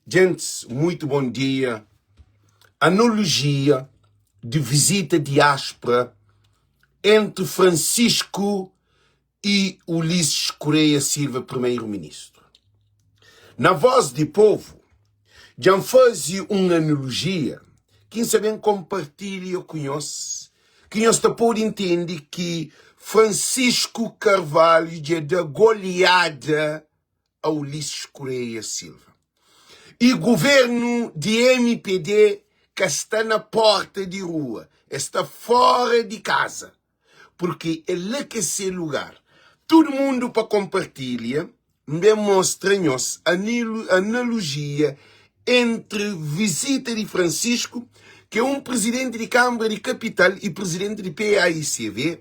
Djentis, muitu bon dia. Analogia di vizita diáspora entri Francisco i Ulisses Correia Silva, Primeiro-Ministro. Na Voz di Povo, dja N faze un analogia ki N sa ben konpartilha ku nhos, ki nhos ta pode intende ki Francisco Carvalho dja da goleada a Ulisses Correia Silva. I governu di mpd ka sta na porta di rua, es sta fora di kaza, purki é la ki é se lugar. Tudu mundu pa konpartilha, N ben mostra nhos analojia entri vizita di Francisco, ki é un prizidenti di Kanbra di Kapital i prizidenti di PAICV,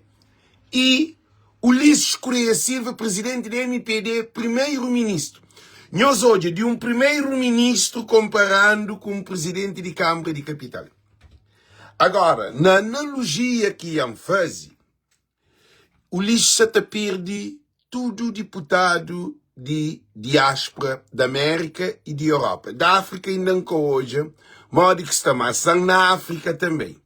i Ulisses Correia Silva, prizidenti di mpd, primeiru-ministru. Nhos odja di un primeiru-ministru konparandu ku un prizidenti di Kanbra di Kapital. Agora, na analojia ki Ian faze, Ulisses sa ta perde tudu diputadu di diáspora di Amérika i di Europa. Di Áfrika inda N ka odja modi ki sta, mas san na Áfrika tanbe.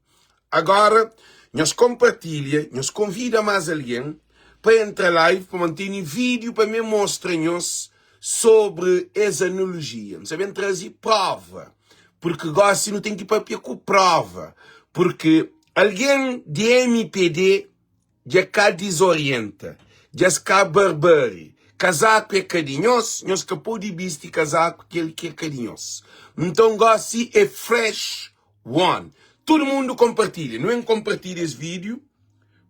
Agora, nhos konpartilha, nhos konvida más algen pa entra live pamodi N tene vídiu pa mi mostra nhos sobri es analojia. N sa ben traze prova, purki gosi nu ten ki papia ku prova, purki algen di mpd dja ka dizorienta, dja es ka barbari. Kazaku é ka di nhos, nhos ka pode bisti kazaku kel ki é ka di nhos. Nton gosi é fresh one. Tudu mundu konpartilha. Nu en konpartilha es vídiu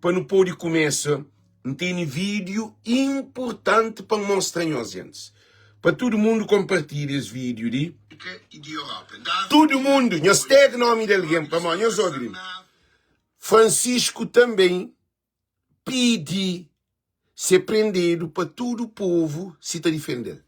pa nu pode kumesa. N tene vídiu inpurtanti pa N mostra nhos, gentis. Pa tudu mundu konpartilha es vídiu li. Tudu mundu, nhos tag nomi di algen pamodi nhos obi li. Francisco tanbê pidi se prendedu pa tudu povu si ta difende-l.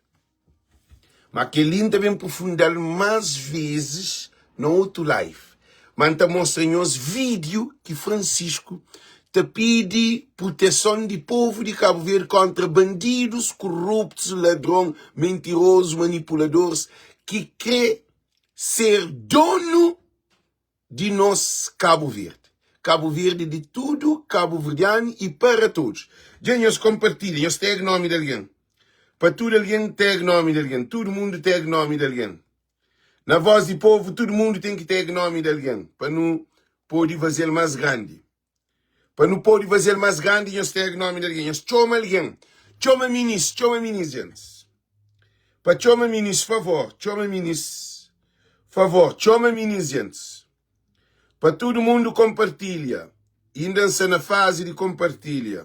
Ma kel-li N ta ben prufunda-l más vezis na otu live. Ma N ta mostra nhos vídiu ki Francisco ta pidi proteson di povu di Kabu Verdi kontra bandidus, kuruptus, ladron, mentirozu, manipuladoris ki kre ser donu di nos Kabu Verdi. Kabu Verdi di tudu kabuverdianu i para todos. Dja nhos konpartilha, nhos tag nomi di algen. Pa tudu algen tag nomi di algen. Tudu mundu tag nomi di algen. Na voz di povu tudu mundu ten ki tag nomi di algen pa nu podi fazel mas grandi. Pa nu podi fazel mas grandi nhos tag nomi di algen. Nhos txoma algen. Txoma minis, txoma minis gentis. Pa txoma minis favor, txoma minis favor, txoma minis gentis. Pa tudu mundu konpartilha. Inda N sta na fazi di konpartilha.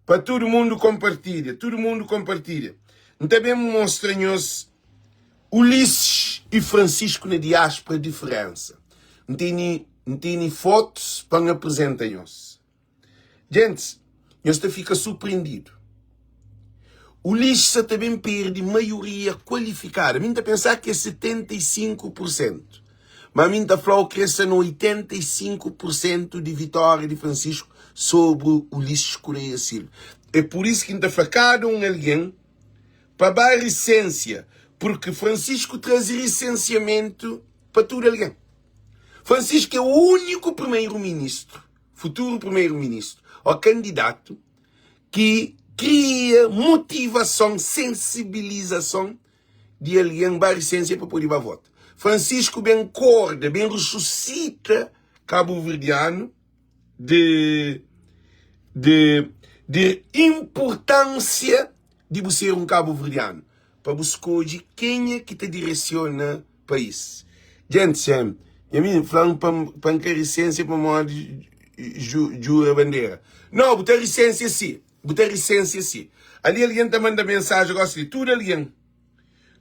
Pa tudu mundu konpartilha, tudu mundu konpartilha. N ta ben mostra nhos Ulisses i Francisco na diáspora diferensa. N tene, N tene fotos pa N apresenta nhos. Gentis, nhos ta fika surprendidu. Ulisses sa ta ben perde maioria kualifikada. Mi N ta pensa ki é 75 pur sentu. Ma mi N ta fla-u ki es sta na 85 pur sentu di vitória di Francisco sobri Ulisses Correia Silva. É pur isu ki N ta fla kada un algen pa ba risensia, purki Francisco traze risensiamentu pa tudu algen. Francisco é úniku primeru-ministru, futuru primeru-ministru ô kandidatu ki kria motivason, sensibilizason di algen ba risensia pa pode ba vota. Francisco ben korda, ben resusita kabuverdianu di di di inpurtansia di bu ser un kabuverdianu pa bu skodje kenha ki ta diresiona país. Djenti sem, nha mininu fla-m pa pa N ka risensia pamodi jura bandera. No, bu ta risensia si. Bu ta risensia si. Ali algen ta manda mensaji gosi li. Tudu algen,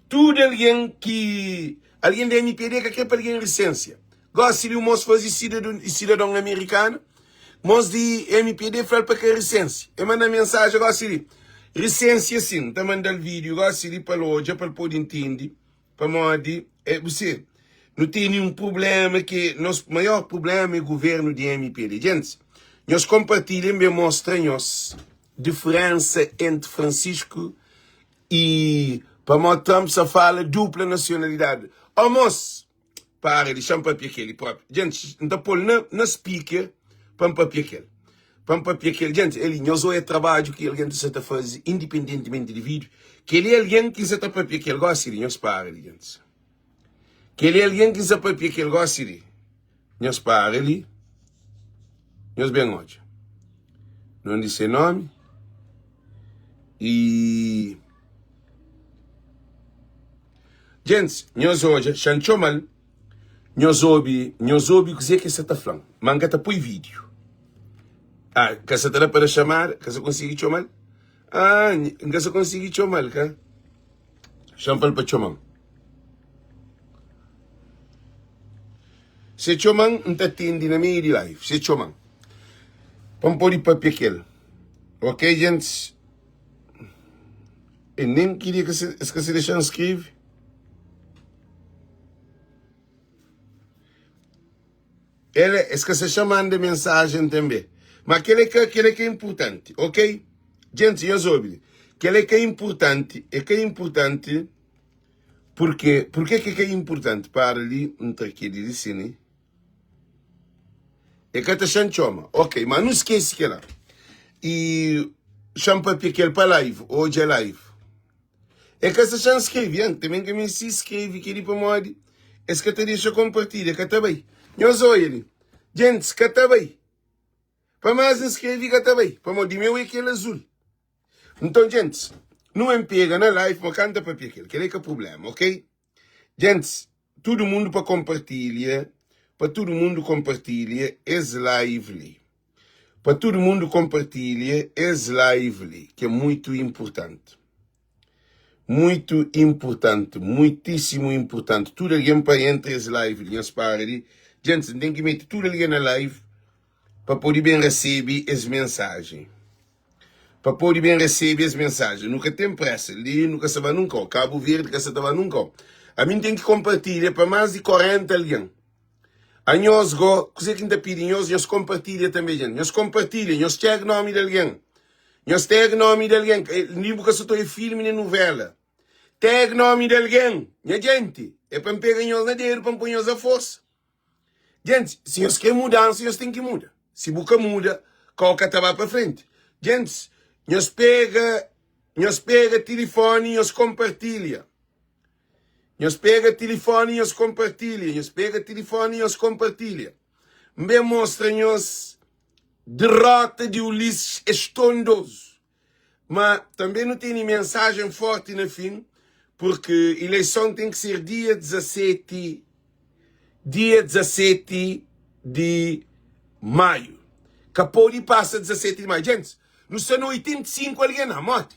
tudu algen ki, algen di mpd ka kre pa algen risensia. Gosi li un mos faze sidadon amerikanu, mos di mpd fla-l pa ka risensia. E manda mensaji gosi li, risensia sin. N ta manda-l video gosi li pa el odja, pa el pode intende. Pamodi é bu se nu teni un prublema ki nos maior prublema é guvernu di mpd. Gentis, nhos konpartilha N ben mostra nhos diferensa entri Francisco y. Pamodi Trump sa fala dupla nacionalidade. Ó mos, para dexa-m papia kel-li propi. Djenti, N ta pô-l na, na speaker pa N papia kel. Pa N papia kel. Djenti, el-li, nhos oia trabadju ki algen ta sa ta faze independentimenti di vídeo. Kel-li é algen ki N sa ta papia kel gosi li. Nhos para li, djenti. Kel-li é algen ki N sa papia kel gosi li. Nhos para li, nhos ben odja. Non di se nomi i Gentis, nhos odja, xa N txoma-l, nhos obi, nhos obi kuzê ki el sa ta fla-m, ma N ka ta poi vídiu. Ah, ka sa ta da pa da xamada, ka sa konsigi txoma-l? Ah, N ka sa konsigi txoma-l, ka? Xa N fla-l pa txoma-m. Se txoma-m, N ta atende na meiu di live. Se txoma-m, pa N pode papia ku el. Ok, gentis? E nen kiria ka se, es ka se dexa-m skrebe. El, es ka se xa manda mensajen tanbe. Ma kel é ka, kel é ka inpurtanti, ok? Gentis, nhos obi li. Kel é ka inpurtanti, é ka inpurtanti. Purke? Purke ke ka inpurtanti? Para li, N tra keli li si ni. E ka ta xa-m txoma. Ok, ma nu skese kela. I xa-m papia kel pa live, odja live. E ka sa xa-m skrebe, N tanbe N ka meste skrebe keli pamodi es ka ta dexa konpartilha, ka ta bai. Nhos oia li, djentis, ka ta bai. Pa más N skrebe ka ta bai, pamodi di meu é kel azul. Nton, djentis, nu en pega na live ma kanta papia kel, kel é ka prublema, ok? Djentis, tudu mundu pa konpartilha, pa tudu mundu konpartilha es live li. Pa tudu mundu konpartilha es live li, ki é muitu inpurtanti. Muitu inpurtanti, muitísimu inpurtanti. Tudu algen pa entra es live li, nhos para di. Djentis, N ten ki mete tudu algen na live pa pode ben resebe es mensajen. Pa pode ben resebe es mensajen. Nu ka ten presa li, nu ka sa ba nun kau. Kabu Verdi ka sa ta ba nun kau. Ami N ten ki konpartilha pa más di 40 algen. Anhos go, kuzê ki N ta pidi nhos, nhos konpartilha tanbe, jenti. Nhos konpartilha, nhos txeg nomi di algen. Nhos teg nomi di algen. Li bu ka sa ta oia filmi nen nuvela. Teg nomi di algen, nha jenti. É pa N pega nhos na dedu pa N poi nhos a forsa. Gentis, si nhos kre mudansa, nhos ten ki muda. Si bu ka muda, kau ka ta ba pa frenti. Gentis, nhos pega, nhos pega tilifoni, nhos konpartilha. Nhos pega tilifoni, nhos konpartilha. Nhos pega tilifoni, nhos konpartilha. N ben mostra nhos derota di Ulisses estondozu. Ma tanbe nu tene mensajen forti na fin, purki ileison ten ki ser dia 17, dia 17 di Maiu. Ka pode pasa 17 di Maiu. Gentis, nu sta na 85 algen na moti.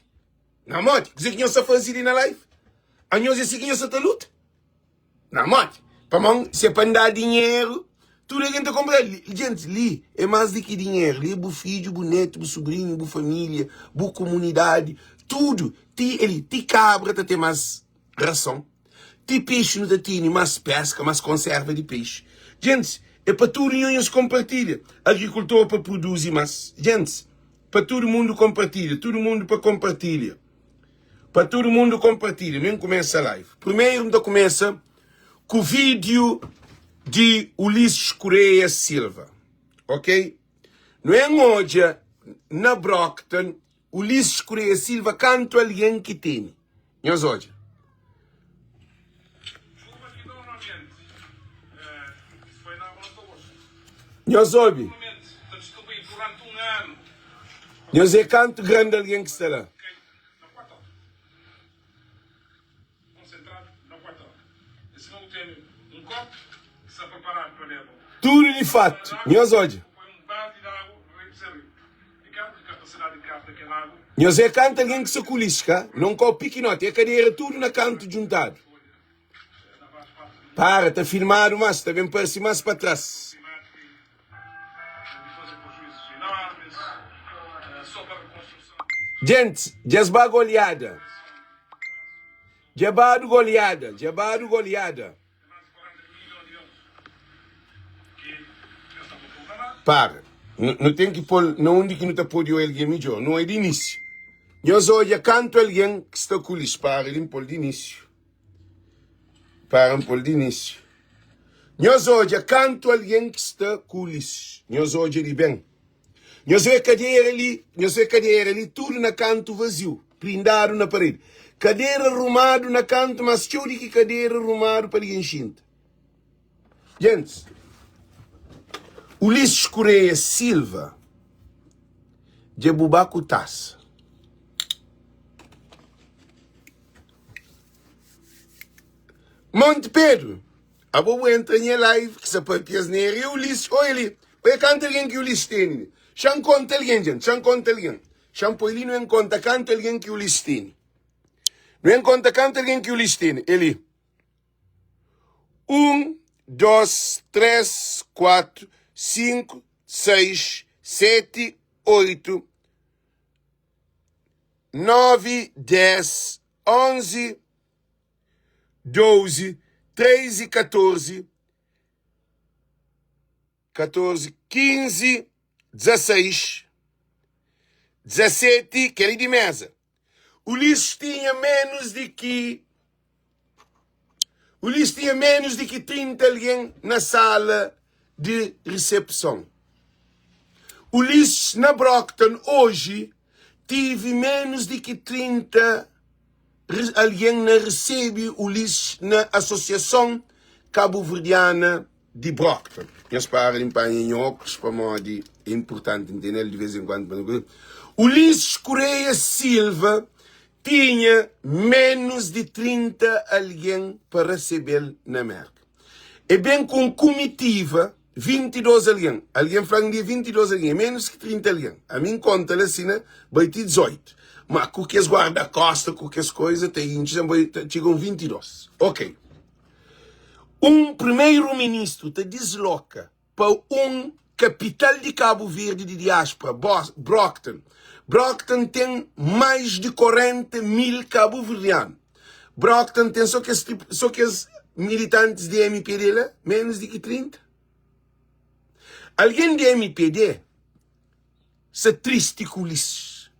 Na moti. Kuze ki nhos sta faze li na live? Anhos é si ki nhos sta ta luta? Na modi? Pamodi si é pa N da dinheru, tudu algen ta konpra. Gentis, li é más di ki dinheru. Li é bu fidju, bu netu, bu subrinhu, bu família, bu kumunidadi, tudu. Ti eli, ti kabra ta ten más rason. Ti pexi nu ta tene más peska, más konserva di pexi. Gentis, é pa tudu nho nhos konpartilha. Agrikultor pa produzi más. Gentis, pa tudu mundu konpartilha, tudu mundu pa konpartilha. Pa tudu mundu konpartilha. Nu kumesa live. Primeru nu ta kumesa ku vídeo di Ulisses Correia Silva. Ok? Nu en odja na Brockton Ulisses Correia Silva kantu algen ki tene. Nhos odja. Nhos obi. Nhos é kantu grandi algen ki sta la. Tudu di fatu. Nhos odja. Nhos é kantu algen ki sta ku lixu, ka? Na un kopu pikinoti. É kadera tudu na kantu djuntadu. Para, ta filmadu mas, ta ben parse mas pa tras. Gentis, dja es ba goliada. Dja badu goliada, dja badu goliada. Para, nu ten ki pô-l na undi ki nu ta pode oia algen midjór. Nu oia di inísiu. Nhos odja kantu algen ki sta ku Ulisses. Para li, N pô-l di inísiu. Para, N pô-l di inísiu. Nhos odja kantu algen ki sta ku Ulisses. Nhos odja li ben. Nhos vê kadera li, nhos vê kadera li, tudu na kantu vaziu, prindadu na paredi. Kadera rumadu na kantu, mas txeu di ki kadera rumadu pa algen xinta. Gentis, Ulisses Correia Silva dja bu ba ku tasa. Monte Pedro, abo bu entra nha live ki sa papia asnera e Ulisses, oi li, oi kantu algen ki Ulisses tene li. Xa-m konta algen, gente, xa-m konta algen. Xa-m poi li nu en konta kantu algen ki Ulisses tene. Nu en konta kantu algen ki Ulisses tene. E li. 1, 2, 3, 4, 5, 6, 7, 8, 9, 10, 11, 12, 13, 14, 14, 15, 16, 17, kel-li di méza. Ulisses tinha ménus di ki Ulisses tinha ménus di ki 30 algen na sala di resepson. Ulisses na Brockton oji tive ménus di ki 30 algen na resebe Ulisses na Asosiason Kabuverdiana di Brockton. Nhos para di npanha nha óklus pamodi é inportanti N tene-l di vês en kuandu pa nu. Ulisses Correia Silva tinha ménus di 30 algen pa resebe-l na Mérka. E ben ku un kumitiva, 22 algen. Algen fla-m di é 22 algen, é ménus ki 30 algen. Ami N konta la sina, bai ti 18. Ma ku kes guarda-kósta, ku kes koza, ta intxi, ta txiga un 22. Ok. Un primeiro-ministru ta disloka pa un kapital di Kabu Verdi di diáspora, Brockton. Brockton ten mais di 40 mil kabuverdianu. Brockton ten so kes, so kes militantis di MPD la, menus di ki 30. Algen di MPD Sa tristi ku Ulisses.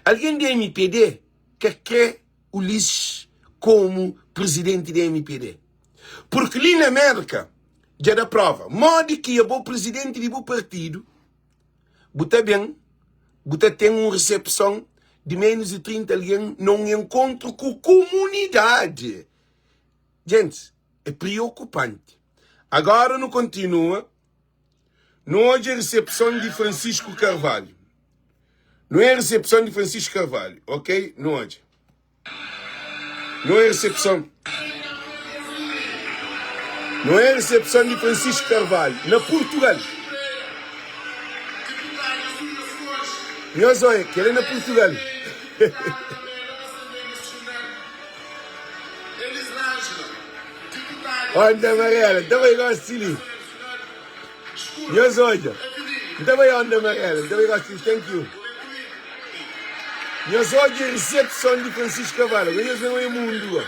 Algen di mpd ka kre Ulisses komu prizidenti di mpd. Purki li na Merka dja da prova modi ki abo prizidenti di bu partidu bu ta ben bu ta ten un resepson di menus di 30 algen na un enkontru ku kumunidadi. Gentis, é priokupanti. Agora nu kontinua. Nu odja resepson di Francisco Carvalho. Nu é resepson di Francisco Carvalho, ok? Nu odja. Nu é resepson. Nu é resepson di Francisco Carvalho na Portugal. Nhos odja, kel é na Portugal. Onda amarela, ta bai gosi li. Nhos odja. N ta bai onda amarela, N ta bai gosi li. Thank you. Nhos odja resepson di Francisco Carvalho. Agora nhos ben oia mundu go.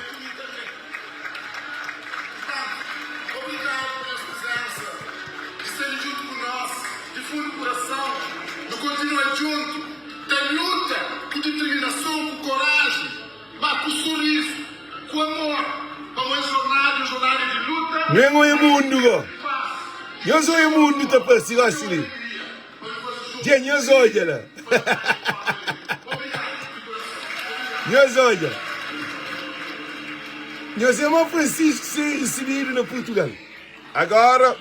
Nen oia mundu go. Nhos oia mundu ta parse gosi li. Dja nhos odja la. Nhos odja. Nhos é mo Francisco ser recebido na Portugal. Agora,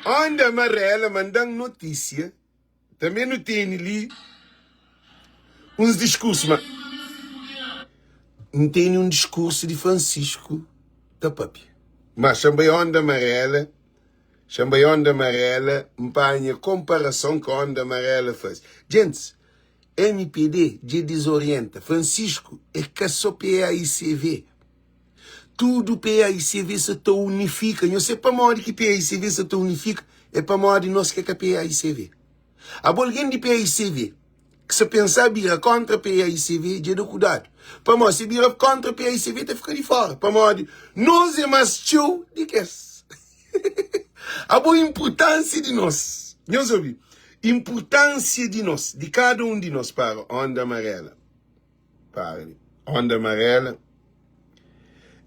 onda amarela mandan notícia. Tanbê nu tene li uns diskursu, ma N tene un diskursu di Francisco ta papia. Ma xa-m bai Onda Amarela, xa-m bai Onda Amarela, N panha konparason ki Onda Amarela faze. Djentis, mpd dja dizorienta. Francisco é ka so PAICV. Tudu PAICV sa ta unifika. Nhos se pamodi ki PAICV sa ta unifika? É pamodi nos ki é ka PAICV. Abo algen di PAICV ki sa pensa bira kontra PAICV dja da kudadu. Pamodi se bira kontra PAICV ta fika di fora. Pamodi nos é mas txeu di ki es. Abo inpurtansia di nos. Nhos obi. Inpurtansia di nos, di kada un di nos para onda amarela. Para li. Onda amarela.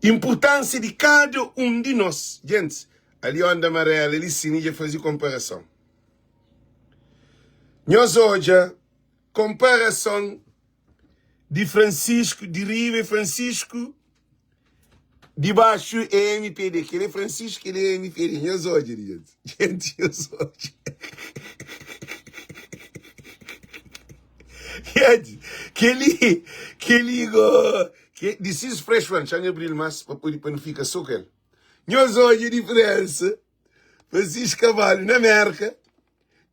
Inpurtánsia di kada un di nos. Gentis, ali onda amarela li sin dja faze konparason. Nhos odja konparason di Francisco di riba é Francisco di baxu é MPD. Kel é Francisco, kel é MPD. Nhos odja li, gentis. Gentis, nhos odja. Gentis, kel-li, kel-li go, this is fresh one. Xa-m abri-l más pa pode, pa nu fika sô ku el. Nhos odja diferensa Francisco Cavalho na Merka.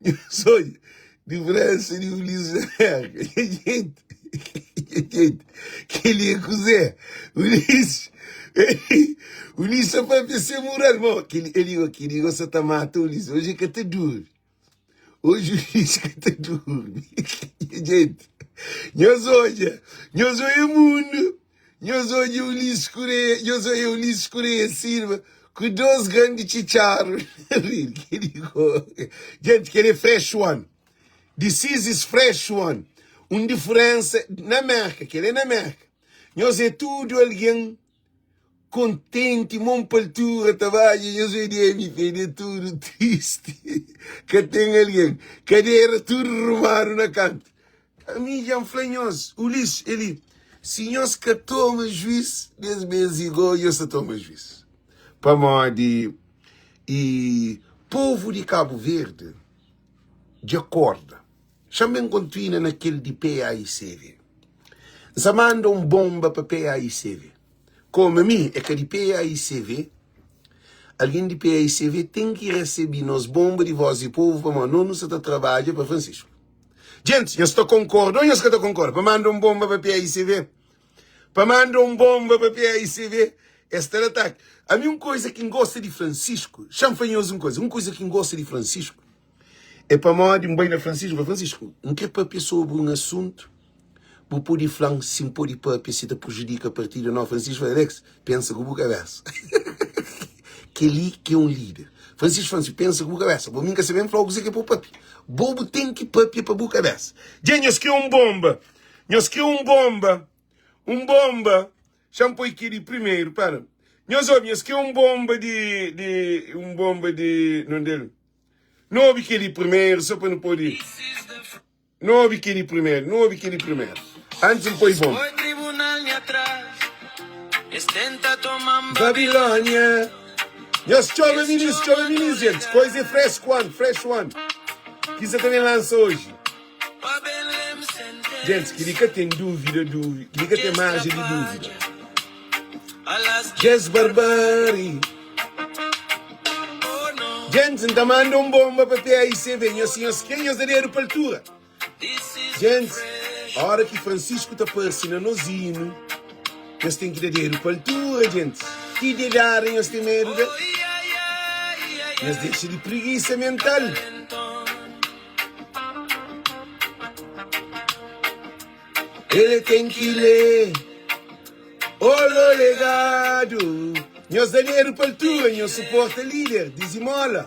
Nhos odja diferensa di Ulisses na Merka. Gente, gente, kel-li é kuzê? Ulisses, Ulisses ta papia sen mural. Mo, kel-li, kel-li gosta ta mata Ulisses. Oji el ka ta durmi. Oji Ulisses ka ta durmi. Gente, nhos odja, nhos odja mundu. Nhos odja Ulisses Correia, nhos odja Ulisses Correia Silva ku dos grandi txitxaru na rir. Gente, kel é fresh one. This is is fresh one. Un diferensa na Merka, kel é na Merka. Nhos é tudu algen kontenti, mon pa altura ta badja, nhos é di MPD tudu tristi. Ka ten algen. Kadera tudu rumadu na kantu. Ami dja N fla nhos, Ulisses, Eli, si nhos ka toma juís des bês igó, nhos ta toma juís. Pamodi i povu di Kabu Verdi dja korda. Xa-m ben kontinua na kel di PAICV. N sa manda un bonba pa PAICV. Komu ami é ka di PAICV, algen di PAICV ten ki resebe nos bonba di Voz di Povu pamodi nos nu sa ta trabadja pa Francisco. Gentis, nhos ta konkorda ô nhos ka ta konkorda pa manda un bonba pa PAICV? Pa manda un bonba pa PAICV, es ta da ataki. Ami un koisa ki N gosta di Francisco, xa-m fla nhos un koisa, un koisa ki N gosta di Francisco é pamodi N bai na Francisco, N fla, Francisco, N kre papia sobri un asuntu, bu pode fla-m si N pode papia, si ta prejudika partidu ô nau. Francisco fla, Alex, pensa ku bu kabésa. Kel-li ki é un líder. Francisco fla-m si, pensa ku bu kabésa. Bo mi N ka sabe, N fla-u kuzê ki é pa bu papia. Bo bu ten ki papia pa bu kabésa. Dja nhos kre un bonba, nhos kre un bonba, un bonba. Xa-m poi kel-li primeru, pera. Nhos obi, nhos kre un bonba di, di, un bonba di, nonde el? Nu obi kel-li primeru, sô pa nu pode. Nu obi kel-li primeru, nu obi kel-li primeru. Antis N poi bonba. Babilónia. Nhos txoma minis, txoma minis, gentis. Koisa é fresku one, fresh one. Ki sa ta ben lansa oji. Gentis, kel-li ka ten dúvida, dúvida. Kel-li ka ten marjen di dúvida. Djes barbari. Gentis, N ta manda un bonba pa PAICV. Nhos, si nhos kre, nhos da dedu pa altura. Gentis, ora ki Francisco ta parse na nos inu, nhos ten ki da dedu pa altura, gentis. Ki dedada nhos ten medu da? Nhos dexa di prigisa mental. Ele ten ki lé Olo legadu Nhos da dedu pa altura Nhos suporta líder Dizimola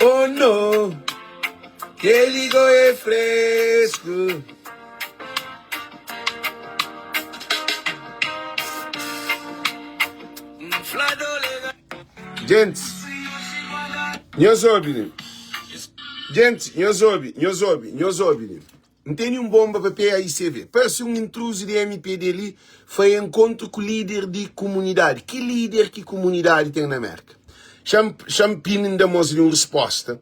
Oh no Kel-li go é fresku. Gentis, nhos obi li. Gentis, nhos obi, nhos obi, nhos obi li. N tene un bonba pa PAICV. Parse un intruzu di MPD li fai enkontru ku lider di kumunidadi. Ki lider ki kumunidadi ten na Merka? Xa-m, xa-m pini N da mos li un risposta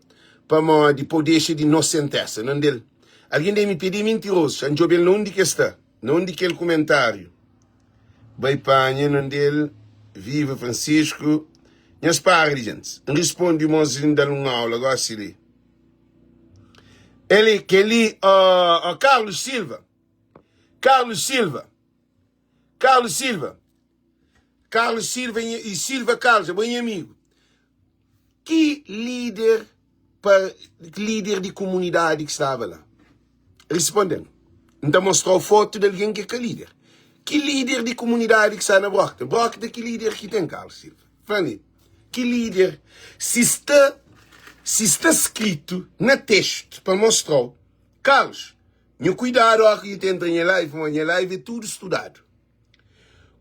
pamodi pa-u dexa di nosentesa. Nandel, algen di MPD é mintirozu. Xa-m djobe-l na undi ki el sta, na undi kel kumentariu. Bai panha non del Viva Francisco Nhos para di gentis N rispondi mos N dal un aula gosi li Eli keli oh, oh Carlos Silva Carlos Silva Carlos Silva Carlos Silva e Silva Carlos, é nha amigo. Ki líder pa líder di komunidadi ki staba la? Responde-m. N ta mostra-u fotu di algen ki é ka líder. Ki líder di komunidadi ki sta na Brockton? Brockton ki líder ki ten, Carlos Silva? Fla-m li. Ki líder? Si sta. Si sta skritu na testu pa mostrau. Carlos, nhu kuidadu ora ki nhu ta entra nha live, pamodi nha live é tudu studadu.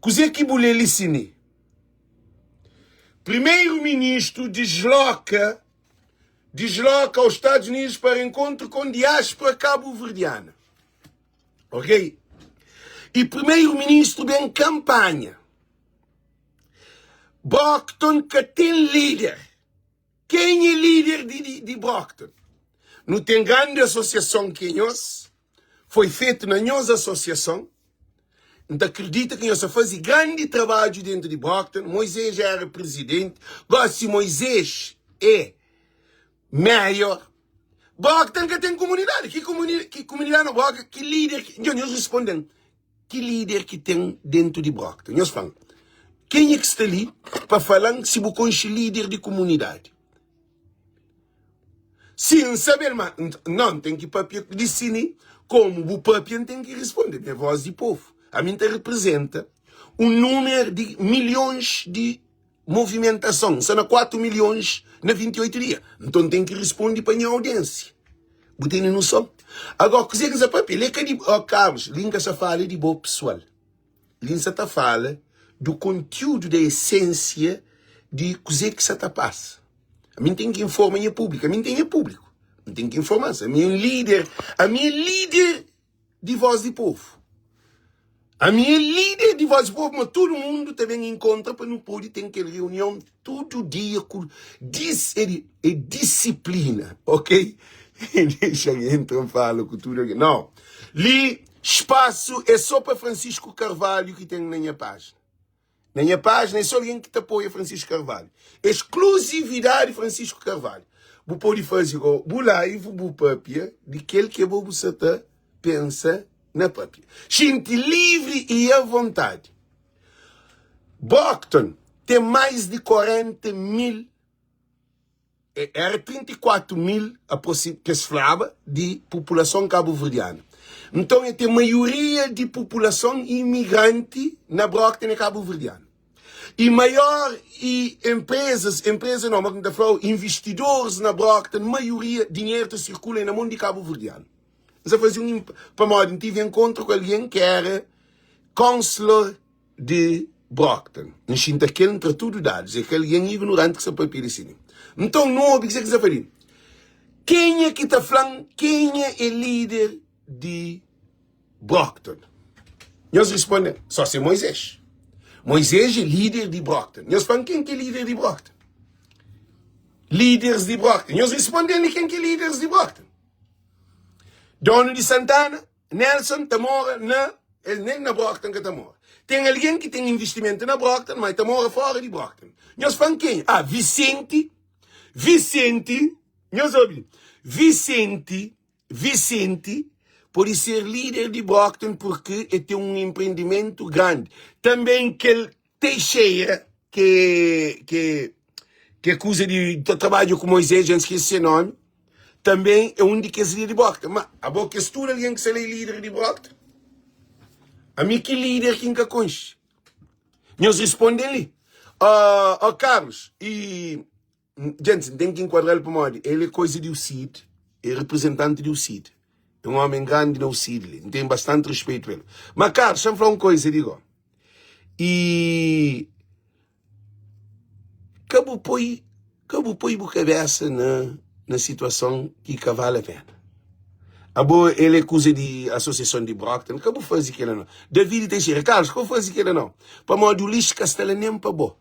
Kuzê ki bu lê li si ni? Primeiro ministro desloca desloca aos Estados Unidos para encontro com diáspora cabo-verdiana. Ok? E primeiro ministro ben campanha. Brockton ka ten líder. Ken é líder di, di, di Brockton? Nu ten grandi asosiason ki é nhos, foi fetu na nhos asosiason. N ta kridita ki nhos ta faze grandi trabadju dentu di Brockton. Moisés éra prizidenti, gósi Moisés é mayor. Brockton ka ten kumunidadi. Ki kumuni, ki kumunidadi na Brockton? Ki líder? Ki... Nhos, nhos responde-m. Ki líder ki ten dentu di Brockton? Nhos fla-m, kenha ki sta li pa fala-m si bu konxe líder di kumunidadi? Si N sabe-l, ma N ten ki papia di si ni komu bu papia, N ten ki responde. Mi é vós di povu. Ami N ta reprezenta un númeru di milhons di movimentason. N sta na 4 milhons na 28 dia. Nton N ten ki responde pa nha audiênsia. Bu tene noson? Agora, kuzê ki N sta papia? Li é ka di, oh Carlos, li N ka sta fala di bo pesoal. Li N sta ta fala do kontiúdu, da esênsia di kuzê ki sta ta pasa. Ami N ten ki informa nha públiku. Ami N ten nha públiku. N ten ki informa-s. Ami é un líder. Ami é líder di Voz di Povu. Ami é líder di Voz di Povu, ma tudu mundu ta ben inkontra pa nu pode ten kel reunion tudu dia ku dis, é, di, é disiplina, ok? Dexa-m entra N fala ku tudu algen. Não, li spasu é só pa Francisco Carvalho ki ten na nha pájina. Na nha pájina é só algen ki ta apoia Francisco Carvalho. Exclusividade Francisco Carvalho. Bu pode faze go bu live, bu papia di kel ki bo bu sa ta pensa na papia. Xinti livre e a vontade. Brockton tem mais de 40 mil Éra 34 mil ki es flaba di populason kabuverdianu. Nton, e ten maioria di populason imigranti na Brockton é kabuverdianu. I maior i enprezas, enpreza nau, ma ki N ta fla-u, investidoris na Brockton, maioria dinheru ta sirkula é na mon di kabuverdianu. N sa faze un, pamodi N tive enkontru ku algen ki éra counselor di Brockton. N xinta kel, N tra tudu dadus. É kel algen ignoranti ki sta papia di si. Nton, nu obi kuzê ki sta fla li. Kenha ki ta fla-m kenha é líder di Brockton? Nhos responde-m, só se Moisés. Moisés é líder di Brockton. Nhos fla-m ken ki é líder di Brockton? Líderes di Brockton. Nhos responde-m li ken ki é líderes di Brockton? Donu di Santana? Nelson ta mora na El nen na Brockton ka ta mora. Ten algen ki ten investimentu na Brockton, ma el ta mora fora di Brockton. Nhos fla-m kenha? Ah, Vicente, Vicente, nhos obi, Vicente, Vicente pode ser líder di Brockton purki el ten un empreendimentu grandi. Tanben kel Teixeira, ke, ke, ke kuza di ta trabadja ku Moisés, dja N skese se nomi, tanben é un di kes líder di Brockton. Ma abo kes tudu algen ki sta la é líder di Brockton? Ami ki líder ki N ka konxe? Nhos responde-m li. Ó, ó Carlos, i Djentes, N ten ki enkuadra-l pamodi el é koiza di UCID, é reprizentanti di UCID. É un ómi grandi na UCID li. N ten bastanti rispeitu pa el. Ma Carlos, xa-m fla un koiza di go. I ka bu poi, ka bu poi bu kabesa na, na situason ki ka vale a pena. Abo, el é kuza di asosiason di Brockton, ka bu faze kela nau. David Teixeira, Carlos, ka bu faze kela nau. Pamodi Ulisses ka sta la nen pa bo.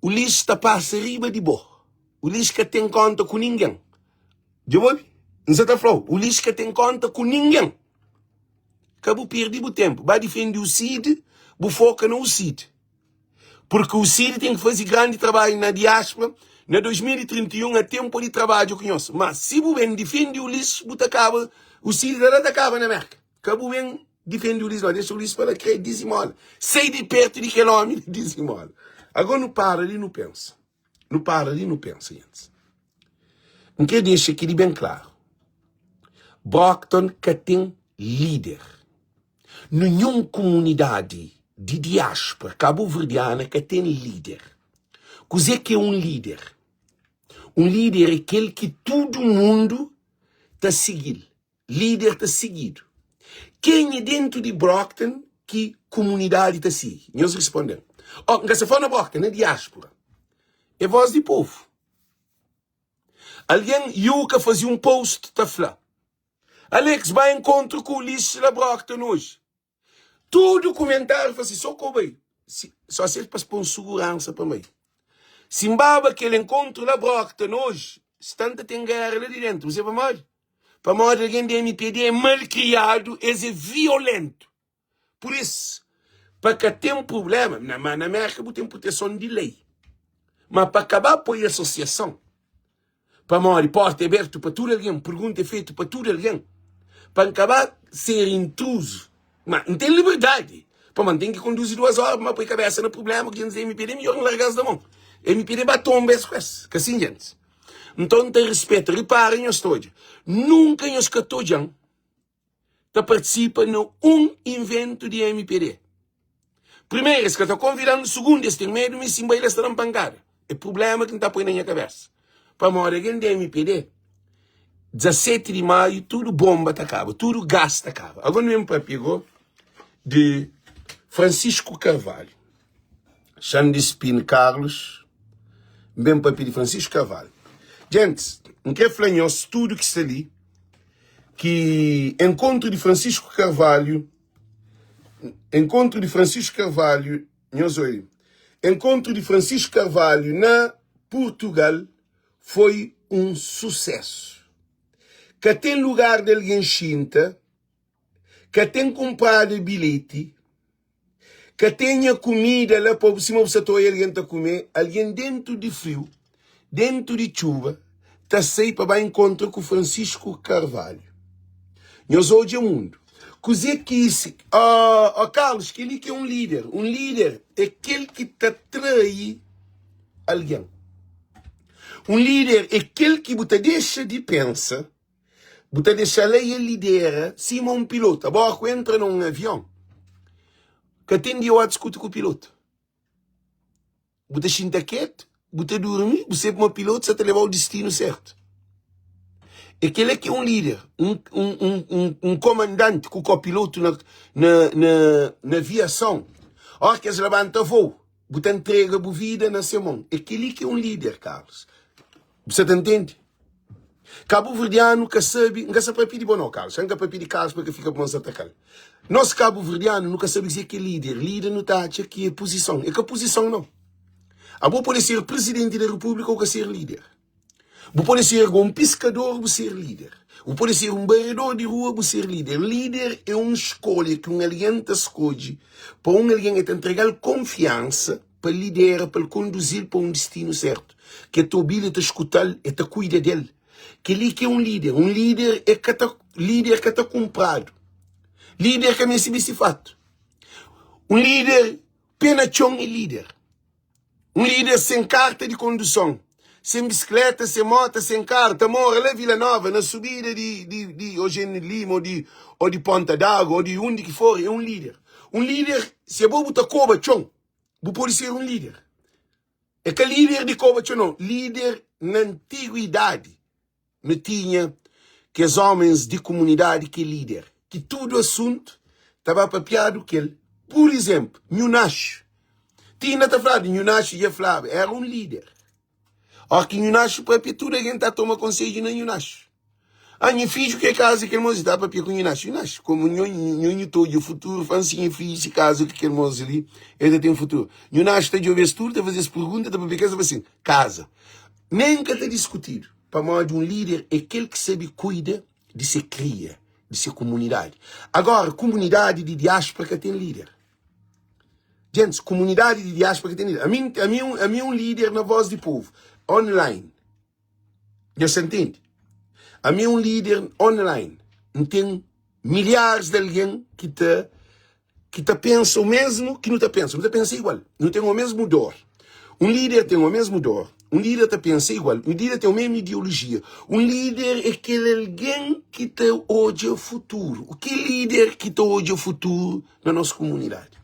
Ulisses ta pasa riba di bo. Ulisses ka ten konta ku ningen. Dja bu obi? N sa ta fla-u, Ulisses ka ten konta ku ningen. Ka bu pirdi bu tenpu. Ba difende UCID, bu foka na UCID. Purki UCID ten ki faze grandi trabadju na diaspora. Na 2031 a tenpu di trabadju ku nhos. Ma si bu ben difende Ulisses, bu ta kaba, UCID ta da ta kaba na Merka. Ka bu ben difende Ulisses, no. Dexa Ulisses pa la kre dizimola. Sai di pertu di kel omi di dizimola. Agora nu para li nu pensa. Nu para li nu pensa, gentis. N kre dexa keli ben klaru. Brockton ka ten lider. Ninhun kumunidadi di diaspora kabuverdiana ka ten lider. Kuzê ki é un lider? Un líder é kel ki tudu mundu ta sigi-l. Líder ta sigidu. Kenha dentu di Brockton ki kumunidadi ta sigi? Nhos responde-m. Oh, N ka sta fla na Brockton, na diáspora. É vós di povu. Algen, Yuka faze un post ta fla, Alex, ba enkontru ku Ulisses la Brockton oji. Tudu kumentáriu fla si, so ko bai. Si, só si el pa pon suguransa pa mai. Si N baba kel enkontru la Brockton oji, sta N ta ten géra la di dentu. Bu sabe pamodi? Pamodi algen di MPD é malkriadu, es é violentu. Pur isu, pa ka ten prubléma, na, ma na Mérka bu ten proteson di lei. Ma pa ka ba poi asosiason, pamodi porta é abertu pa tudu algen, pergunta é fetu pa tudu algen, pa N ka ba ser intruzu, ma N ten liberdadi, pamodi N ten ki konduzi duas óra pa N ba poi kabésa na prubléma ku gentis di MPD, midjór N larga-s na mon. MPD ba tonba es ku es, ka sin gentis? Nton N ta rispeta. Ripara nhos ta odja, nunka nhos ka ta odja-m ta partisipa na un inventu di mpd. Primeru, es ka ta konvida-m. Sugundu, es ten medu mi si N bai la es ta da-m pankada. É prubléma ki N ta poi na nha kabésa. Pamodi algen di mpd, 17 di maiu tudu bonba ta kaba, tudu gas ta kaba. Agora nu ben papia go di Francisco Carvalho. Xan di Spin Carlos, N ben papia di Francisco Carvalho. Gentis, N kre fla nhos tudu ki sta li ki enkontru di Francisco Carvalho, enkontru di Francisco Carvalho, nhos oi, enkontru di Francisco Carvalho na Portugal foi un susesu. Ka ten lugar di algen xinta, ka ten kunpradu bilheti, ka tenha kumida la pa sima bu sa ta oia algen ta kume, algen dentu di friu, dentu di txuba, ta sai pa ba inkontra ku Francisco Carvalho. Nhos odja mundu. Kuzê ki isi. Oh, oh Carlos, kel-li ki é un líder. Un líder é kel ki ta trai algen. Un líder é kel ki bu ta dexa di pensa. Bu ta dexa-l el lidera sima un pilotu. Abo ku entra na un avion, ka ten di oa diskuti ku pilotu. Bu ta xinta ketu, bu ta durmi, bu sabe ma pilotu sa ta leba-u distinu sertu. É kel-la ki é un lider, un, un, un, un, un komandanti ku kopilotu na, na, na, na aviason. Óras ki es labanta vôu, bu ta ntrega bu vida na se mon. É kel-li ki é un lider, Carlos. Bu sa ta ntende? Kabuverdianu ka sabe, N ka sa papia di bo no, Carlos, N ka papia di Carlos pa ka fika puma N sa ta kal. Nos kabuverdianu nu ka sabe kuzê ki é líder. Líder nu ta atxa ki é puzison. É ka puzison no. Abo pode ser prizidenti di repúblika ou ka ser líder. Bu pode ser un piskador bu ser líder. Bu pode ser un baredor di rua bu ser líder. Líder é un skolha ki un algen ta skodje pa un algen, el ta ntrega-l konfiansa. pa lidera, pa el konduzi-l pa un distinu sértu, ki el ta obi-l, el ta skuta-l, el ta kuida di el. Kel-li ki é un líder. Un líder é ka ta, líder ka ta kunpradu. Líder ka meste bisti fatu. Un líder pé na txon é líder. Un líder sen karta di konduson, sen bisikleta, sen mota, sen karu, ta mora la Vila Nova, na subida di, di, di Eugênio Lima, ô di, ô di Ponta d'Água, ô di undi ki for, é un líder. Un líder, si abo bu ta koba txon, Bu pode ser un líder. É ka líder di koba txon, não. Líder na antiguidadi nu tinha kes homens di komunidadi ki é líder, ki tudu asuntu ta ba papiadu ku el. Pur izénplu, Nhu Naxu. Ti inda ta fladu, Nhu Naxu dja flaba, éra un líder. Óras ki Nhu Naxu papia, tudu algen ta toma konsedju na Nhu Naxu. Ah, nha fidju kre kaza kel mos li, ta papia ku Nhu Naxu. Nhu Naxu, komu nho, nho nhu ta odja futuru, fla-m si nha fidju si kaza ku kel mos li, el ta ten futuru. Nhu Naxu ta djobe es tudu, ta faze es pergunta, ta papia ku es, ta fla sin, kaza. Nen ka ta diskutidu, pamodi un líder é kel ki sabe kuida di se kria, di se kumunidadi. Agora, kumunidadi di diáspora ka ten líder. Gentis, kumunidadi di diáspora ka ten líder. Ami, ami, ami é un líder na voz di povu, online. Nhos ta ntende? Ami é un líder online. N ten milharis di algen ki ta ki ta pensa o mesmu ki nu ta pensa. Nu ta pensa igual. Nu ten o mesmu dor. Un líder ten o mesmu dor. Un líder ta pensa igual. Un líder ten o mesmu ideolojia. Un líder é kel algen ki ta odja futuru. Ki líder ki ta odja futuru na nos komunidadi?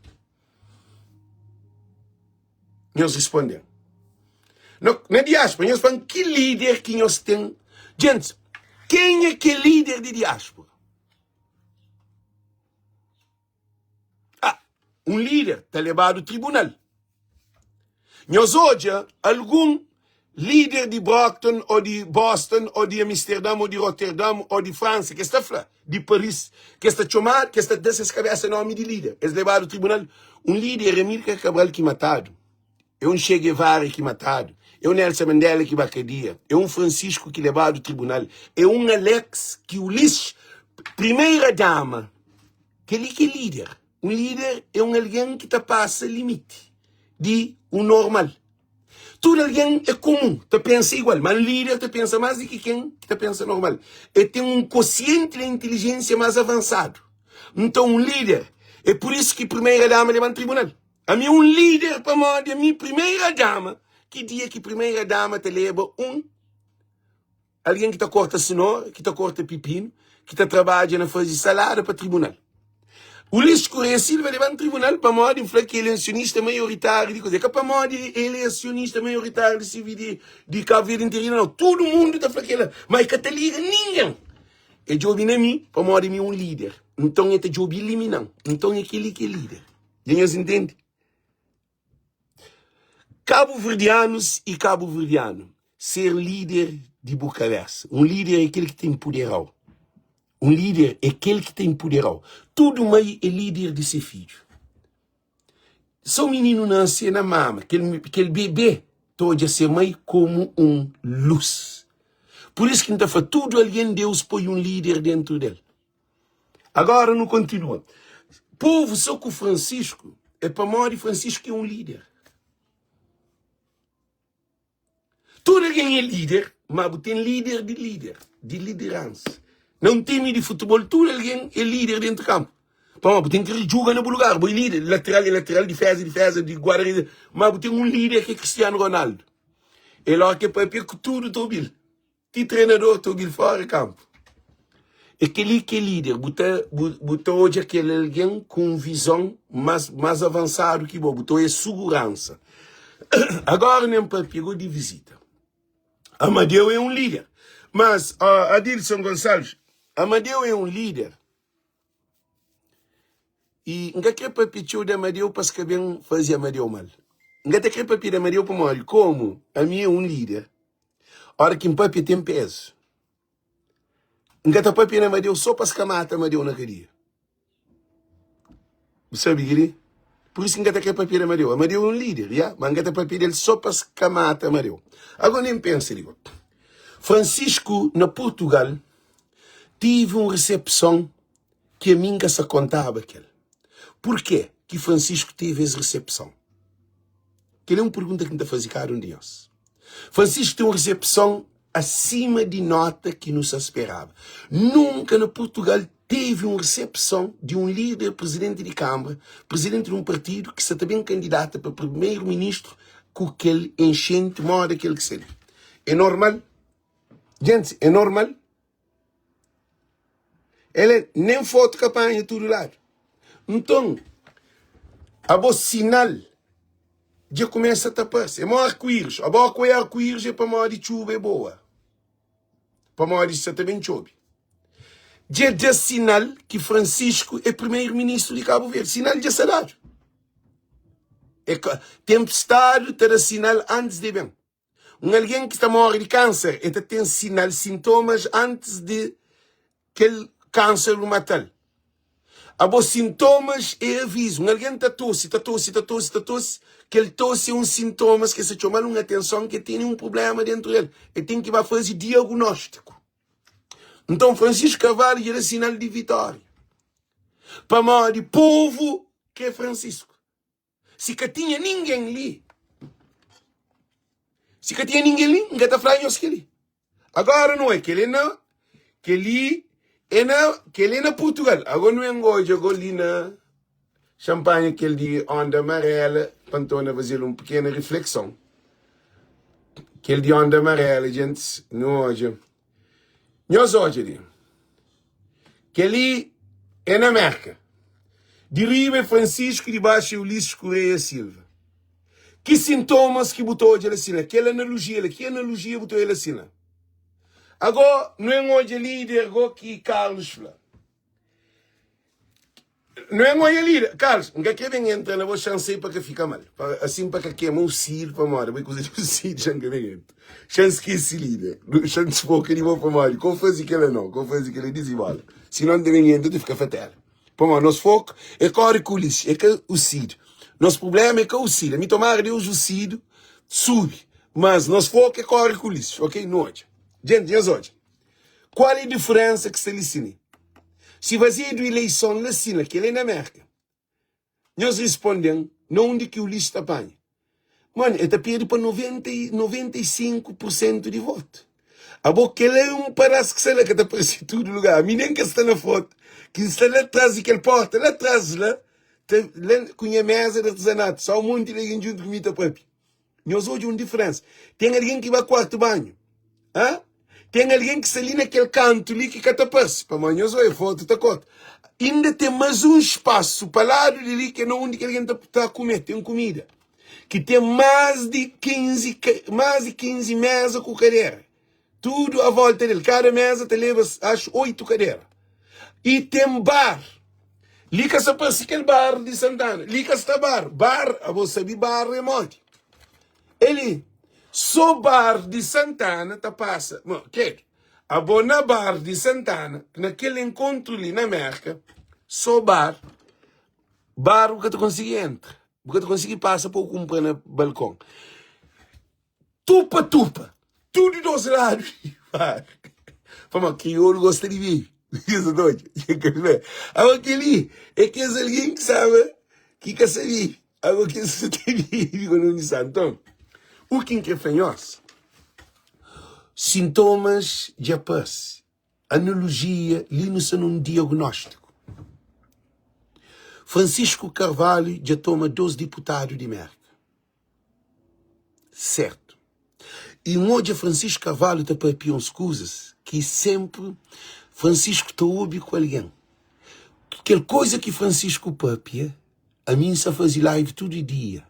Nhos responde-m. Na, na diáspora, nhos fla-m ki líder ki nhos ten. Gentis, kenha ki é líder di diáspora? Ah, un líder ta lebadu tribunal. Nhos odja algun líder di Brockton ô di Boston ô di Amsterdam ô di Rotterdam ô di Fransa ki es ta fla di Paris ki es ta txomadu ki es ta da ses kabésa nómi di líder es lebadu tribunal? Un líder é Amílcar Cabral ki matadu, é un Che Guevara ki matadu, é un Nelson Mandela ki ba kadia, é un Francisco ki lebadu tribunal, é un Alex ki Ulisses primeira dama kel-li ki é líder. Un líder é un algen ki ta pasa limiti di un normal. Tudu algen é komun, ta pensa igual, má un líder ta pensa más di ki ken ki ta pensa normal. El ten un kosienti di intilijénsia más avansadu. Nton, un líder, é pur isu ki primeira dama leba-m tribunal. Ami é un líder pamodi ami primeira dama, ki dia ki primeira dama ta leba un Algen ki ta korta sinora, ki ta korta pipinu, ki ta trabadja na faze salada pa tribunal. Ulisses Correia Silva leba-m tribunal pamodi N fla ki el é asionista maioritáriu di kuze. É ka pamodi el é asionista maioritáriu di CV di Cabo Verde Interina, nau. Tudu mundu ta fla kel-la, ma e ka ta liga ningen. E djobe na mi pamodi mi é un líder. Nton e ta djobe ilimina-m. Nton é kel-li ki é líder. Dja nhos intende? Kabuverdianus i kabuverdianu, ser lider di bu kabesa. Un lider é kel ki ta inpudera-u. Un lider é kel ki ta inpudera-u. Tudu mai é lider di se fidju. So mininu nase na mama, kel, kel bebê ta odja se mai komu un lus. Pur isu ki N ta fla, tudu algen Deus poi un lider dentu del. Agora nu kontinua. Povu sa ku Francisco é pamodi Francisco é un líder. Tudu algen é líder, ma bu ten líder di líder, di lideransa. Na un time di futebol, tudu algen é líder dentro kampu. Pamodi bu ten ki djuga na bu lugar, bu é líder, lateral é lateral, difeza é difeza, di guarda-redes, ma bu ten un líder ki é Cristiano Ronaldo. El óki é papia ku tudu ta obi-l. Ti trenador ta obi-l fora kanpu. É kel-li ki é líder. Bu ta, bu, bu ta odja kel algen ku un vizon más, más avansadu ki bo. Bu ta odja suguransa. Agora nem papia go di vizita. Amadeu é un líder. Mas, uh, Adilson Gonçalves, Amadeu é un líder. I N ka kre papia txeu di Amadeu pa es ka ben faze Amadeu mal. N ka ta kre papia di Amadeu pamodi komu ami é un líder, óra ki N papia ten pezu. N ka ta papia na Amadeu sô pa es ka mata Amadeu na kadia. Bu sabe kel-li? Pur isu ki N ka ta kre papia di Amadeu. Amadeu é un líder, ya, ma N ka ta papia di el sô pa es ka mata Amadeu. Agora nen pensa di bo. Francisco na Purtugal tive un resepson ki ami N ka sa kontaba kel. Purkê ki Francisco teve es resepson? Kel é un pergunta ki N ta faze kada un di nhos. Francisco ten un resepson asima di nota ki nu sa speraba. Nunka na Purtugal teve un resepson di un lider, prezidenti di kanbra, prezidenti di un partidu ki sa ta ben kandidata pa primeru-ministru ku kel enxenti moda kel ki sta li. É normal? Gentis, é normal? El é nen fotu ka panha tudu ladu. Nton, abo sinal dja kumesa ta parse. É mo arku-iris. Abo ku é arku-iris é pamodi txuba é boa. Pamodi sa ta ben txobe. Dja da sinal ki Francisco é primeiro-ministru di Cabo Verde. Sinal dja sa dadu. É ka, tempestadi ta da sinal antis di ben. Un algen ki sta móre di kánser, el ta ten sinal, sintomas, antis di kel kánser mata-l. Abo, sintomas é avizu. Un algen ta tosi, ta tosi, ta tosi, ta tosi, kel tosi é un sintomas ki el sta txoma-l un atenson ki el tene un prubléma déntu di el. El ten ki ba faze diagunóstiku. Nton, Francisco Carvalho dja da sinal di vitória. Pamodi povu krê Francisco. Si ka tinha ningen li, si ka tinha ningen li, N ka ta fla nhos kel-li. Agora nu é kel-li na, kel-li é na, kel-li é na Portugal. Agora nu é ngodja go li na Champanhe kel di onda amarela pa N torna faze-l un pequena reflexão. Kel di onda amarela, gentis, nu odja. Nhos odja li. Kel-li é na Mérka. Di riba é Francisco, di baxu é Ulisses Correia Silva. Ki sintomas ki bu ta odja la sina? Kel analojia la, ki analojia bu ta odja la sina? Ago, nu en odja lider go ki Carlos fla. Nu en odja lider. Carlos, N ka kre ben entra na bo xanse pa ka fika mal. Pa, asin pa ka kema usidu pamodi bai kuza di usidu xa N ka ben entra. Xa N skese lider. Xa N disfoka di bo pamodi ko faze kela no, ko faze kela dizibola. Sinon N ta ben entra ta fika fatela. Pamodi nos foku é kóre ku lixu, é ka usidu. Nos prubléma é ka usidu. Ami tomara Deus usidu subi, mas nos foku é kóre ku lixu. Ok, nu odja. Djenti, nhos odja. Kual é diferensa ki sta li sini? Si fazedu ileison la sina, kel é na Mérka. Nhos responde-m na undi ki Ulisses ta panha. Mano, el ta perde pa 90 e 95 por sentu di votu. Abo kel é un padás ki sta la ka ta parse tudu lugar. Ami nen ka sta na fotu, ki N sta la tras di kel porta, la tras la, ta la ku nha mesa di artezanatu, só un monti di algen djuntu ku mi ta papia. Nhos odja un diferensa. Ten algen ki ba kuartu banhu. Ha? Ten algen ki sta li na kel kantu li ki ka ta parse, pamodi nhos odja fotu ta korta. Inda ten mas un spasu pa ladu di li ki é na undi ki algen ta, ta kume, ten kumida. Ki ten mas di 15, mas di 15 mesa ku kadera. Tudu a volta del. Kada mesa ta leba, axu, 8 kadera. I ten bar. Li ka sta parse kel bar di Santana. Li ka sta bar. Bar, abo sabe bar é modi. É li. Só bar di Santana ta pasa. Mo, kedu. Abo na bar di Santana, na kel enkontru li na Merka, só bar, bar bu ka ta konsigi entra. Bu ka ta konsigi pasa pa bu kunpra na balkon. Tupa tupa, tudu dos ladu di bar. Pamodi kriolu gosta di bebe. Nhos ta odja? Abo kel-li é kes algen ki staba ki ka sa bebe. Abo kes ki sa ta bebe ku nomi sa. Nton, u ki N kre fla nhos, sintomas dja parse. Analogia, li nu sta nun diagnóstiku. Francisco Carvalho dja toma dos diputadu di Merka. Sertu. I N odja Francisco Carvalho ta papia uns kuzas ki senpri Francisco ta obi ku algen. Kel koza ki Francisco papia, ami N sa faze live tudu dia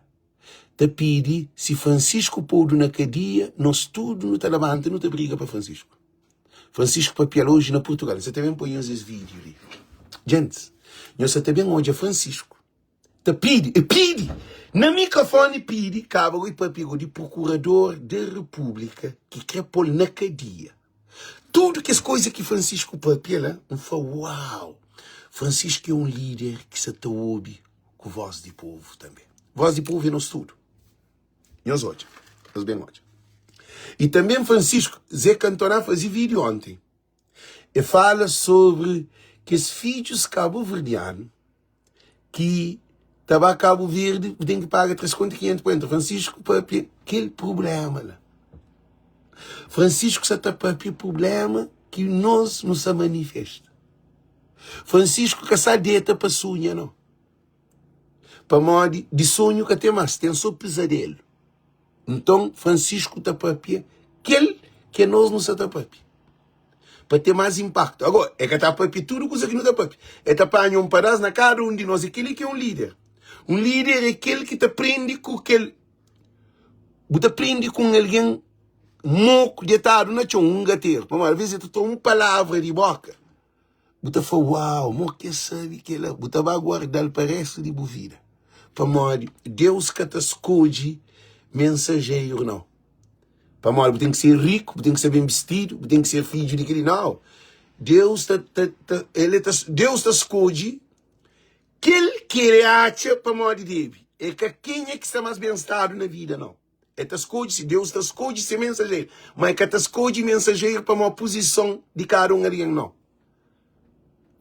ta pidi si Francisco podu na kadia, nos tudu nu ta labanta nu ta briga pa Francisco. Francisco papia-l oji na Purtugal. N sa ta ben poi nhos es vídiu li. Djentis, nhos sa ta ben odja Francisco. Ta pidi, e pidi na mikrofoni pidi kaba goi papia go di prokurador de repúblika ki kre pol na kadia. Tudu kes koisa ki Francisco papia la, N fla uau! Francisco é un líder ki sa ta obi ku voz di povu tanbe. Voz di povu é nos tudu. Nhos odja, nhos ben odja. I tanbe Francisco, Zé Cantona faze vídeo onten. E fala sobri kes fidjus kabuverdianu ki ta ba Kabu Verdi bu ten ki paga 3 kontu 500 pa entra. Francisco papia kel prublema la. Francisco sa ta papia prublema ki nos nu sa manifesta. Francisco ka sa deta pa sunha no. Pamodi di sonhu ka ten mas, ten so pizadelu. Nton Francisco ta papia kel ke nos nu sa ta papia. Pa ten mas inpaktu. Agora, e ka ta papia tudu kuza ki nu ta papia. E ta panha un padas na kada un di nos. E keli ki é un lider. Un lider é kel ki ta prende ku kel. Bu ta prende ku un algen moku detadu na txon, un gateru. Pamodi, alvês e ta tra un palavra di boka. Bu ta fla, Uau, mo ki es sabe kel-la? Bu ta ba guarda-l pa réstu di bu vida. Pamodi Deus ka ta skodje mensajeru, nau. Pamodi bu ten ki ser riku, bu ten ki ser ben bistidu, bu ten ki ser fidju di kel-li. Nau. Deus ta, ta, ta, el ta, Deus ta skodje kel ki el atxa pamodi debe. É ka kenha ki sta más ben stadu na vida, nau. El ta skodje si Deus ta skodje se mensajeru, ma el ka ta skodje mensajeru pamodi puzison di kada un algen, nau.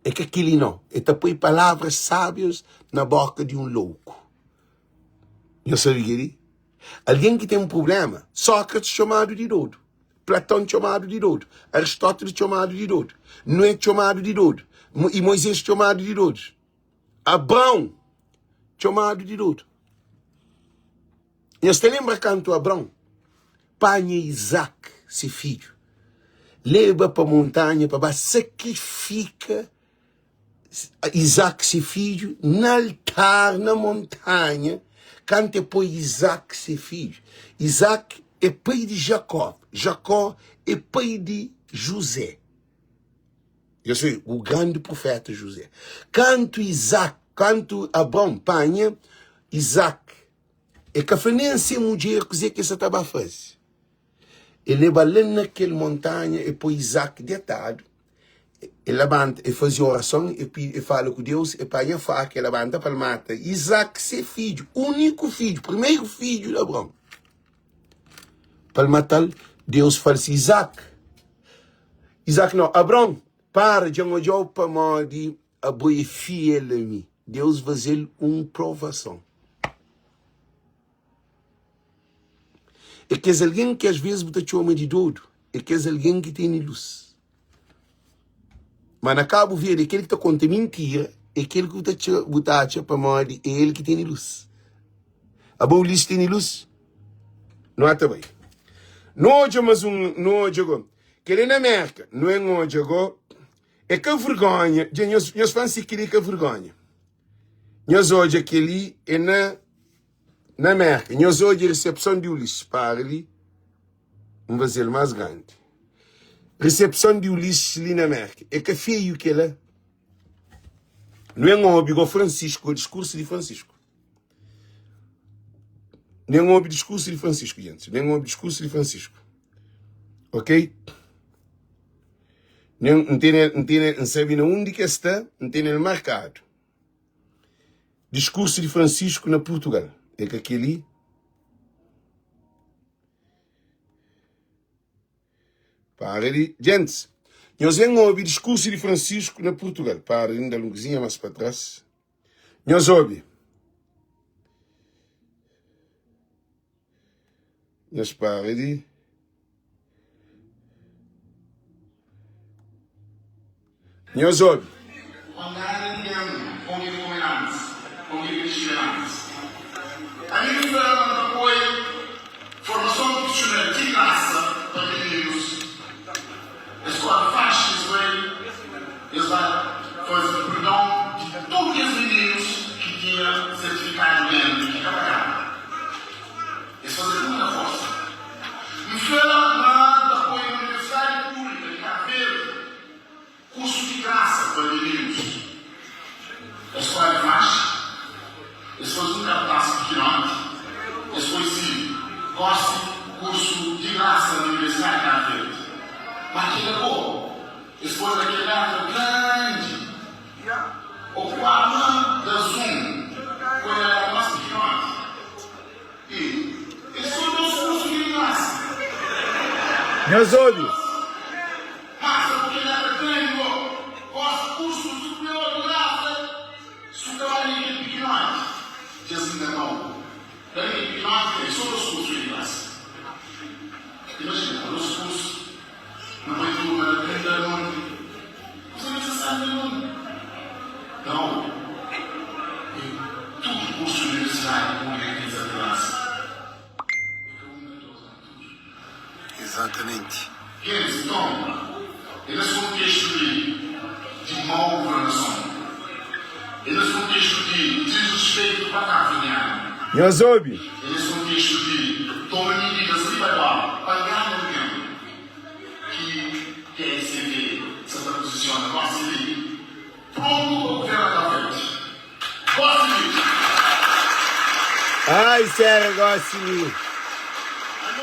É ka kel-li, nau. El ta poi palavras sábias na bóka di un louku. Nhos sabe kel-li? Algen ki ten prubléma, Sókratis txomadu di dodu, Platon txomadu di dodu, Aristóteles txomadu di dodu, Nué txomadu di dodu i Moizés txomadu di dodu. Abraon txomadu di dodu. Nhos ta lenbra kantu Abraon panha Izak, se fidju, leba pa montanha pa ba sakrifika Izak, se fidju, na altar na montanha. Kantu e poi Izaki se fidju, Izaki é pai di Jakó, Jakó é pai di Juzé. Eu sei, o grande profeta José. Kantu Isaac, kantu Abraão panha Isaac, e ka fla nem se mudjer kuzê ki el sa ta ba faze. El leba la na kel montanha, e poi Isaac detadu, e labanta, e faze orason, e pidi, e fala ku Deus, e panha faka, e labanta pa el mata Isaac, se fidju, úniku fidju, primeru fidju di Abraão. Pa el mata-l, Deus fla-l si, Isaac, Isaac nau, Abraon, para, dja N odja-u pamodi abo é fiel a mi. Deus faze-l un provason. É kes algen ki asvês bu ta txoma di dodu, é kes algen ki tene lus. Má na Kabu Verdi, kel ki ta konta mintira é kel ki bu ta atxa pamodi é el ki tene lus. Abo Ulisses tene lus? Nu ata bai. Nu odja mas un, nu odja go. Kel é na Merka, nu en odja go. É ka vergonha, dja nhos, nhos fla-m si kel-li é ka vergonha. Nhos odja kel-li é na na Merka. Nhos odja resepson di Ulisses. Para li, N faze-l más grandi. Resepson di Ulisses li na Merka. É ka feiu kel-la? Nu en obi go Francisco, diskursu di Francisco. Nem obi diskursu di Francisco, gente. Nem obi diskursu di Francisco. Ok? Nem, n tene, n tene, n sabe na undi que sta, n tene el marcado. Diskursu di Francisco na Portugal. É ka keli? Para di, gentes, nhos ben obi diskursu di Francisco na Portugal. Para di, n da un kuzinha mas pa trás. Nhos obi. Nhos para di. Nhos obi. Es ba faze perdon di tudu kes mininus ki tinha sertifikadu médiku ki ka pagaba. Es faze ku muta forsa. N fla ma N ta poi na Universidadi Públika di Kabu Verdi kursu di grasa pa mininus. Es kóre faxi, es faze un kartás pikinoti, es poi si, Gósi kursu di grasa na Universidadi di Kabu Verdi. Má kel-la bo. Es poi na kel letra grandi Okupadu na da zoom Poi na letra mas pikinoti I es so dos kursu ki di grasa. Nhos obi. Pasa ku kel letra grandi go Gosi kursu superior di grasa Su ka ba na kel pikinoti Dja si nganau La na kel pikinoti ten so dos kursu di grasa Imajina dos kursu. Nu bai turma na 30 noti. Kusa nisisáriu na mundu? Nau. E tudu kursu di universidadi públika ki ta grasa. E ka un, ka dos, ma tudu. Exatamente. Gentis, nton, e nes kontestu li di mau guvernason, e nes kontestu di disrespeitu pa kabuverdianu, Nhos obi. e nes kontestu di toma mididas riba dóla pa ngana algen, Ki PSV sa ta puzisiona gosi li prontu pa guverna Cabo Verde. Gosi li! Ai sera gosi li.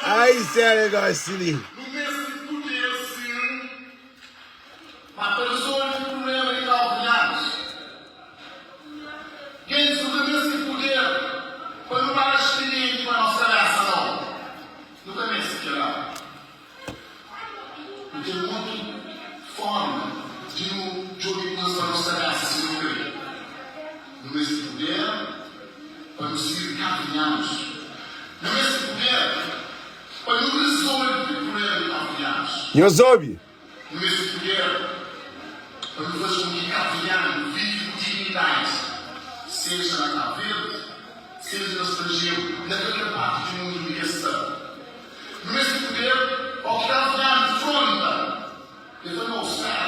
Ai sera gosi li. Nu meste puder sin, ma pa rizolve prublema di kauverdianus. Gentis nu ka meste puder pa nu para spirienti pa nos kabesa nau. Nu ka meste kila. Nu ten otu fórma di nu djobe kuzas pa nos kabésa si nu krê. Nu meste puder pa nu sirbi kabuverdianus. Nu meste puder pa nu rizolve prubléma di kabuverdianus. Nhos obi! Nu meste puder pa nu faze ku ki kabuverdianu vive ku dignidadi, seja na Kabu Verdi, seja na stranjeru, na kalker parti di mundu undi ki es sta. Nu meste puder pa o ki Kabuverdianu fronta. El fla, No, spera,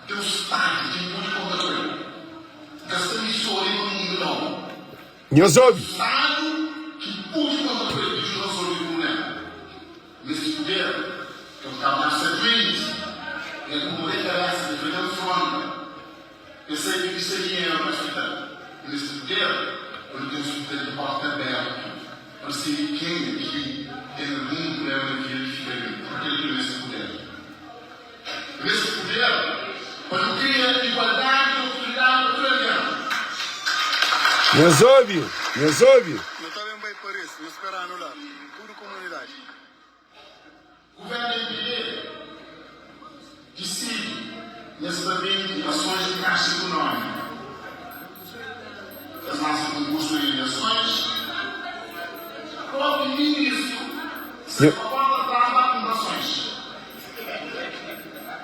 N ten un stádiu ki N pode konta ku el. N ka sta mi so riba mundu, nau. Nhos obi! Stádiu. Desperdicia dinheru na hospital. Nu meste puder pa nu ten hospital di porta abertu pa resebe kenha ki ten algun prublema na vida ki fika duenti. Pa kel ki nu meste puder. Nu meste puder pa nu kria igualdadi di oportunidadi pa tudu algen. Nhos obi! Nhos obi! Nu ta ben bai Paris, nu spera-nu la, tudu komunidadi. Governo MPD disidi ma es ta bende asons di Caixa Económica. Es lansa konkursu di bende asons. Propi ministru sai pa porta tras ba kunpra asons.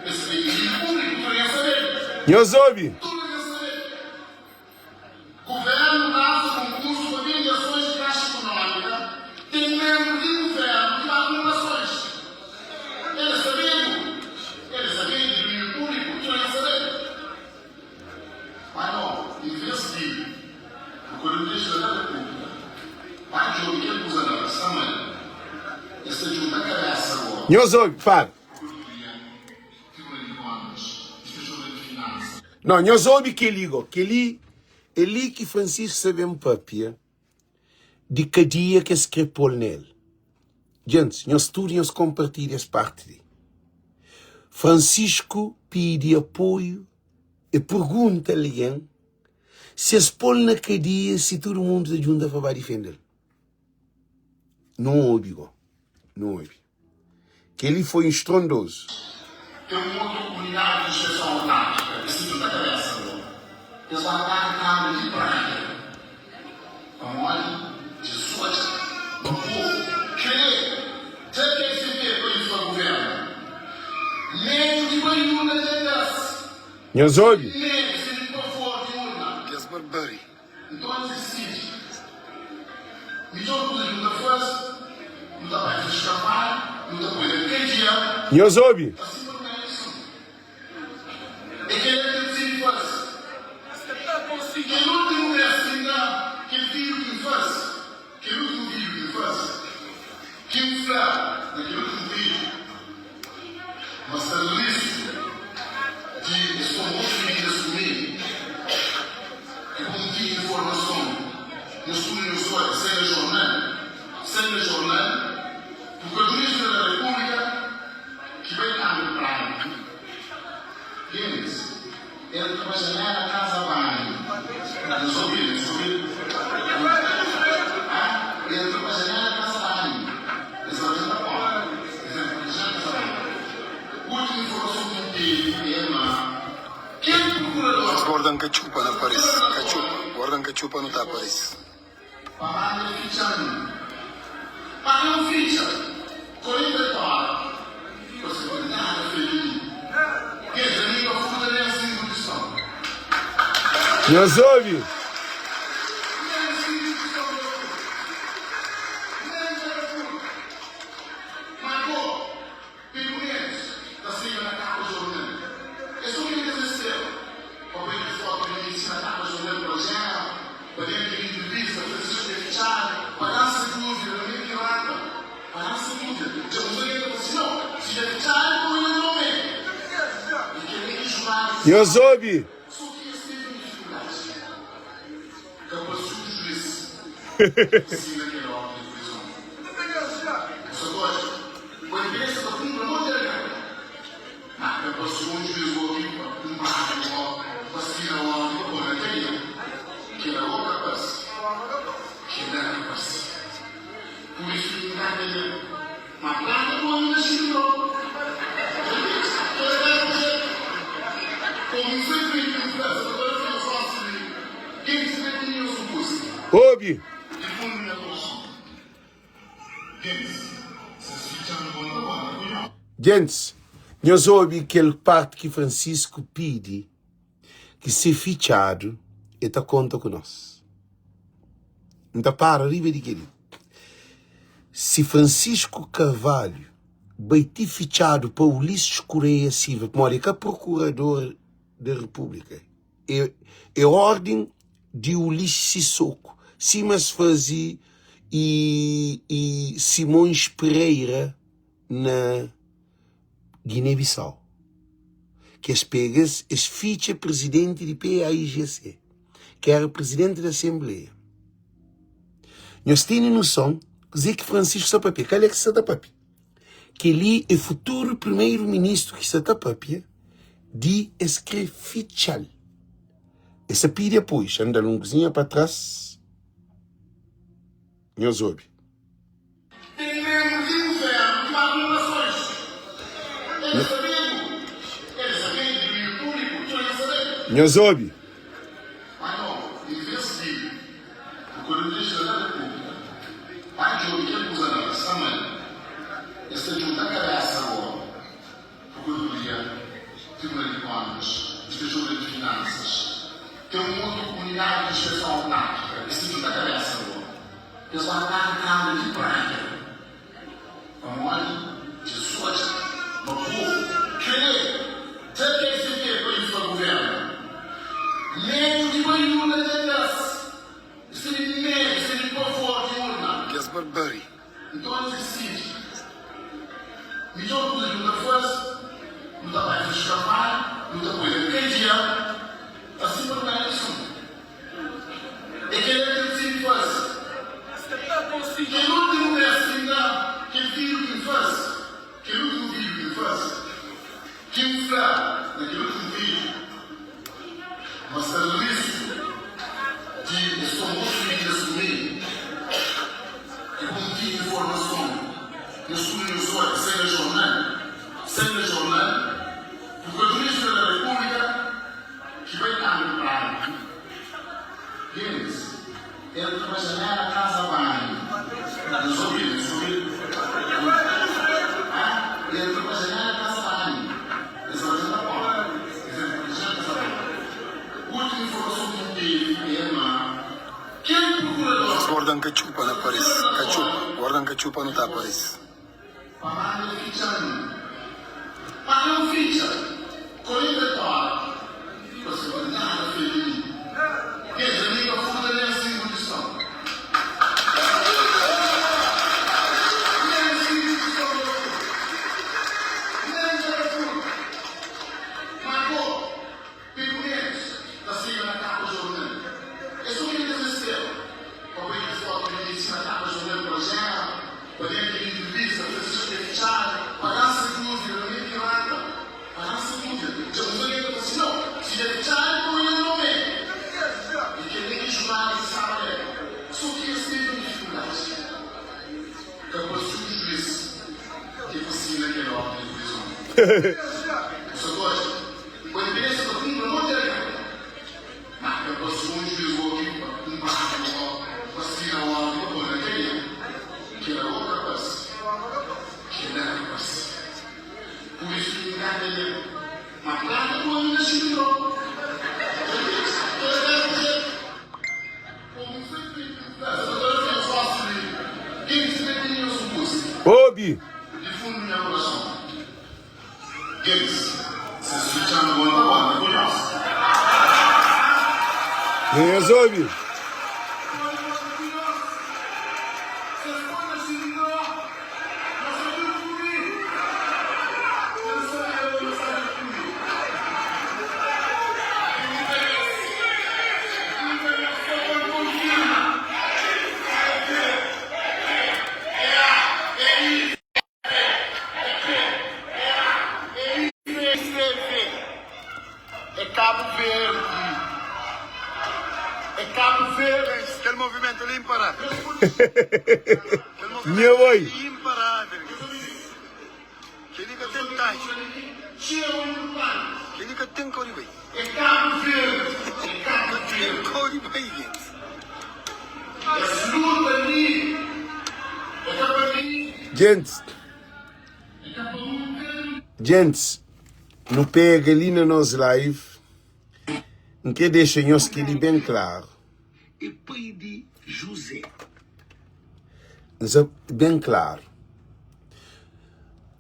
Es bende di públiku, tudu algen sabe. Nhos obi! Tudu algen sabe. Governo lansa konkursu pa bende asons di Caixa Económica, ten membru di governo ki ba kunpra asons. El é sabedu, el é sabedu di domínio público, tudu algen sabe. Má no, en vês di Procurador Jeral da República ba djobe kel kuza la ki sta mal, es ta djunta kabésa agora. Nhos obi, fala. Procuradoria. Tribunal di Contas, Inspetoria di Finansa. Não, nhos obi keli go. Keli é li ki Francisco sa ben papia di kadia ki es kre pol nel. Gentis, nhos tudu nhos konpartilha es parti li. Francisco pidi apoiu, e pergunta algen si es pol na kadia si tudu mundu ta djunta pa ba difendel. Nu obi go, nu obi. Kel-li foi un strondozu. Ten un otu unidadi di inspeson autárkika, es ta djunta kabésa bo, es ba ataka kanbra di Praia, pamodi dja es odja ma povu krê da PSP pa infla guvernu. Medu di bai urna dja da-s. Nhos obi? Medu sima di pavor di urna. Kes barbari. Nton es disidi, Midjór kuza ki nu ta faze, nu ta bai faze kanpanha, nu ta poi na kadia. Nhos obi? Asi pa nu ganha ileison. É kel-la ki el disidi faze. Kel últimu bês ki N da kel vídiu ki N faze, kel últimu vídiu ki N faze, ki N fla na kel últimu vídiu ma sta risku di es toma otus mididas ku mi, ki bu N tinha informason nhos tudu nhos odja, sai na jornal, sai na jornal, Prokuradorias Jeral da Repúblika ki bai kamba di Praia Gentis entra pa janela kaza banhu Nhos obi-l, nhos obi-l Ha? Entra pa janela kaza banhu Es rabenta porta, es entra pa janela kaza banhu Últimu informason ki N tevi é ma kel prokurador. Es guarda-m katxupa na Paris, katxupa, guarda-m katxupa nu ta Paris. Pa manda fitxa-m Pa N fitxa 48 óra Pa si ka nada fetu mi Kes ami ka furta nen sintu tiston Nhos obi? Nen sintu tiston ka furta Nen ka ta furta Ma go Pikunenus ta saiba na kapa jornal. É so kel ki es mesteba pa poi kel fotu di mi si na kapa jornal pa Géra, pa den kel intrivista, Francisco dja fitxadu, pa dansa dúvida, pa mi ki rata, pa dansa dúvida. Dja bu sabia ta fla si no, si dja fitxadu pa oi na nome. I kel li ki juradu ki Nhos staba. obi! So ki es tevi un difikuldadi. Ka parse un juiz sina kel órdi di prizon. Bu sa ta odja ku imprensa ta kunpra monti algen, má ka parse un juiz obi pa kunpradu ô pa sina órdi pa pô na kadia. Kel-la ô ka parse. Kel-la ka parse. Pur isu ki N kanta el. Má planta poi na xindu. Kel-la ka éra un jetu. Komu N sai frenti N fla, Sa ta parse nhos gosi di ken ki sta ki nhos sukusi. Obi! Di fundu nha korason. Gentis, ses fitxa-m bo N ta konta ku nhos. Gentis, nhos obi kel parti ki Francisco pidi ki se fitxadu e ta konta ku nos. N ta para riba di kel-li. Si Francisco Carvalho bai ti fitxadu pa Ulisses Correia Silva, pamodi é ka procurador da República, é, é orden di Ulisses Sissoko, sima es faze e, e Simões Pereira na Guiné-Bissau. Ki es pega es, es fitxa prizidenti di PAIGC, ki éra prizidenti di asenbleia. Nhos tene noson kuzê ki Francisco sta papia? Kal é ki sta ta papia? Kel-li é futuru primeru-ministru ki sta ta papia di es krê fitxa-l. Es ta pidi apoiu. Xa-m da-l un kuzinha pa tras. Nhos obi. Ten menbru di guvérnu ki ba kunprasons. El é sabedu. El é sabedu di domíniu públiku. Txeu algen sabe. Nhos obi. Má no, envês di Prokuradoria Jeral da Repúblika ba djobe kel kuza la ki sta mal, es ta djunta kabésa agóra, Prokuradoria, Tribunal di Kontas, Inspetoria di Finansas, ten un otu unidadi di inspeson autárkika, es ta djunta kabésa agóra. Es ba ta kaba di praia, pamodi dja-s odja ma povu krê da PSP pa infla guvernu. Medu di bai urna dja da-s. Es tene medu, es tene pavor di urna. Kes barbari. Nton es disidi, Midjór kuza ki nu ta faze, nu ta bai faze kanpanha, nu ta poi na kadia, asi pa nu ganha ileison. É kel-la ki N disidi faze. Kel últimu bês ki N da kel vídiu ki N faze, kel últimu vídiu ki N faze, ki N fla na kel últimu vídiu ma sta na risku di es toma otus mididas ku mi, i ku N tive informason, nhos tudu nhos odja, sai na jornal, sai na jornal, Prokuradoria Jeral da Repúblika, Ki bai kama di praia ku Gentis entra pa janela kaza banhu Nhos obi nhos obi Ha entra pa janela kaza banhu Es bai djanta porta Es entra pa janela kaza banhu Ultimu informason ki N tevi é ma kel prokurador Guarda-m katxupa na Paris Katxupa Guarda-m katxupa nu ta Paris. Pa manda fitxa mi. Pa ka N fitxa 40 tóra Pa si pa nada fé di mi Kes ami ka furta nen 5 tiston Nen 5 tiston ka furta Nen ka ta furta Ma bo Pekunetus ta saiba na kapa jornal. É so kel kes mesteba pa poi kel fotu di Messi na kapa jornal pa Gera, pa den kel intrivista, Francisco ke fitxadu, pa gansa dúvida, pa mentira, pa gansa dúvida. Dja bu algen ta fla si, No, si dja fitxadu, poi el nome. I kel-li ki jornal ki staba leba. So ki es tevi un difikuldadi. Ka parse un juiz ki pa sina kel órdi di prizon. Bu sa ta odja? Bo indipendênsia ta kunpra monti algen, má ka parse un juiz bo ki pa kunpradu ô pa sina órdi pa pô-l na kadia. Kel-la ô ka parse. Kel-la ka parse. Pur isu ki N kanta el, Má planta ku ami na xilindró. Obi! Nhos obi! Kel movimentu li inparável. Kel Nha movimentu oi! li inparável. Kel-li ka ten tadju. Kel-li ka ten kau di bai. Ka ten kau di bai, gentis. Gentis, gentis, nu pega li na nos live. N kre dexa nhos kel-li ben klaru. É pai di Juzé. N sa ben klaru.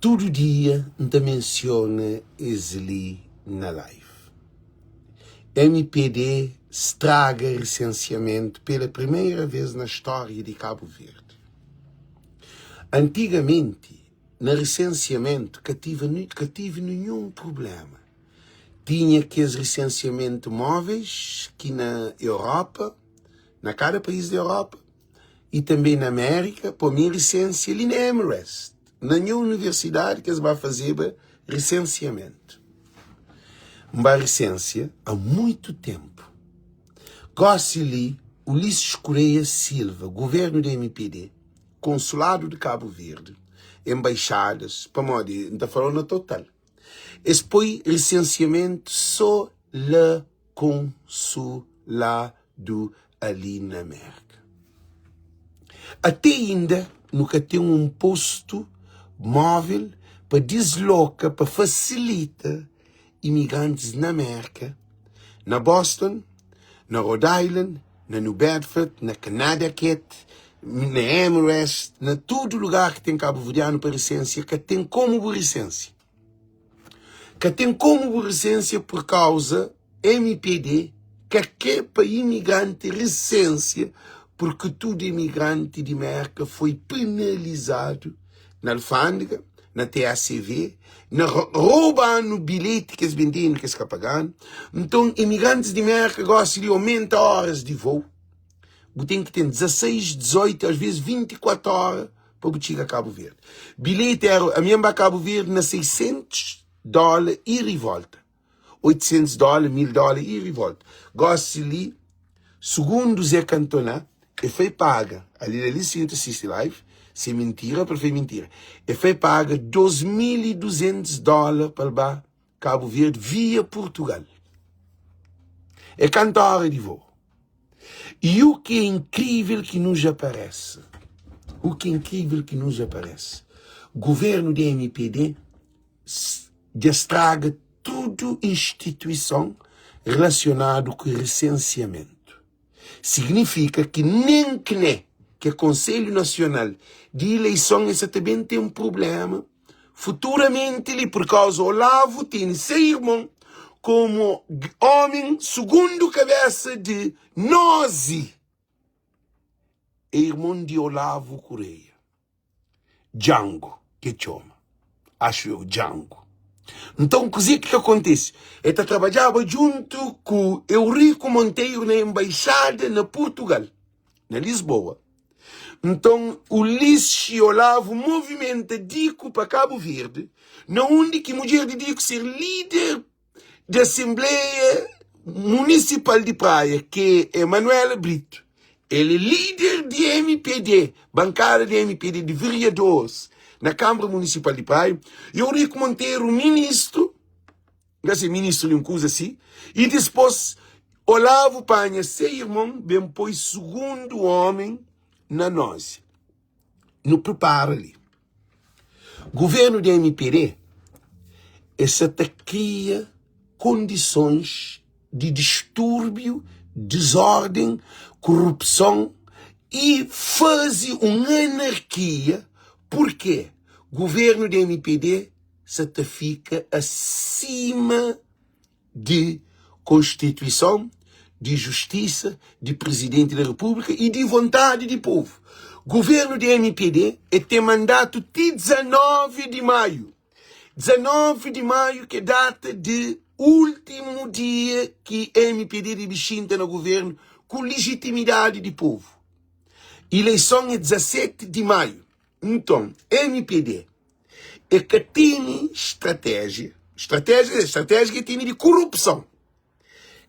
Tudu dia N ta mensiona es li na live. Mpd straga resensiamentu pela primeira vez na stória di Kabu Verdi. Antigamenti, na resensiamentu ka tive ka tive ninhun prubléma. Tinha kes risensiamentu móveis ki na Europa, na kada país di Europa i tanbê na Amérika, pô mi risensia li na Amherst, na nha universidadi ki es ba fazeba risensiamentu. N ba risensia a muitu ténpu. Gósi li, Ulisses Correia Silva, govérnu di mpd, Konsuladu di Kabu Verdi, enbaixadas, pamodi N ta fala-u na total, es poi risensiamentu so la konsuladu ali na Merka. Ate inda nu ka ten un postu móvel pa disloka, pa fasilita imigrantis na Merka, na Boston, na Rhode Island, na New Bedford, na Connecticut, na Amherst, na tudu lugar ki ten kabuverdianu pa risensia, ka ten komu bu risensia. Ka ten komu bu risensia pur kauza mpd ka kre pa imigranti risensia purki tudu imigranti di Merka foi penalizadu na alfandega, na TACV, na roba-nu bilheti ki es bende-nu ki es ka paga-nu. Nton, imigrantis di Merka gosi di omenta oras di vou. Bu ten ki ten 16, 18, as vezes 24 ora pa bu txiga Kabu Verdi. Bilheti era, ami N ba Kabu Verdi na 600 dóla ida i volta. 800 dóla, 1000 dóla ida i volta. Gosi li, sugundu Zé Cantona, e foi paga, ali la li si nta sisti live, si é mintira pa el fla é mintira, e foi paga 2200 dóla pa el ba Kabu Verdi via Purtugal. É kantu óra di voo. E o que é incrível que nos aparece, o que é incrível que nos aparece, governo di MPD dja straga tudu instituison relasionadu ku resensiamentu. Signifika ki nen kne, ki é Konselhu Nasional di Ileison, es sa ta ben ten prubléma futuramenti li pur kauza Olavo tene se irmon komu omi sugundu kabesa di Nozi, é irmon di Olavo Correia. Django ke txoma, axu eu, Django. Nton, kuzê ki ta kontise? El ta trabadjaba djuntu ku Eurico Monteiro na enbaixada na Purtugal, na Lisboa. Nton, Ulisses i Olavo movimenta Diku pa Kabu Verdi, na undi ki mudjer di Diku ser líder di Asenbleia Munisipal di Praia, ki é Manuela Brito. El é líder di mpd, bankada di mpd di veriadoris na Kanbra Munisipal di Praia. Eurico Monteiro, ministru, N ka se ministru di un kuza si, i dispôs Olavo panha se irmon ben poi sugundu omi na nozi. Nu pripara li. Governu di mpd es sa ta kria kondisons di distúrbiu, dizórden, korupson i faze un anarkia purke governu di mpd sa ta fika asima di Konstituison, di Justisa, di Prizidenti di Repúblika y di vontadi di povu. Guvernu di mpd e ten mandatu ti 19 di Maiu. 19 di Maiu ki é data di últimu dia ki mpd debe xinta na guvernu ku lijitimidadi di povu. Ileison é 17 di Maiu. Nton, mpd e ka tene stratéjia, stratéjia, stratéjia ke tene di korupson.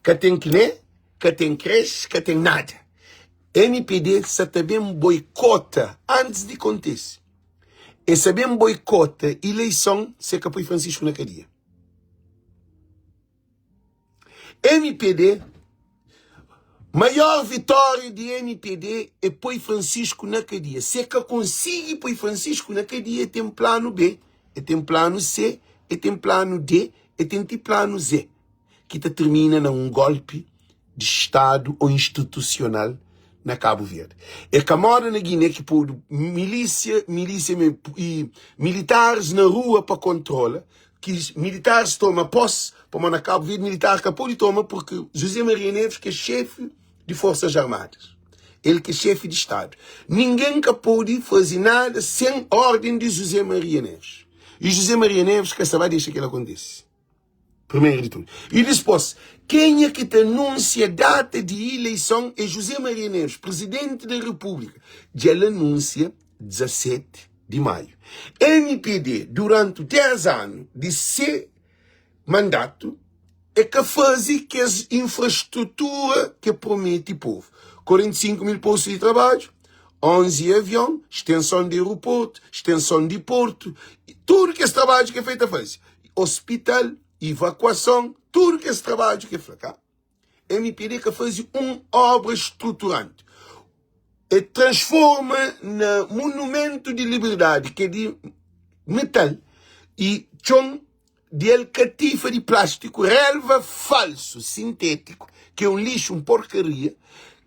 Ka ten kne, ka ten krexe, ka ten nada. Mpd sa ta ben boikota antis di kontise. E sa ben boikota ileison se ka poi Francisco na kadia. Mpd, Maior vitória di mpd é poi Francisco na kadia. Se ka konsigi poi Francisco na kadia, ten planu B, e ten planu C, e ten planu D, e ten ti planu Z, ki ta tirmina na un golpi di Stadu o institusional na Kabu Verdi. É ka moda na Guiné ki podu milísia, milísia i militaris na rua pa kontrola, ki militaris toma pos, pamodi na Kabu Verdi militar ka podi toma porque José Maria Neves ki é xefi di Forças Armadas, el ki é xefi di Stadu. Ninguém ka podi fazi nada sem ordem di José Maria Neves. E José Maria Neves ka sta ba dexa kel acontece. Primeru di tudu. I dispôs, kenha ki ta anúnsia data di ileison é José Maria Neves, Prizidenti da Repúblika. Dja el anúnsia 17 di Maiu. Mpd, durantu 10 anu di se mandatu, e ka faze kes infrastrutura ke promete povu, 45 mil postu di trabadju, 11 avion, stenson di aeroportu, stenson di portu, tudu kes trabadju ke fla e ta faze, ospital, ivakuason, tudu kes trabadju ke fla ka. Mpd ka faze un obra struturanti. E transforma na monumentu di liberdadi ke di metal i txon di el katifa di plástiku, relva falsu, sintétiku, ki é un lixu, un porkaria,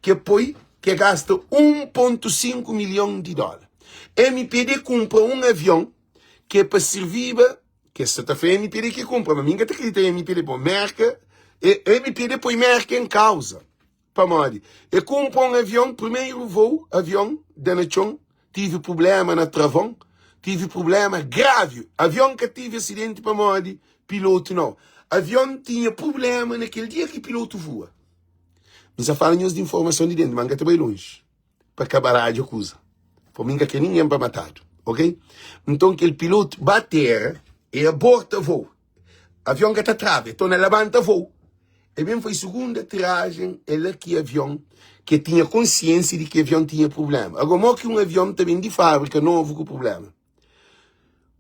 ki e poi, ki e gasta 1.5 milhon di dóla. Mpd kunpra un avion ki é pa sirviba, ki es sa ta fla mpd ki kunpra, ma mi N ka ta kridita mpd, poi Merka, mpd poi Merka en kauza. Pamodi? E kunpra un avion, primeru voo, avion da na txon, tive prubléma na travon, tive prubléma gravi. Avion ka tive asidenti pamodi pilotu nau. Avion tinha prubléma na kel dia ki pilotu vua. N sa fala nhos di informason di dentu, ma N ka ta bai lonji pa ka baradja kuza. Pamodi N ka kre ningen pa matadu, ok? Nton kel pilotu ba tera, e aborta voo. Avion ka ta trava, e torna labanta voo. E ben foi segunda aterrajen, é la ki avion, ki e tinha konsiensia di ki avion tinha prublema. Agora, mo ki un avion ta ben di fabrika novu ku prublema?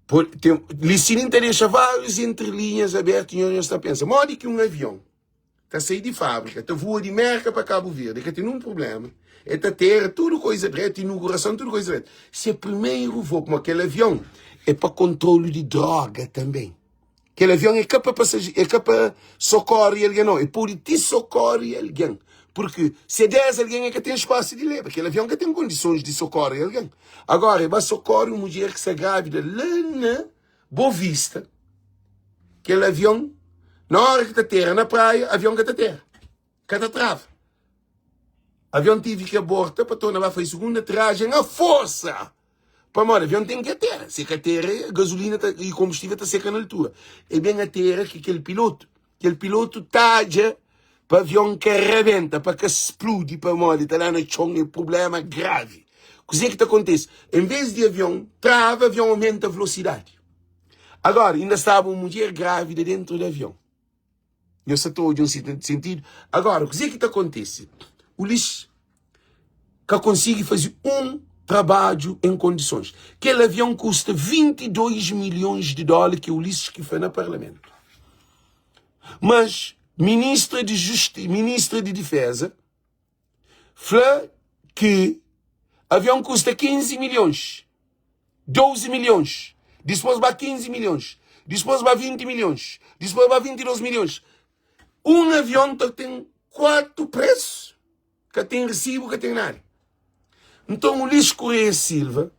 Por, tem, li sinin ta dexa várius entrelinhas abertu, nho, nho sta pensa, modi ki un avion ta sai di fabrika, ta voa di Merka pa Kabu Verdi, ka ten nun prublema, e ta tera tudu koiza dretu, inugurason, tudu koiza dretu. Se primeru voo, pamodi kel avion é pa kontrolu di droga tanben. Kel avion é ka pa pasaje, é ka pa sokori algen nau, é pode ti sokori algen, porque se é 10 algen é ka ten spasu di leba, kel avion ka ten kondisons di sokori algen. Agora é ba sokori un mudjer ki sta grávida la na Boa Vista, kel avion na ora ki ta tera na praia, avion ka ta tera, ka ta trava. Avion tive ki aborta pa torna ba faze segunda aterrajen a forsa. Pamodi avion ten ki atera. Se ka atera, gasolina ta, i kombustível ta seka na altura. E ben atera ki kel pilotu, kel pilotu tadja pa avion ka rabenta, pa ka spludi, pamodi ta da na txon, é problema gravi. Kuzê ki ta kontise? En vez di avion trava, avion aumenta velosidadi. Agora, inda staba un mudjer grávida dentru di avion. Nhos sa ta odja un sentidu? Agora, kuzê ki ta kontise? Ulis ka konsigi faze un trabadju en kondisons. Kel avion kusta 22 milhons di dóla ki Ulisses ki fla na parlamentu. Mas ministra di justi, ministra di difeza fla ki avion kusta 15 milhons, 12 milhons, dispôs ba 15 milhons, dispôs ba 20 milhons, dispôs ba 22 milhons. Un avion ta ten 4 presu, ka ten resibu, ka ten nada. Nton Ulisses Correia Silva,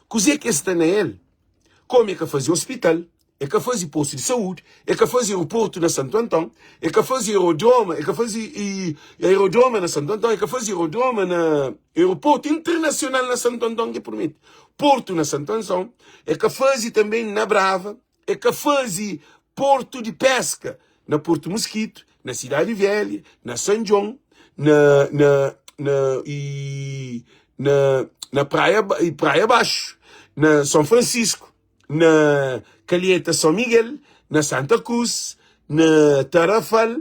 kuzê ki es sta na el? Komu e ka faze ospital, e ka faze postu di saúdi, e ka faze aeroportu na Santu Anton, e ka faze aerodroma, e ka faze aerodroma na Santu Anton, e ka faze aerodroma na aeroportu internasional na Santu Anton ki promete, portu na Santu Anson, e ka faze tanbe na Brava, e ka faze portu di peska na Portu Muskitu, na Sidadi Velha, na San Djon, na na na i na na Praia Praia Baxu, na São Francisco, na Calheta São Miguel, na Santa Cruz, na Tarrafal,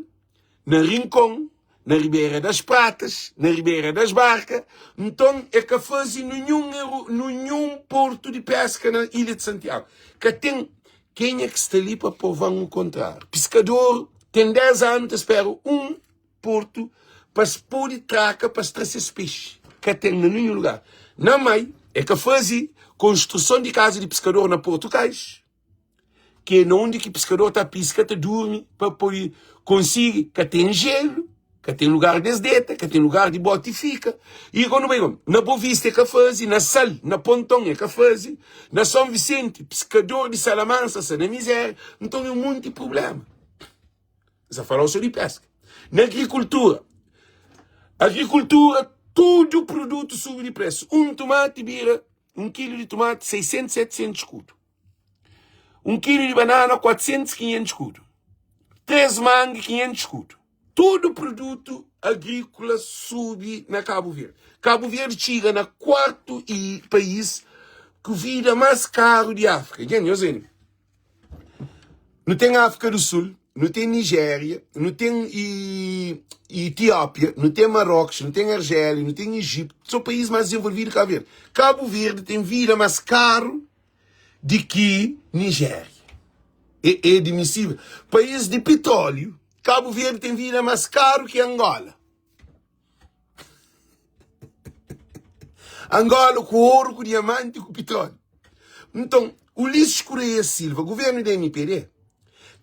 na Rincon, na Ribeira das Pratas, na Ribeira das Barcas. Nton, e ka faze ninhun ninhun portu di peska na Ilha de Santiago. Ka ten kenha ki sta li pa prova-m o kontráriu. Piskador ten 10 anu ta spera un portu pa es pode traka pa es tra ses pexi. Ka ten na ninhun lugar. Na Mai, e ka faze konstruson di kaza di piskador na Portu Kais. ki é na undi ki piskador ta piska, ta durmi pa pode konsigi. Ka ten jelu, ka ten lugar di es deta, ka ten lugar di boti fika. I konu bai na Bovista e ka faze, na Sal, na Ponton e ka faze, na Son Visenti, piskador di Salamansa sta na mizéria. Nton é un monti prubléma. N sta fala-u so di peska. Na agrikultura, agrikultura tudu produtu subi di presu. Un tumati bira, un kilu di tumati, 600, 700 skudu. Un kilu di banana 400, 500 skudu. 3 mangi 500 skudu. Tudu produtu agríkola subi na Kabu Verdi. Kabu Verdi txiga na kuartu i país ku vida más karu di Áfrika. Dja nhos ene. Nu ten Áfrika du Sul, nu ten Nijéria, nu ten i Etiópia, nu ten Marrokus, nu ten Arjélia, nu ten Ijitu. So país más dizenvolvidu ki Kabu Verdi. Kabu Verdi ten vida más karu di ki Nijéria. É, é admissível. País di pitróliu, Kabu Verdi ten vida más karu ki Angola. Angola ku oru, ku diamanti, ku pitróliu. Nton, Ulisses Correia Silva, governu di MPD,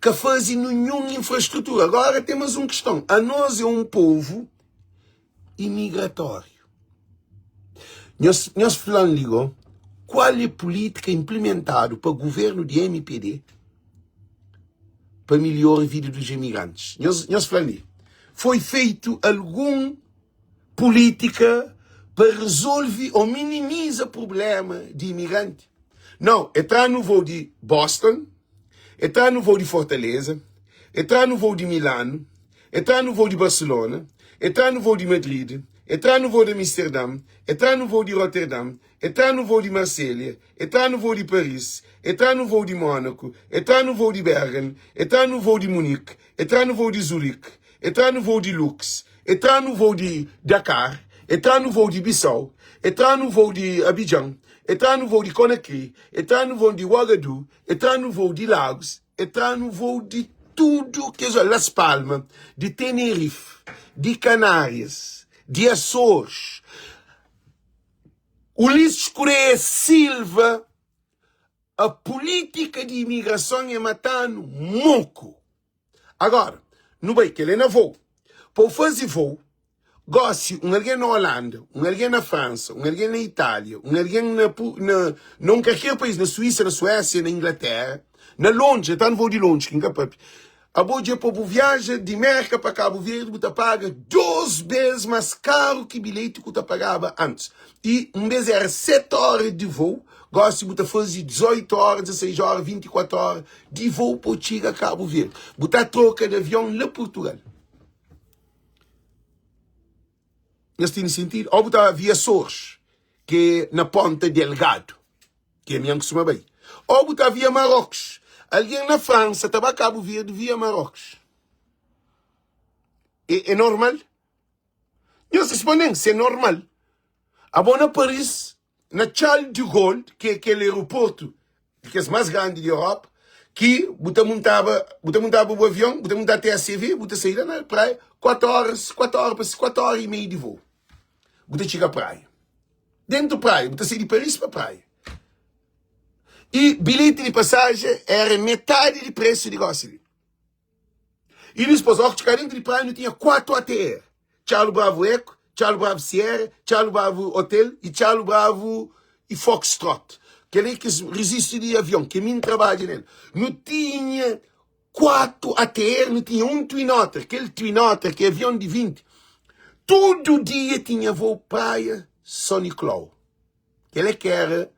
ka faze ninhun infrastrutura. Agora ten más un kiston. Anos é un povu imigratóriu. Nhos, nhos fla-m li go, kual é pulítika inplimentadu pa guvernu di mpd pa milhora vida dos imigrantis? Nhos, nhos fla-m li, foi feitu algun pulítika pa rezolve ô minimiza prublema di imigranti? Nau, é tra-nu voo di Boston, é tra-nu voo di Fortaleza, é tra-nu voo di Milanu, É tra-nu voo di Barcelona, é tra-nu voo di Madrid, é tra-nu voo di Amsterdam, é tra-nu voo di Rotterdam, é tra-nu voo di Marselha, é tra-nu voo di Paris, é tra-nu voo di Mónaco, é tra-nu voo di Bergen, é tra-nu voo di Munich, é tra-nu voo di Zurich, é tra-nu voo di Lux, é tra-nu voo di Dakar, é tra-nu voo di Bissau, é tra-nu voo di Abidjan, é tra-nu voo di Conakry, é tra-nu voo di Ouagadougou, é tra-nu voo di Lagos, E tra-nu vou di tudu kes Las Palma, di Tenerife, di Canárias, di Açores. Ulisses Correia Silva, a política di imigrason é mata-nu moku. Agora, nu bai, kel é na vou. Pa bu faze vou, Gósi, un algen na Olanda, un algen na Fransa, un algen na Itália, un algen na na na un kalker país, na Suísa, na Suésia, na Inglatéra, na Londres, el ta nu vou di Londres ki N ka pâpia. Abo dja pa bu viaja di Mérka pa Kabu Verdi bu ta paga dôs bês más karu ki bilheti ku ta pagaba antis. I un bês éra seti óra di vou, gósi bu ta faze 18 óra, 16 óra, 24 óra di vou pa bu txiga Kabu Verdi. Bu ta troka di avion la Purtugal. Nhos tene sentidu? Ô bu ta via Açores, ki é na Ponta Delgado, ki ami N kustuma bai. Ô bu ta via Marrocos. Algen na Fransa ta ba Kabu Verdi via Marrocos. É, é normal? Nhos responde-m se é normal. Abo na Paris, na Charles de Gaulle, ki é kel aeroportu di kes más grandi di Europa, ki bu ta muntaba, bu ta muntaba bu avion, bu ta muntaba TACV, bu ta sai la na praia, 4 horas, 4 horas pa 4 horas e meia di voo. Bu ta txiga praia. Dentu praia, bu ta sai di Paris pa praia. I bilheti di pasajen era metadi di presu di gosi li. I dispôs, óki txiga dentu di praia, nu tinha 4 ATR, Txalu Bravu Eco, Txalu Bravu Sierra, Txalu Bravu Hotel i Txalu Bravu i Foxtrot. Kel-li é kes rejistu di avion ki mi N trabadja na el. Nu tinha 4 ATR, nu tinha un Twin Otter, kel Twin Otter ki é avion di 20. Tudu dia tinha voo praia São Nicolau. Kel é ki éra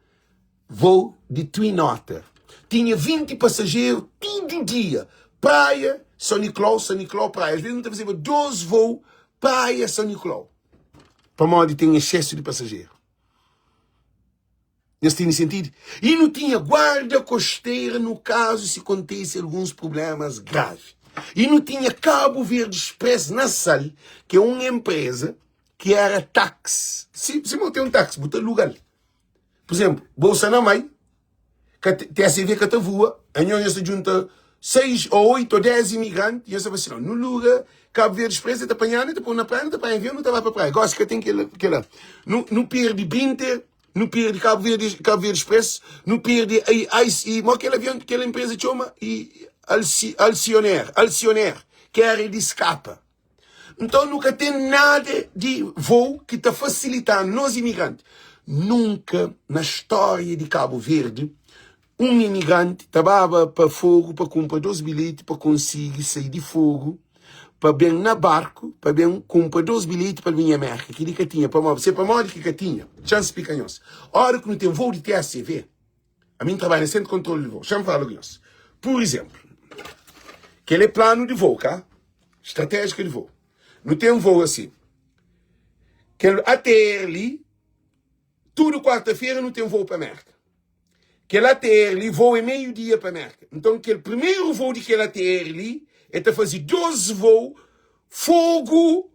voo di Twin Otter. Tinha 20 pasajeru tudu dia. Praia, São Nicolau, São Nicolau, praia. Às vezes nu ta fazeba dôs voo, praia, São Nicolau. Pamodi ten exsesu di pasajeru. Nhos tene sentidu? I nu tinha guarda kosteira no kazu si kontese alguns prublémas gravi. I nu tinha Cabo Verde Express na Sal, ki é un enpreza ki era taxi. Si, si bu ten un taxi, bu ta aluga-l. Por exemplo, bolsa na mai, ka TSV ka ta voa, anho nhos ta junta 6 ou 8 ou 10 imigranti, nhos ta fala assim, não, nu luga Cabo Verde Express, ta panha-nu, ta pô-nu na praia, nu ta panha avião, nu ta vai pa praia. Gosi ka ten kel, kel-la. Nu, nu perdi Binter, nu perdi Cabo Verde, Cabo Verde Express, nu perdi a, a, mo kel avião, kel empresa txoma e Alci, Alcionair, Alcionair, ki era di Scapa. Nton nu ka ten nada di voo ki ta fasilita-nu, nos imigranti. Nunka na stória di Kabu Verdi un imigranti ta baba pa Fogu pa kunpra dos bilheti pa konsigi sai di Fogu pa ben na barku pa ben kunpra dos bilheti pa binha Mérka. Kel-li ka tinha. Pamodi? Se pamodi ki ka tinha? Txa-m splika nhos. Óra ki nu ten voo di TACV, Ami N trabadja na Sentru Kontrolu di Voo. Xa-m fala ku nhos. Pur izénplu, Kel é planu di voo, ka? Stratéjika di voo. Nu ten voo asi. Kel ATR li, tudu kuarta-fera nu ten voo pa Mérka. Kel ATR li voo é meiu dia pa Mérka. Nton kel primeru voo di kel ATR li, el ta faze dos voo Fogu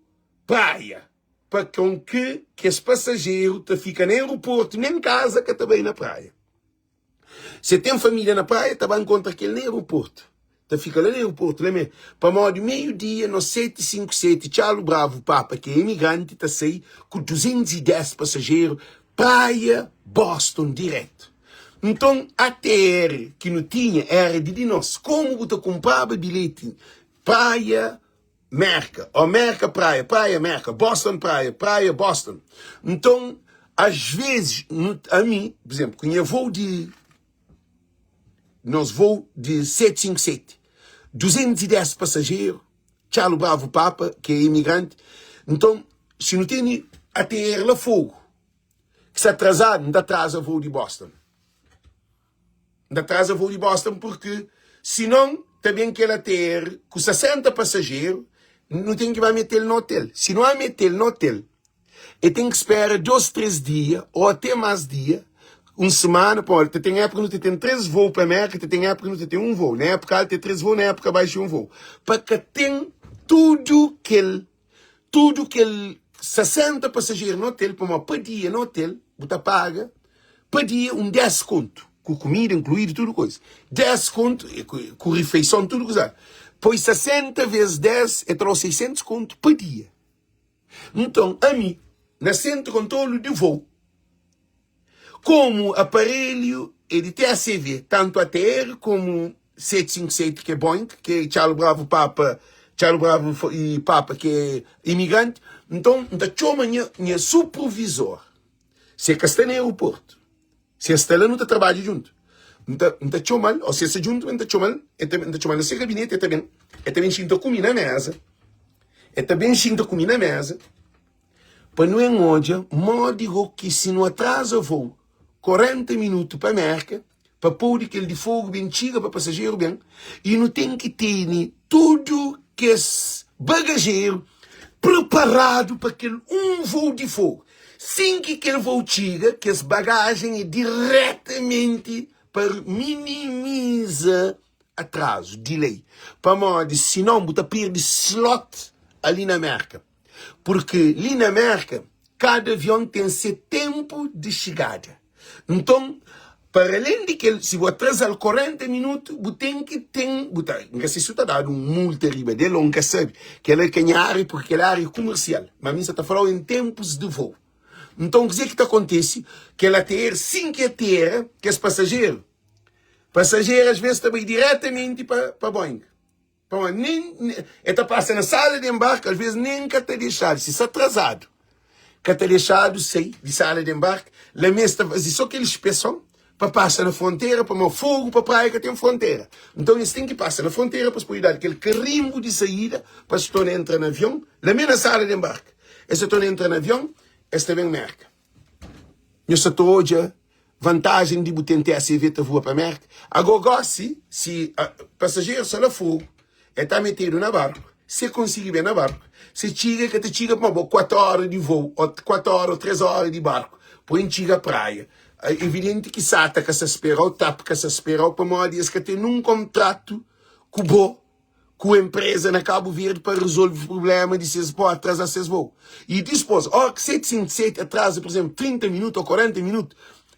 Praia, pa kon ki kes pasajeru ta fika na aeroportu, nen kaza ka ta bai na praia. Se ten família na praia, ta ba nkontra kel na aeroportu. Ta fika la na aeroportu la mé. Pamodi meiu dia nos 757 Txalu Bravu Papa ki é imigranti ta sai ku 210 pasajeru praia Boston diretu. Nton ATR ki nu tinha era di di nos. Komu bu ta kunpraba bilheti praia Merka, ó Merka praia, praia Merka, Boston praia, praia Boston. Nton, às vezes, nu, ami, por exemplo, ku nha voo di, nos voo di 757, 210 pasajeru, Txalu Bravu Papa, ki é imigranti, nton, si nu tene ATR la Fogu, ki sta atrazadu, N ta atraza voo di Boston. N ta traza voo di Boston purki sinon ta ben kel ATR ku 60 pasajeru, nu ten ki ba mete-l na otel. Si nu a mete-l na otel, el ten ki spera dos, tres dia ô ate más dia, un semana, pamodi ta ten épuka nu ta ten tres voo pa Mérka, ta ten épuka nu ta ten un voo. Na épuka altu é tres voo, na épuka baxu é un voo. Pa ka ten tudu kel Tudu kel 60 pasajeru na otel, pamodi pa dia na otel bu ta paga pa dia un 10 kontu, ku kumida inkluidu tudu koisa, 10 kontu ku rifeison tudu kuza, poi 60 ves 10 e ta dau 600 kontu pa dia. Nton ami na sentru kontrolu di vou Komu aparelhu é di TACV, tantu ATR komu 757 ki é Boeing, ki é Txalu Bravu Papa, Txalu Bravu i Papa ki é imigranti, nton N ta txoma nha nha supervisor, si e ka sta na aeroportu, si e sta la nu ta trabadja djuntu, N ta N ta txoma-l, ô si e sta djuntu mi N ta txoma-l, e ta N ta txoma-l na se gabineti, e ta ben, e ta ben xinta ku mi na meza, e ta ben xinta ku mi na meza. Pa nu en odja modi go ki si nu atraza vou 40 minutu pa Merka pa podi kel di Fogu ben txiga pa pasajeru ben i nu ten ki tene tudu kes bagajeru preparadu pa kel un vou di Fogu. Sin ki kel vou txiga kes bagajen e diretamenti pa minimiza atrazu, delay, pamodi sinon bu ta pirdi slot ali na Merka. Purki li na Mérka, kada avion ten se ténpu di xigada. Nton, para alén di kel, si bu atraza-l 40 minutu, bu ten ki ten, bu ta, N ka se si bu ta dadu un multa riba del ô N ka sabe. Kel-la é ka nha ária, purki kel ária é kumersial. Má mi N sa ta fla-u en ténpus di vôu. Nton, kuzê ki ta kontise? Kel ATR, sin ki atera kes pasajeru, pasajeru asvês ta bai diretamenti pa pa Boeing. Pamodi nen el ta pasa na sala di enbarku, alvês nen ka ta dexadu, si sta atrazadu, ka ta dexadu sai di sala di enbarku. La mes ta faze so kel inspeson pa pasa na frontera, pamodi Fogu pa Praia ka ten frontera. Nton es ten ki pasa na frontera pa es pode dadu kel karinbu di saída pa es torna entra na avion. La mes na sala di enbarku, es ta torna entra na avion, es ta ben Merka. Nhos sa ta odja vantajen di bu ten TACV ta voa pa Merka. Ago gosi, si pasajeru sta la Fogu, e ta metedu na barku, si e konsigi ben na barku, si e txiga, e ka ta txiga pamodi bo 4 ora di vou, o 4 ora o 3 ora di barku pa en txiga praia. Evidenti ki SATA ka sa sperau, TAP ka sa sperau pamodi es ka ten nun kontratu ku bo. ku enpreza na Kabu Verdi pa rezolve prublema di ses voo atraza ses voo. I dispos, ora ki 757 atraza, pur izemplu, 30 minutu o 40 minutu,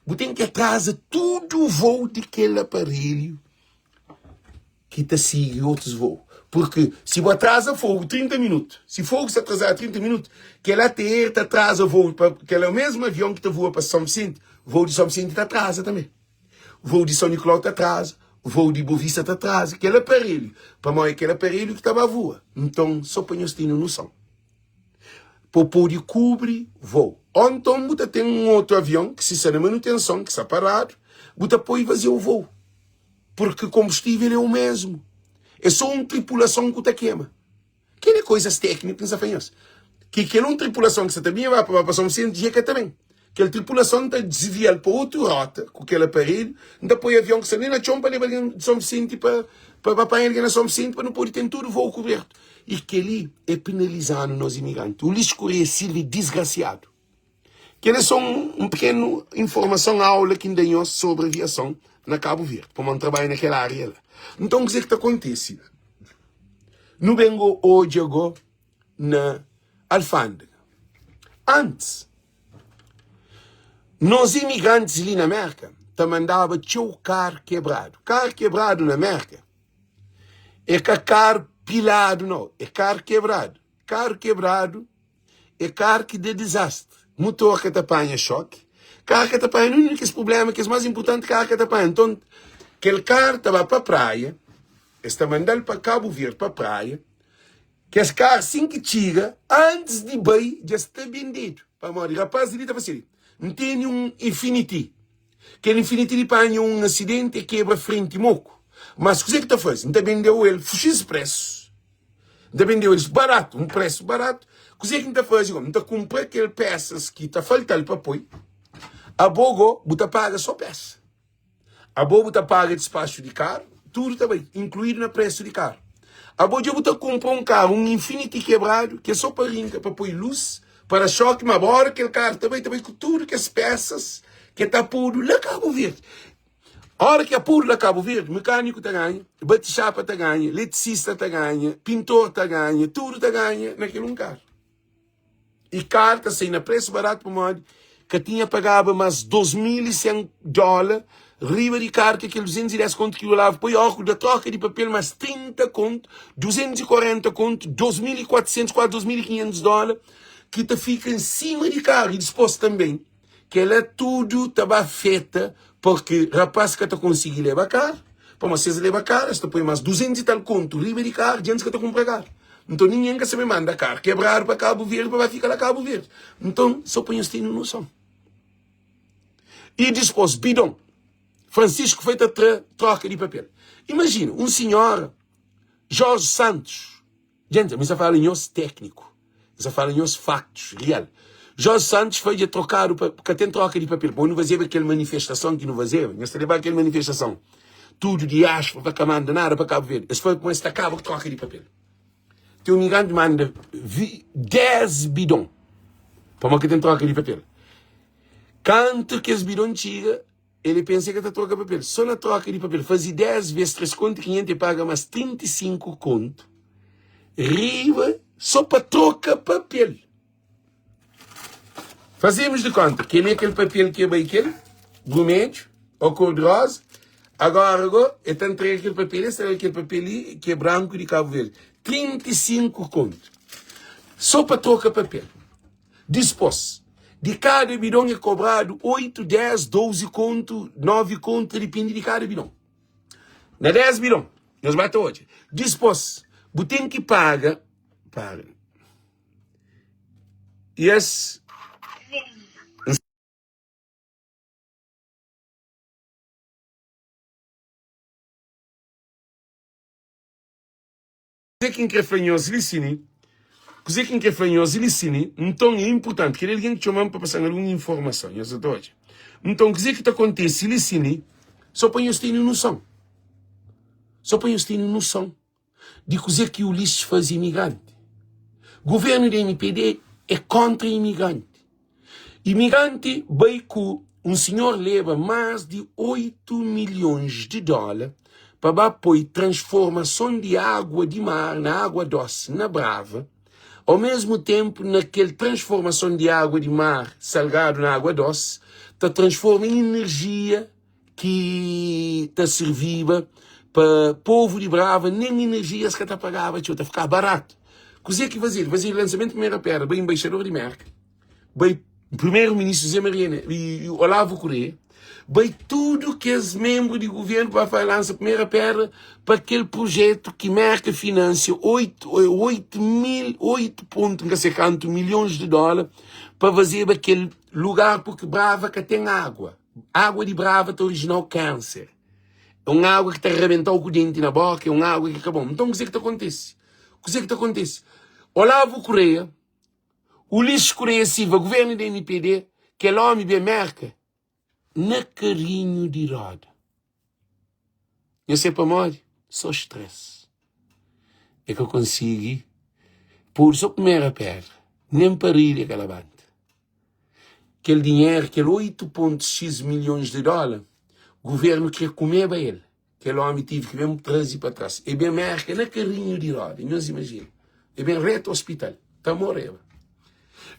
bu ten ki atraza tudu voo di kel aparelhu ki ta sigi otus voo. Purki si bu atraza fogu 30 minutu, si fogu sta atrazadu 30 minutu, kel ATR ta atraza voo pa kel mesmu avion ki ta voa pa São Vicente, voo di São Vicente ta atraza tanbe. Voo di São Nicolau ta atraza, voo di Bovista ta atraza, kel aparelhu, pamodi é kel aparelhu ki ta ba voa. Nton, sô pa nhos tene noson, pa bu pode kubri voo. Ô nton bu ta ten un otu avion ki si sta na manutenson, ki sta paradu, bu ta poi vazia-u voo, purki konbustível é u mésmu, é sô un tripulason ku ta kema. Kel é koizas tékniku ki N sta fla nhos. Ki kel un tripulason ki sta ta binha ba pa ba pa São Vicente dja ka ta ben. Kel tripulason ta disvia-l pa otu rota ku kel aparelhu. N ta poi avion ki sta li na txon pa leba algen di Son Visenti pa pa ba panha algen na Son Visenti pa nu pode ten tudu voo kubertu. I kel-li é penaliza-nu nos imigranti. Ulisses Correia Silva é disgrasiadu. Kel é so un pikenu informason, aula ki N da nhos sobri aviason na Kabu Verdi, pamodi N trabadja na kel aria la. Nton kuzê ki ta kontise? Nu ben go odja go na alfandega. Antis, nos imigrantis li na Merka ta mandaba txeu kar kebradu. Kar kebradu na Merka é ka kar piladu nau, é kar kebradu. Kar kebradu é kar ki da dizastri. Mutor ka ta panha xoki, kar ka ta panha nunhu di kes prubléma, kes más inpurtanti kar ka ta panha. Nton, kel kar ta ba pa praia, es ta manda-l pa Kabu Verdi, pa praia, kes kar sin ki txiga, antis di bai dja sta bendedu. Pamodi rapaz di li ta fla si, N tene un Infiniti, kel Infiniti li panha un asidenti e kebra frenti moku, mas kuzê ki ta faze? N ta bende-u el xis présu. N ta bende-u elis baratu, un presu baratu. Kuzê ki N ta faze go? N ta kunpra kel pesas ki ta falta-l pa poi. Abo go, bu ta paga so pesa. Abo bu ta paga dispaxu di karu, tudu ta bai, inkluidu na presu di karu. Abo dja bu ta kunpra un karu, un Infiniti kebradu, ki é so pa rinka, pa poi lus, para-xoki, ma ora kel karu ta bai, ta bai ku tudu kes pesas ki ta podu la Kabu Verdi. Ora ki apuru la Kabu Verdi, mekaniku ta ganha, bati-xapa ta ganha, letisista ta ganha, pintor ta ganha, tudu ta ganha na kel un karu. I karu ta sai na presu baratu pamodi ka tinha pagaba mas 2100 dola riba di karu ki kel 210 kontu ki Olavo poi, ora ku da troka di papel mas 30 kontu, 240 kontu, 2400 kuazi 2500 dola ki ta fika en sima di karu i dispos tanben. Kela tudu ta ba afeta porque rapaz ka ta konsigi leba kar, pamodi si es leba kar es ta poi mas 200 i tal kontu riba di kar, djentis ka ta kumpra kar. Nton ningen ka sabe manda kar kebradu pa Kabu Verdi pa ba fika la Kabu Verdi. Nton so pa nhos tene noson. I dispos bidon, Francisco foi ta tra troka di papel. Imajina un sinhora Jorge Santos. Djente, mi sa fala nhos tékniku, mi sa fala nhos faktus real. Jorge Santos foi dja trokadu pa, ka ten troka di papel, pamodi nu fazeba kel manifestason ki nu fazeba, nhos ta leba kel manifestason, tudu diáspora pa ka manda nada pa Kabu Verdi, es fla kuma es ta kaba ku troka di papel. Ten un migranti manda 10 bidon, pamodi ka ten troka di papel. Kantu kes bidon txiga, El pensa ke ta troka papel. So na troka di papel faze 10 ves 3 kontu 500 e paga mas 35 kontu riba so pa troka papel. Fazemos de conta kel é kel papel ke bai kel brumedju ou cor de rosa. Agora go e ta entrega kel papel, es ta da kel papel li ke branku di Kabu Verdi. 35 kontu so pa troka papel. Dispos, di kada bidon é kobradu 8, 10, 12 kontu, 9 kontu, ta dipende di kada bidon. Na 10 bidon, nhos ba ta odja. Dispos, bu ten ki paga, para. Yes. Kuzê ki N krê fla nhos li si ni? Kuzê ki N krê fla nhos li si ni? Nton, é inportanti kel algen ki txoma-m pa pasa-m algun informason. Nhos sa ta odja? Nton, kuzê ki ta kontise li si ni? Sô pa nhos tene noson. Sô pa nhos tene noson di kuzê ki Ulisses faze imigranti. Govérnu di MPD é kóntra imigranti. Imigranti bai ku un sinhor leba más di 8 milhons di dóla pa ba poi transformason di água di mar na água dósi na Brava, au mesmu ténpu na kel transformason di água di mar salgadu na água dósi ta transforma inerjia ki ta sirviba pa povu di Brava nen inerjia es ka ta pagaba txeu, ta fikaba baratu. Kuzê ki fazedu? Fazedu lansamentu di primera pedra, bai enbaixador di Merka, bai primeru ministru Zé Maria Neto i Olavo Correia, bai tudu kes menbru di guvernu pa ba lansa primera pedra pa kel projetu ki Merka finansia 8, 8 mil, 8 pontu nka se kantu milhons di dóla pa fazeba kel lugar purki Brava ka ten água. Água di Brava ta orijinau kánser. É un água ki ta rabentau ku denti na boka, é un água ki ka bon. Nton kuzê ki ta kontise? Kuzê ki ta kontise? Olavo Correia, Ulisses Correia Silva, governu di MPD, Kel ómi ben Mérka na karinhu di roda. Nhos sabe pamodi? Sô stress. E ka konsigi podu sô primera pedra, nen paridi e ka labanta. Kel dinheru, kel 8 pontu xis milhons di dóla, guvernu kre kumeba el. Kel ómi tive ki ben traze pa tras. E ben Mérka na karinhu di roda. Nhos imajina. E ben retu ospital. Ta moreba.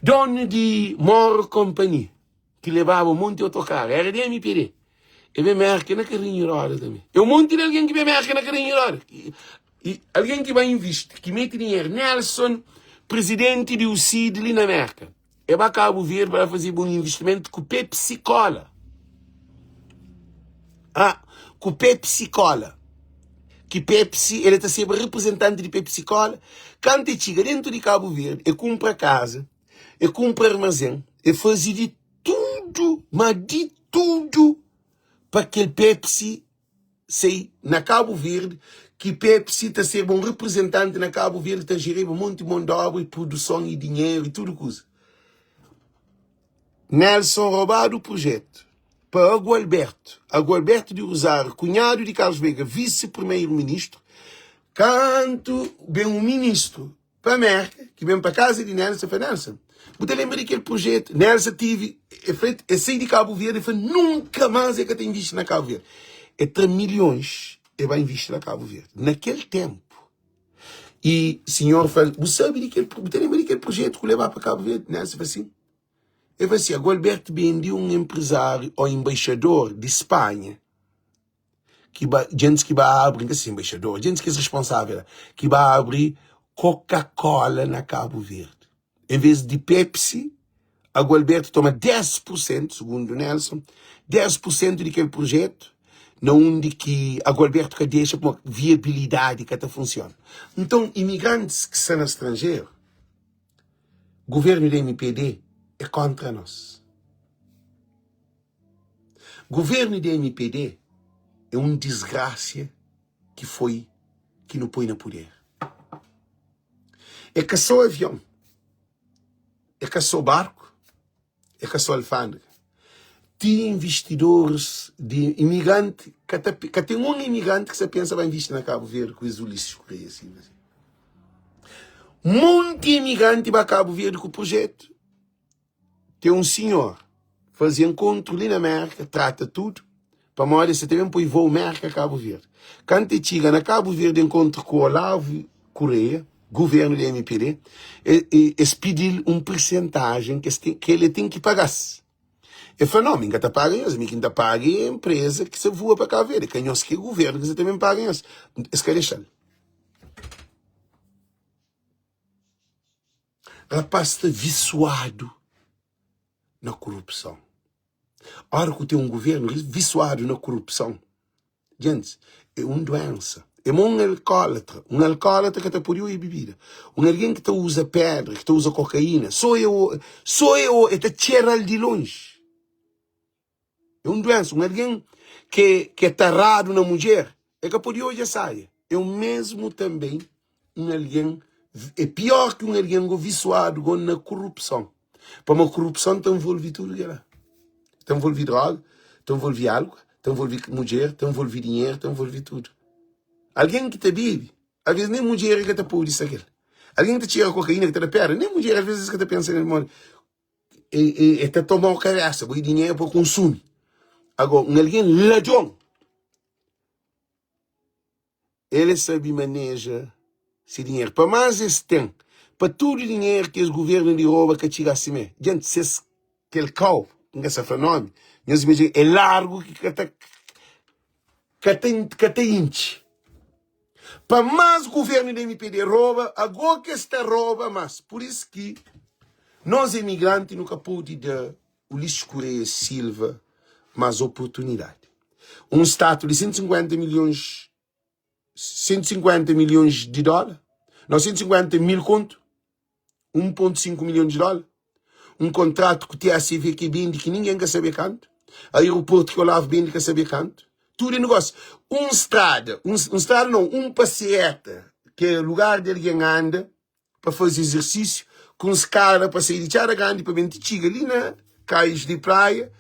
Donu di Moro Company, ki lebaba un monti otokaru, era di MPD. E ben Mérka na karinhu di roda tanbe. E un monti di algen ki ben Mérka na karinhu di roda. I algen ki ba invisti, ki mete dinheru. Nelson, prizidenti di UCID li na Mérka. E ba Kabu Verdi pa ba fazeba un investimentu ku Pepsi Cola. Ah, ku Pepsi Cola. Ki Pepsi, el ta seba reprezentanti di Pepsi Cola. Kantu e txiga dentu di Kabu Verdi, e kunpra kaza, e kunpra armazen, e faze di tudu, ma di tudu pa kel Pepsi Sei na Kabu Verdi ki Pepsi ta serba un reprezentanti na Kabu Verdi ta jeriba monti mon di obra i produson i dinheru i tudu kuza. Nelson robadu projetu pa Agualberto, Agualberto di Rosário, kunhadu di Carlos Veiga, visi-primeiro-ministru, kantu ben un ministru Pa Merka, ki ben pa kaza di Nelson, fla, Nelson, bu ta lenbra di kel projetu? Nelson tivi, e fla, e sai di Kabu Verdi, e fla, nunka mas e ka ta invisti na Kabu Verdi. E tra milhons, e ba invisti na Kabu Verdi. Na kel tenpu, i sinhor fla, bu sabi di kel, bu ta lenbra di kel projetu ku leba pa Kabu Verdi? Nelson fla, sin. E fla si, Agualberto bendi un enprezáriu o enbaixador di Spanha, ki ba djentis ki ba abri, nka si embaixador, djentis ki es responsável la, ki ba abri Coca-Cola na Cabo Verde. Em vez di Pepsi, Agualberto toma 10%, segundo Nelson, 10% di kel projetu, na undi ki Agualberto ka dexa pamodi viabilidadi ka ta funciona. Nton, imigrantis ki sta na stranjeru, governu di MPD é kontra nos. Governo di MPD é um disgracia ki foi ki nu poi na poder. É ka só avião, é ka só barco, é ka só alfândega. Ti investidores di imigrante ka ta ka ten um imigrante ki sa pensa ba investi na Cabo Verde ku es Ulisses Correia assim. Monti imigrante ba Cabo Verde ku projeto. Ten un sinhor faze enkontru li na Mérka, trata tudu, pamodi es sa ta ben poi vôu Mérka-Kabu Verdi. Kantu e txiga na Kabu Verdi, enkontra ku Olavu Kureia, guvernu di MPD, es pidi-l un persentajen ki es ten, ki el ten ki paga-s. El fla, No, mi N ka ta paga nhos, mi ki N ta paga é enpreza ki sa vua pa Kabu Verdi, ka nhos ki é guvernu ki sa ta ben paga nhos. Es ka dexa-l. Rapaz sta visuadu na korupson. Ora ku ten un guvernu visuadu na korupson, djentis, é un duensa. É mo un alkólatra. Un alkólatra ka ta pode obi bibida. Un algen ki ta uza pedra, ki ta uza kokaína, so e so e e ta txera-l di lonji. É un duensa. Un algen ki é taradu na mudjer, el ka pode odja saia. É o mesmu tanbê un algen, é pior ki un algen go visuadu go na korupson. Pamodi korupson ta nvolve tudu kel-la. Ta nvolve droga, ta nvolve álkol, ta nvolve mudjer, ta nvolve dinheru, ta nvolve tudu. Algen ki ta bebe, alvês nen mudjer el ka ta pode sta ku el. Algen ki ta txera kokaína, ki ta da pédra, nen mudjer alvês es ka ta pensa nel. Pamodi E ta toma-u kabésa, bo é dinheru pa konsumi. Agora, un algen ladron, el é sabe maneja se dinheru. Pa más es ten, pa tudu dinheru ki es guvernu di roba ka txiga simé. Djenti, ses kel kau, N ka sa fla nomi, nhos imajina, é largu ki ka ta ka ta ka ta intxi. Pa más guvernu di MPD roba, agó ki es ta roba más. Pur isu ki nos emigranti nu ka pode da Ulisses Correia Silva más oportunidadi. Un statu di 150 milhons, 150 milhons di dóla, não, 150 mil kontu, 1.5 milhon di dóla, un kontratu ku TACV ki bendi ki ningen ka sabe kantu, aeroportu ki Olavo bendi ka sabe kantu, tudu é negósiu. Un strada, un, un strada não, un passeata, ki é lugar di algen anda pa faze exersísiu, ku un skada pa sai di Txada Grandi pa ben ti txiga li na. Kais di Praia,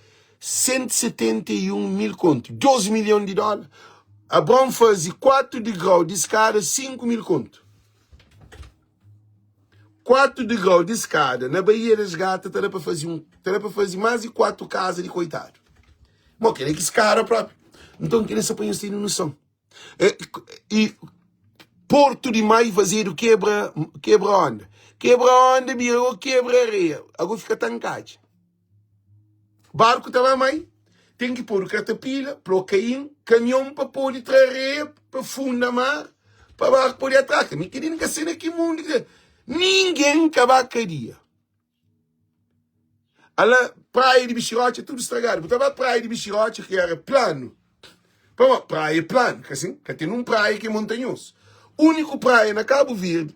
171 mil kontu, 2 milhon di dóla. Abraon faze 4 digrau di skada, 5 mil kontu. 4 degrau di skada na Baía das Gatas ta da pa faze un, ta da pa faze más di 4 kaza di koitadu. Mo kel é ki skada propi. Nton kel-li sa pa nhos tene noson. E, e Porto di Mai fazedu kebra, kebra onda. Kebra onda bira o kebra areia. Ago fika tankadja. Barku ta ba mai, ten ki podu katapila, plokain, kamion pa pode tra areia pa funda mar, pa barku pode atraka. Mi kel-li N ka sai na ki mundu ki ningen ka ba kadia. Ala praia di Bixirotxa tudu stragadu. Bu ta ba praia di Bixirotxa ki era planu. Pamodi praia é planu, ka sin? Ka ten un praia ki é montanhozu. Úniku praia na Kabu Verdi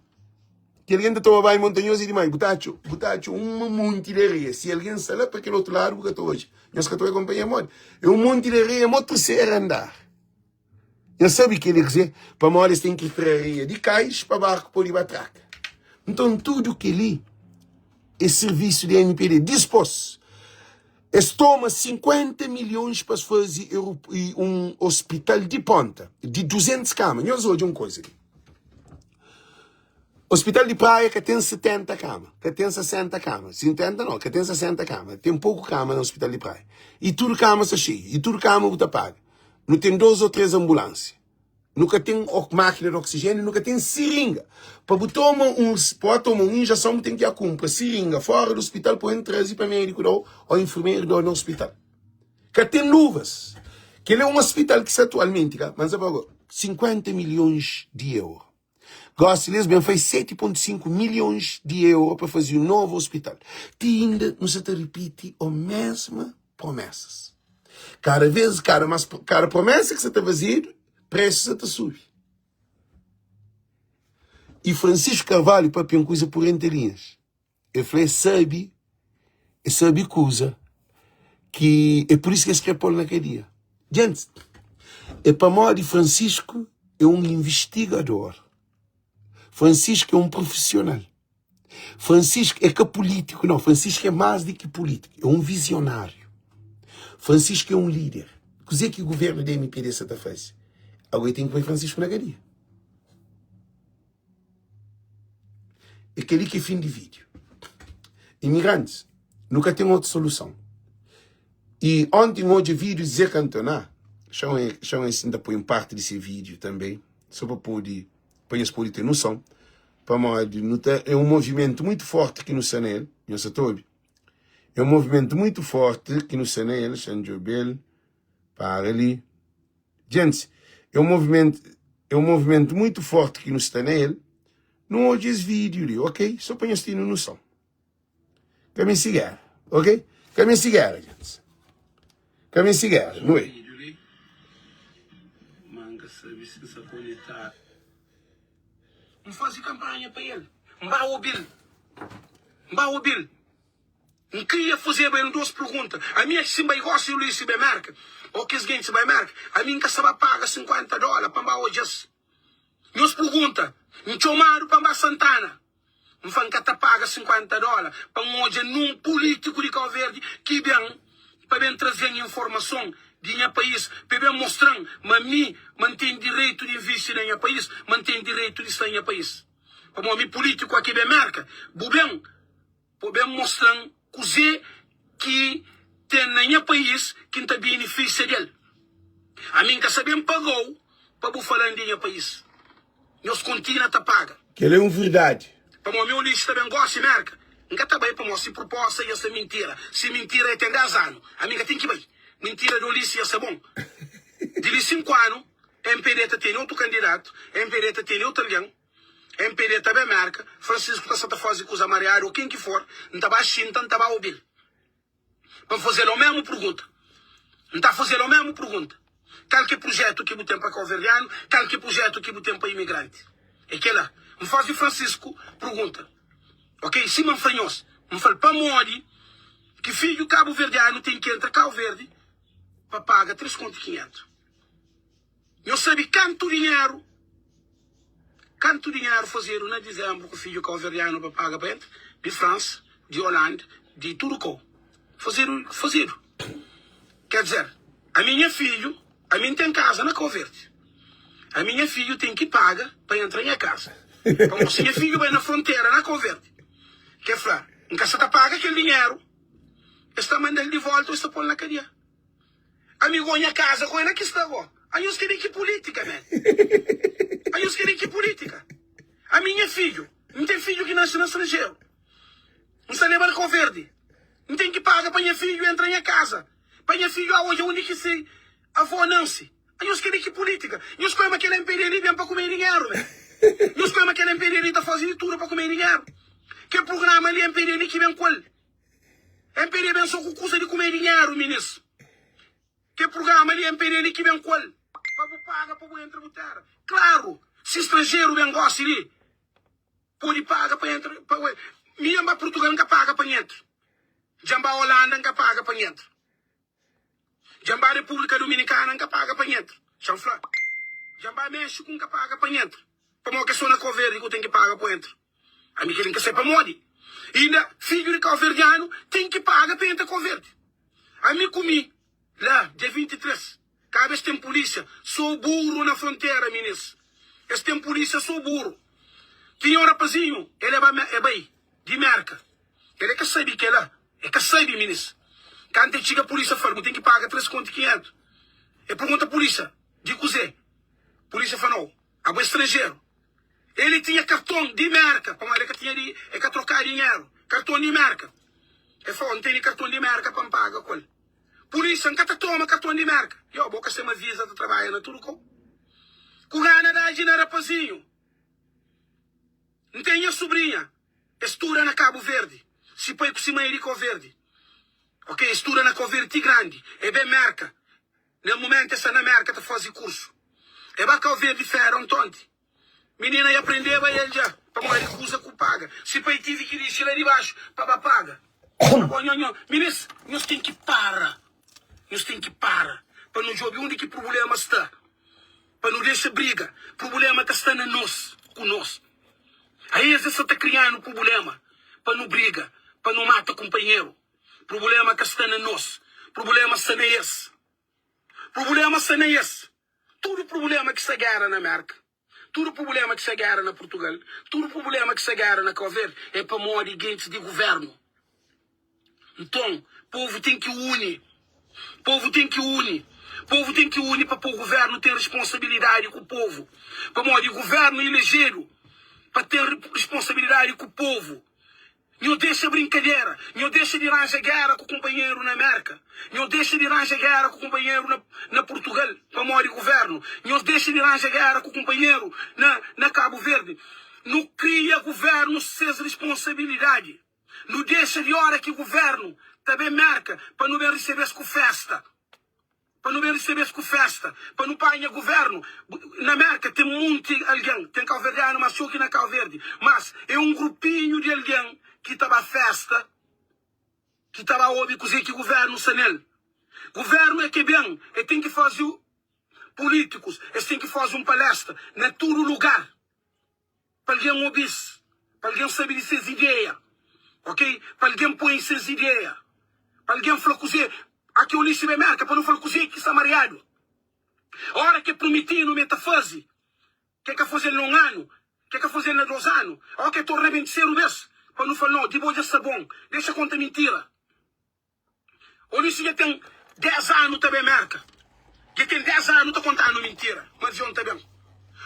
ki algen ta toma banhu montanhozu é di mai. Bu ta atxa, bu ta atxa un monti di areia. Si algen sta la pa kel otu ladu bu ka ta odja. Nhos ka ta bai konpanha modi. É un monti di areia mo terseru andar. Nhos sabe kel-li kuzê? Pamodi es ten ki tra areia di kais pa barku pode ba traka. Nton, tudu kel-li é sirvisu di MPD. Dispôs, es toma 50 milhons pa es faze un ospital di pónta, di 200 kama. Nhos odja un kuza li. Ospital di Praia ka ten 70 kama, ka ten 60 kama, 70 nau, ka ten 60 kama. Ten poku kama na ospital di Praia. I tudu kama sta xeiu, i tudu kama bu ta paga. Nu ten 2 ô 3 anbulánsia. Nu ka ten mákina di oksijéniu, nu ka ten siringa. Pa bu toma un, pa bu toma un injeson, bu ten ki kunpra siringa fóra di ospital pa bu traze pa médiku da-u ô infermeru da-u na ospital. Ka ten luvas. Kel-li é un ospital ki sta atualmenti, ka? Mas N sa 50 milhons di euru. Gósi li es ben fai 7.5 milhons di euro pa faze un novu ospital. Ti inda nu sa ta ripiti o mesma promesas. Kada vez, kada mas, kada promesa ki sa ta fazedu, presu sa ta subi. E Francisco Carvalho papia un kuza por entre linhas. El fla el sabe, el sabe kuza ki é por isso ki es kre pô-l na kadia. Djentis, é pamodi Francisco é un invistigador. Francisco é un profissional. Francisco é ka político, não. Francisco é mais do que político, é um visionário. Francisco é um líder. Kuzê ki governo di MPD sa ta faze? Agora tem que poi Francisco na kadia. É kel-li ki é fin di vídiu. Imigrantis, nu ka ten otu soluson. I onti N odja vídiu di Zé Cantona, xa-m si N ta poi un parti di se vídiu tanbe, so pa pode, pa nhos pode ten noson, pamodi nu ta, é un movimentu muitu forti ki nu sta na el, nhos sa ta obi? É un movimentu muitu forti ki nu sta na el, xa-m djobe-l, para li. Djentis, é un movimentu, é un movimentu muitu forti ki nu sta na el. Nu odja es vídiu li, ok? Só pa nhos tene noson. Ka meste géra, ok? Ka meste géra, djentis. Ka meste géra, nu é. N faze kanpanha pa el, N ba obi-l, N ba obi-l. N kria fazeba el dos pergunta, Ami é si N bai gosi Luis si bai Merka o kes gentis bai Merka, ami N ka sta ba paga 50 dola pa N ba odja-s? Nhos pergunta, N txomadu pa N ba Santana, N fla N ka ta paga 50 dola pa N odja nun pulitiku di Kau Verdi ki ben pa ben traze-m informason di nha pais, pa e ben mostra-m ma mi ma N ten direitu di invisti na nha pais, ma N ten direitu di sta na nha pais. Pamodi mi pulitiku aki ben Merka, bu ben. Po ben mostra-m kuzê ki ten na nha país ki N ta benefisia di el. Ami N ka sa ben paga-u pa bu fala-m di nha país. Nhos kontinua ta paga. Kel é un verdadi. Pamodi mi Ulisses ta ben gosi Merka, N ka ta bai pamodi si proposta ia sta mintira. Si mintira e ten 10 anu, ami N ka ten ki bai. Mintira di Ulisses ia sta bon. Di li 5 anu, mpd ta tene otu kandidatu, mpd ta tene otu algen. MPD ta ben Merka, Francisco ta sa ta faze kuza mariadu o ken ki for, N ta ba xinta, N ta ba obi-l pa N faze-l omemu purgunta. N ta faze-l omemu purgunta, Kal ki é prujetu ki bu ten pa kauverdianu? Kal ki é prujetu ki bu ten pa imigranti? É kela. N faze Francisco purgunta. Ok, sima N fla nhos, N fla-l pamodi ki fidju kabuverdianu ten ki entra Kau Verdi pa paga 3 kontu 500. Nhos sabe kantu dinheru kantu dinheru fazedu na dizembru ku fidju kauverdianu pa paga pa entra? Di Fransa, di Holanda, di tudu kau. Fazedu, fazedu. Quer dizer, ami nha fidju, ami N ten kaza na Kau Verdi. Ami nha fidju ten ki paga pa entra nha kaza. Pamodi si nha fidju bai na frontera na Kau Verdi, ke fla, N ka sa ta paga kel dinheru, es ta manda-l di volta o es ta pô-l na kadia. Ami go nha kaza go é na ki sta go. Anhos kre ki pulitika man. Anhos kre ki pulitika. Ami nha fidju, N ten fidju ki nase na stranjeru. N sta lebal Kau Verdi. N ten ki paga pa nha fidju entra nha kaza, pa nha fidju a odja undi ki se avó nanse. Anhos kre ki pulitika. Nhos koi ma kel MPD li ben pa kume dinheru man. Nhos koi ma kel MPD li ta faze di tudu pa kume dinheru. Kel prugrama li MPD li ki ben ku el. MPD ben so ku kusa di kume dinheru minis. Ke prugrama li MPD li ki ben ku el pa bu paga pa bu entra bu tera. Klaru si stranjeru ben gosi li podi paga pa entra pa mi djan ba Purtugal nka paga pa nhentra. Djan ba Holanda nka paga pa nhentra. Djan ba Repúblika Dominikana nka paga pa nhentra. Djan fla. Djan ba Méxiku nka paga pa nhentra. Pamodi ke so na Kau Verdi ku ten ki paga pa entra. Ami kel-li N ka sai pamodi. Inda fidju di kauverdianu ten ki paga pa entra Kau Verdi. Ami ku mi la dia 23 kaba es ten pulisia so buru na frontera minis. Es ten pulisia so buru. Tinha un rapazinhu el e ba e bai di Merka. El e ka sabi kela. E ka sabi minis. Kantu e txiga pulisia fla-l bu ten ki paga 3 kontu 500. E pergunta pulisia di kuze? Pulisia fla nau abo e stranjeru. Ele tinha karton di Merka, pamodi el ka tinha di, el ka troká dinheru, karton di Merka. El fla, N tene karton di Merka pa N paga ku el. Pulísia, N ka ta toma karton di Merka. Yo, bo ka sema visa ta trabadja na tudu kau. Ku gana daji na rapazinhu. N ten nha subrinha, e studa na Kabu Verdi. Si pai ku si mai é di Kau Verdi. Ok, e studa na Kau Verdi ti grandi. E ben Merka. Na mumentu e sta na Merka ta fazi kursu. E ba Kau Verdi fera ontonti. Minina ya prendeba el dja pamodi kuza ku paga. Si pai tivi ki dixi la di baxu pa ba paga. Abo nho nho minis nhos ten ki para. Nhos ten ki para pa nu djobi undi ki prubulema sta. Pa nu dexa briga. Prubulema ka sta na nos ku nos. Aes es sa ta krianu prubulema pa nu briga, pa nu mata kunpanheru. Prubulema ka sta na nos, prubulema sta na es. Prubulema sta na es. Tudu prubulema ki sta gera na Merka, tudu prubulema ki sta gera na Purtugal, tudu prubulema ki sta gera na Kau Verdi é pamodi gentis di guvernu. Nton, povu ten ki uni. Povu ten ki uni. Povu ten ki uni pa po guvernu ten responsabilidadi ku povu. Pamodi guvernu ilejedu pa ten responsabilidadi ku povu. Nho dexa brinkadera, nho dexa di ranja gera ku kunpanheru na Merka, nho dexa di ranja gera ku kunpanheru na na Purtugal pamodi guvernu, nho dexa di ranja gera ku kunpanheru na na Kabu Verdi. Nu kria guvernu ses risponsabilidadi. Nu dexa di ora ki guvernu ta ben Merka pa nu ben risebe-s ku festa. Pa nu ben resebe-s ku festa, pa nu panha guvernu. Na Merka ten munti algen, ten kauverdianu más txeu ki na Kau Verdi, mas é un grupinhu di algen ki ta ba festa, ki ta ba obi kuzê ki guvernu sta nel. Guvernu é ke ben, e ten ki faze, pulítikus, es ten ki faze un palestra na tudu lugar. Pa algen obi-s, pa algen sabe di ses ideia, ok? Pa algen poi ses ideia, pa algen fla kuzê. Aki Ulisses ben Merka pa nu fla kuzê ki sta mariadu. Ora ke prometi-nu ma e ta faze, ke ka faze-l na un anu, ke ka faze-l na dos anu, o ke torna ben terseru bes, pa nu fla, no, di bo dja sta bon, dexa konta mintira. Ulisses dja ten 10 anu ta ben Merka. Dja ten 10 anu ta kontanu mintira ma avion ta ben.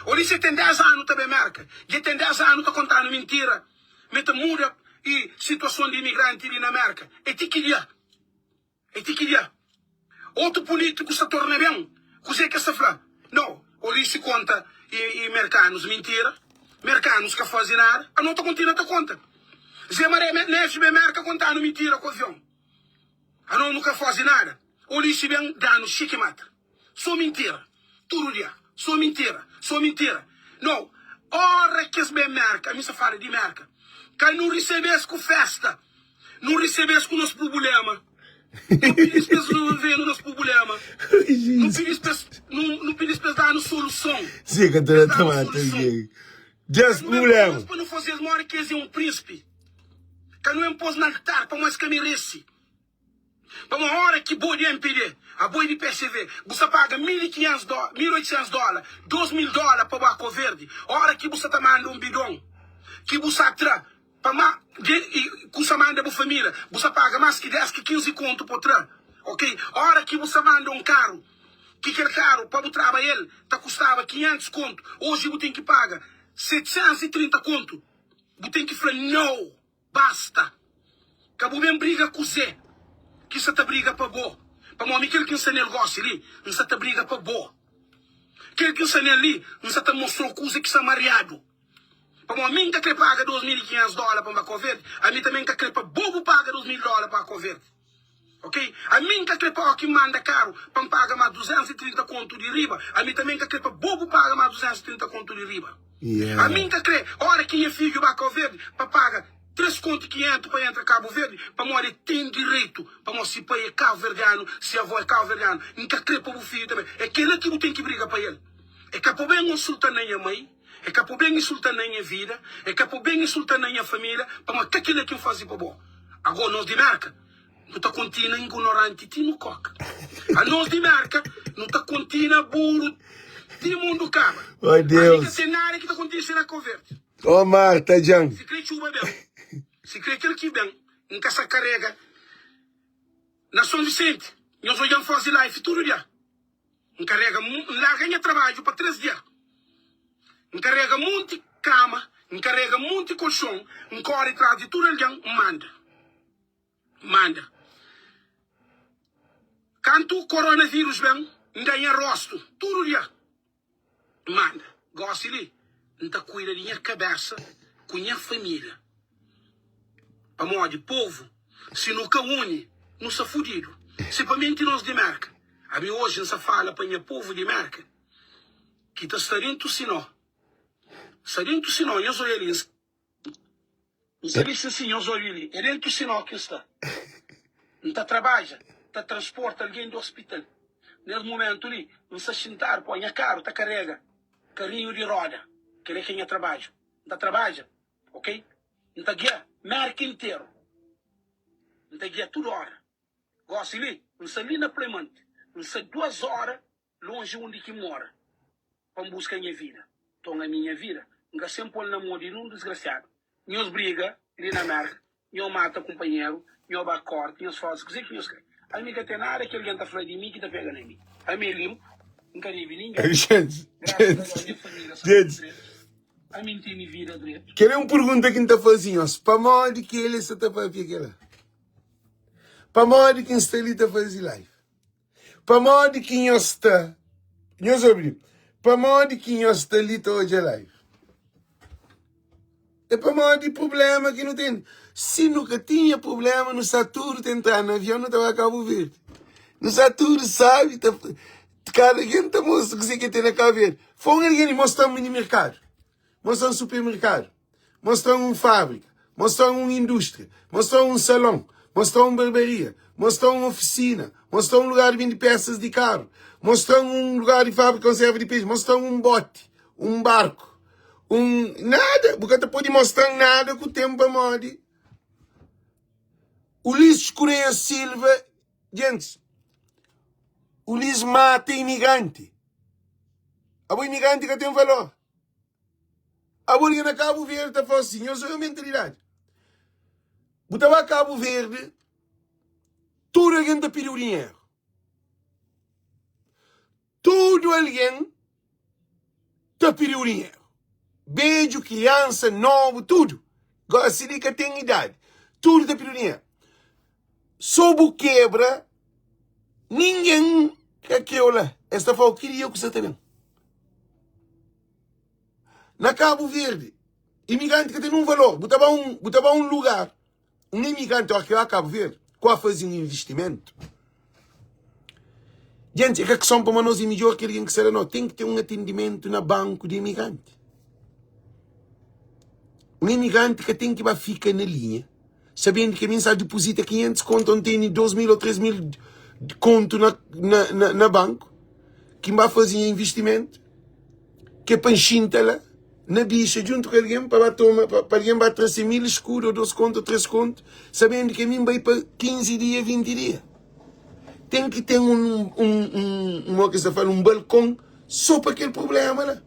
Ulisses dja ten 10 anu ta ben Merka. Dja ten 10 anu ta kontanu mintira ma e ta muda i situason di imigranti li na Merka. E ti ki dia? E ti ki dia? Otu pulitiku sta torna ben. Kuze ke sta fla? No, Ulisses konta i merkanus mintira. Merkanus ka faze nada. Ano ta kontinua ta konta. Zé Maré Neves ben Merka kontanu mintira ku avion. Ano nu ka faze nada. Ulisses ben danu xiki mata. So mintira. Tudu dia. So mintira. So mintira. No, ora kes ben Merka, ami sta fala di Merka, ka nu risebe-s ku festa. Nu risebe-s ku nos prubulema. Nu pidi-s pa es rezolve-nu nos prubulema. Nu pidi-s pa es, nu pidi-s pa es da-nu soluson. Zé ka ta Es da da-nu mata soluson. ninguém. Des Ka nu ben problema. pô-s pa nu faze-s modi ki es é un prínsipi. Ka nu ben pô-s na altar pamodi es ka merese. Pamodi ora ki bo di mpd, abo é di psv, bu sta paga 1500 dó, 1800 dóla, 2000 dóla pa ba Cabo Verde, ora ki bu sta ta manda un bidon ki bu sta tra pa ma de i ku sta manda bu família, bu sta paga mas ki 10 ki 15 kontu pa tra, ok? Ora ki bu sta manda un karu, ki kel karu pa bu traba el ta kustaba 500 kontu, oji bu ten ki paga 730 kontu, bu ten ki fla no! Basta! Ka bu ben briga ku Zé ki sta ta briga pa bo, pamodi mi kel ki N sta nel gósi li, N sta ta briga pa bo. Kel ki N sta nel li, N sta ta mostra-u kuza ki sta mariadu. Pamodi mi N ka kre paga 2500 dóla pa N ba Kau Verdi, ami tanbê N ka kre pa bo bu paga 2000 dóla pa ba Kau Verdi. Ok? Ami N ka kre pa óki N manda karu pa N paga más 230 kontu di riba, ami tanbê N ka kre pa bo bu paga más 230 kontu di riba. Ami N ka kre óra ki nha fidju ba Kau Verdi pa paga 3 kontu 500 pa entra Kabu Verdi, pamodi el ten direitu, pamodi si pai é kauverdianu, si avó é kauverdianu. N ka kre pa bu fidju tanbê. É kel-la ki bu ten ki briga pa el. É ka pa bu ben insulta-m na nha mai, é ka pa bu ben insulta-m na nha vida, é ka pa bu ben insulta-m na nha família, pamodi ka kel-la ki N faze pa bo. Agó nos di Merka nu ta kontinua ingunoranti ti nu koka. Anos di Merka nu ta kontinua buru ti mundu kaba. Oh Ami ka Deus. ten nada ki ta kontise na Kau Verdi. Oh Marta djan. Si kre txuba ben, si kre kel ki ben, N ka sa karega. Na Son Visenti, nhos odja-m faze life tudu dia. N karega, N larga nha trabadju pa 3 dia. N karega monti kama, N karega monti kolxon, N kóre tras di tudu algen, N manda. N manda. Kantu koronavírus ben, N da nha róstu tudu dia. N manda. Gósi li, N ta kuida di nha kabésa ku nha família. Pamodi povu, si nu ka uni, nu sta fudidu. Si pa menti nos di Mérka. Ami oji N sta fala pa nha povu di Mérka ki ta sta dentu si no. Sta dentu si no, nhos oja li. N sta li si si, nhos oja li. É dentu si no ki N sta. N ta trabadja ta transporta algen di ospital. Nes mumentu li, N sta xintadu po nha karu ta karega karinhu di roda. Kel-li ki é nha trabadju. N ta trabadja, ok? N ta gia Mérka interu. N ta gia tudu óra. Gósi li, N sta li na Plymouth. N sta duas óra lonji undi ki N mora pa N buska nha vida. Nton, ami nha vida, N ka sen pô-l na mô di nun disgrasiadu. Nhos briga li na Mérka, nho mata kunpanheru, nho ba kórti, nhos faze kuzê ki nhos krê. Ami ka ten nada ki algen ta fla di mi ki ta pega na mi. Ami é linpu, N ka debe ningen. Gente, Grasas a gente, Deus, nha família sta tudu gente. dretu. Ami N tene vida dretu. Kel é un pergunta ki N ta faze nhos. Pamodi ki el sta ta papia kela? Pamodi ki N sta li ta faze live? Pamodi ki nhos sta Nhos obi li Pamodi ki nhos sta li ta odja live? É pamodi problema ki nu ten. Si nu ka tinha problema, nu sta tudu ta entra na avion, nu ta ba Kabu Verdi. Nu sta tudu sabi, ta, kada algen ta mostra kuzê ki ten na Kabu Verdi. Foi un algen li mostra-m mini merkadu. Mostra-m supermerkadu, mostra-m un fábrika, mostra-m un indústria, mostra-m un salon, mostra-m un barbaria, mostra-m un ofisina, mostra-m un lugar di bende pésas di karu, mostra-m un lugar di fábrika konserva di pexi, mostra-m un boti, un barku, un. Nada! Bu ka ta pode mostra-m nada ku tenpu pamodi Ulisses Correia Silva, gentis, Ulisses mata imigranti. Abo imigranti ka ten valor. Abo liga na Cabo Verde ta fala assim, nhos odja mentalidade. Bu ta ba Cabo Verde, tudo alguém ta pediu dinheiro. Tudo alguém ta pediu dinheiro. Bedju, criança, novo, tudo. Gosi li ka tem idade. Tudo ta pediu dinheiro. So bu kebra, ninguém ka kreu la. Es ta fala, ki dia ku sa ta ben? Na Kabu Verdi, imigranti ka ten nun valor. Bu ta ba un, bu ta ba un lugar, un imigranti óra ki ba Kabu Verdi, ku a faze un investimentu. Gente, é ka kison pamodi nos é midjór ki algen ki sta la, no. Ten ki ten un atendimentu na banku di imigranti. Un imigranti ka ten ki ba fika na linha, sabendu ki ami N sta dipozita 500 kontu, N tene 2000 ô 3000 kontu na, na, na, na banku, ki N ba faze nha investimentu. Ke pa N xinta la na bixa djuntu ku algen pa ba toma, pa, pa algen ba tra se 1000 eskudu, ou 2 kontu, ou 3 kontu, sabendu ke mi N bai pa 15 dia, 20 dia. Ten ki ten un, un, un, un, mo ki sa fala, un balkon so pa kel problema la.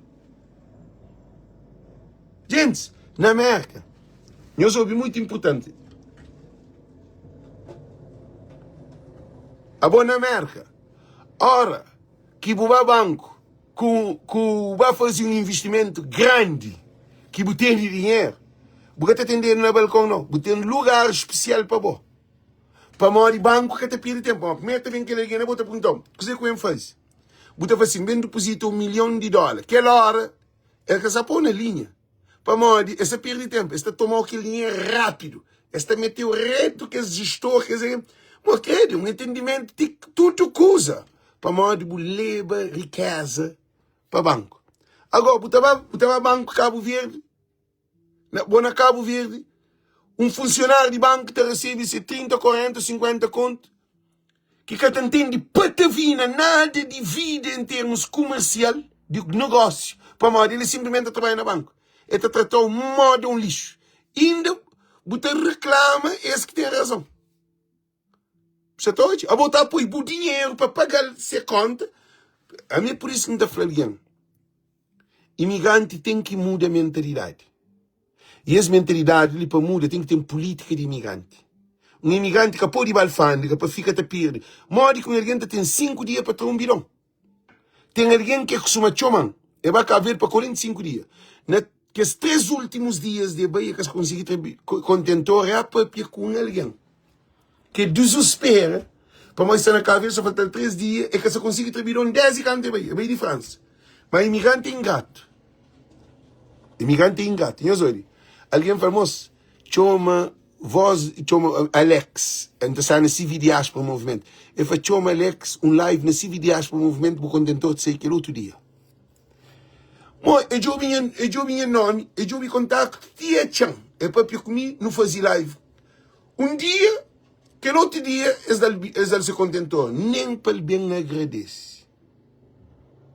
Gentis, na Merka, nhos obi mutu inpurtanti. Abo na Merka, ora ki bu ba banku ku ku ba faze un investimentu grandi ki bu tene dinheru, bu ka ta tendedu na balkon nau, bu ten lugar spesial pa bo. Pamodi banku ka ta perde tenpu. Pamodi primeru ta ben kel algen la bo ta pergunta-u, kuzê ku N faze? Bu ta fla sin, ben dipozita un milhon di dóla. Kel óra el ka sa pô-u na linha. Pamodi es ta perde tenpu, es ta toma-u kel dinheru rápidu, es ta mete-u retu kes jistor, kes algen. Bo krê di un entendimentu ti tudu kuza, pamodi bu leba rikéza pa banku. Agora, bu ta ba, bu ta ba banku Kabu Verdi, Na, bo na Kabu Verdi, un funsionáriu di banku ta resebe se 30, 40, 50 kontu ki ka ta ntende patavina nada di vida en termus kumersial di negósiu, pamodi el sinplismenti ta trabadja na banku. El ta trata-u moda un lixu. Inda bu ta reklama es ki ten razon. Bu sa ta odja? Abo ta poi bu dinheru pa paga-l se konta. Ami é pur isu ki N ta fla algen, imigranti ten ki muda mentalidadi. I es mentalidadi li pa muda ten ki ten pulítika di imigranti. Un imigranti ka pode ba alfândega pa fika ta perde. Modi ki un algen ta ten 5 dia pa tra un bidon? Ten algen ki kustuma txoma-m, e ba Kabu Verdi pa 45 dia. Na kes 3 últimus dias di e bai, e ka konsigi tra kontentor, e a papia ku un algen ki dizuspera pamodi sta na Kabu Verdi, sa falta-l 3 dia, e ka sa konsigi tra bidon desdi kantu e bai, e bai di Fransa. Ma imigranti é ingratu. Imigranti é ingratu. Nhos obi, algen fla, mos, txoma Voz txoma Alex, N ta sta na CV Diaspora Movement. El fla txoma Alex un live na CV Diaspora Movement bu kontentor ta sai kel otu dia. Mo, e djobi nha, e djobi nha nomi, e djobi kontaktu ti e atxa-m. E papia ku mi, nu fazi live. Un dia, kel otu dia es da-l es da-l se kontentor, nen pa el ben agradese.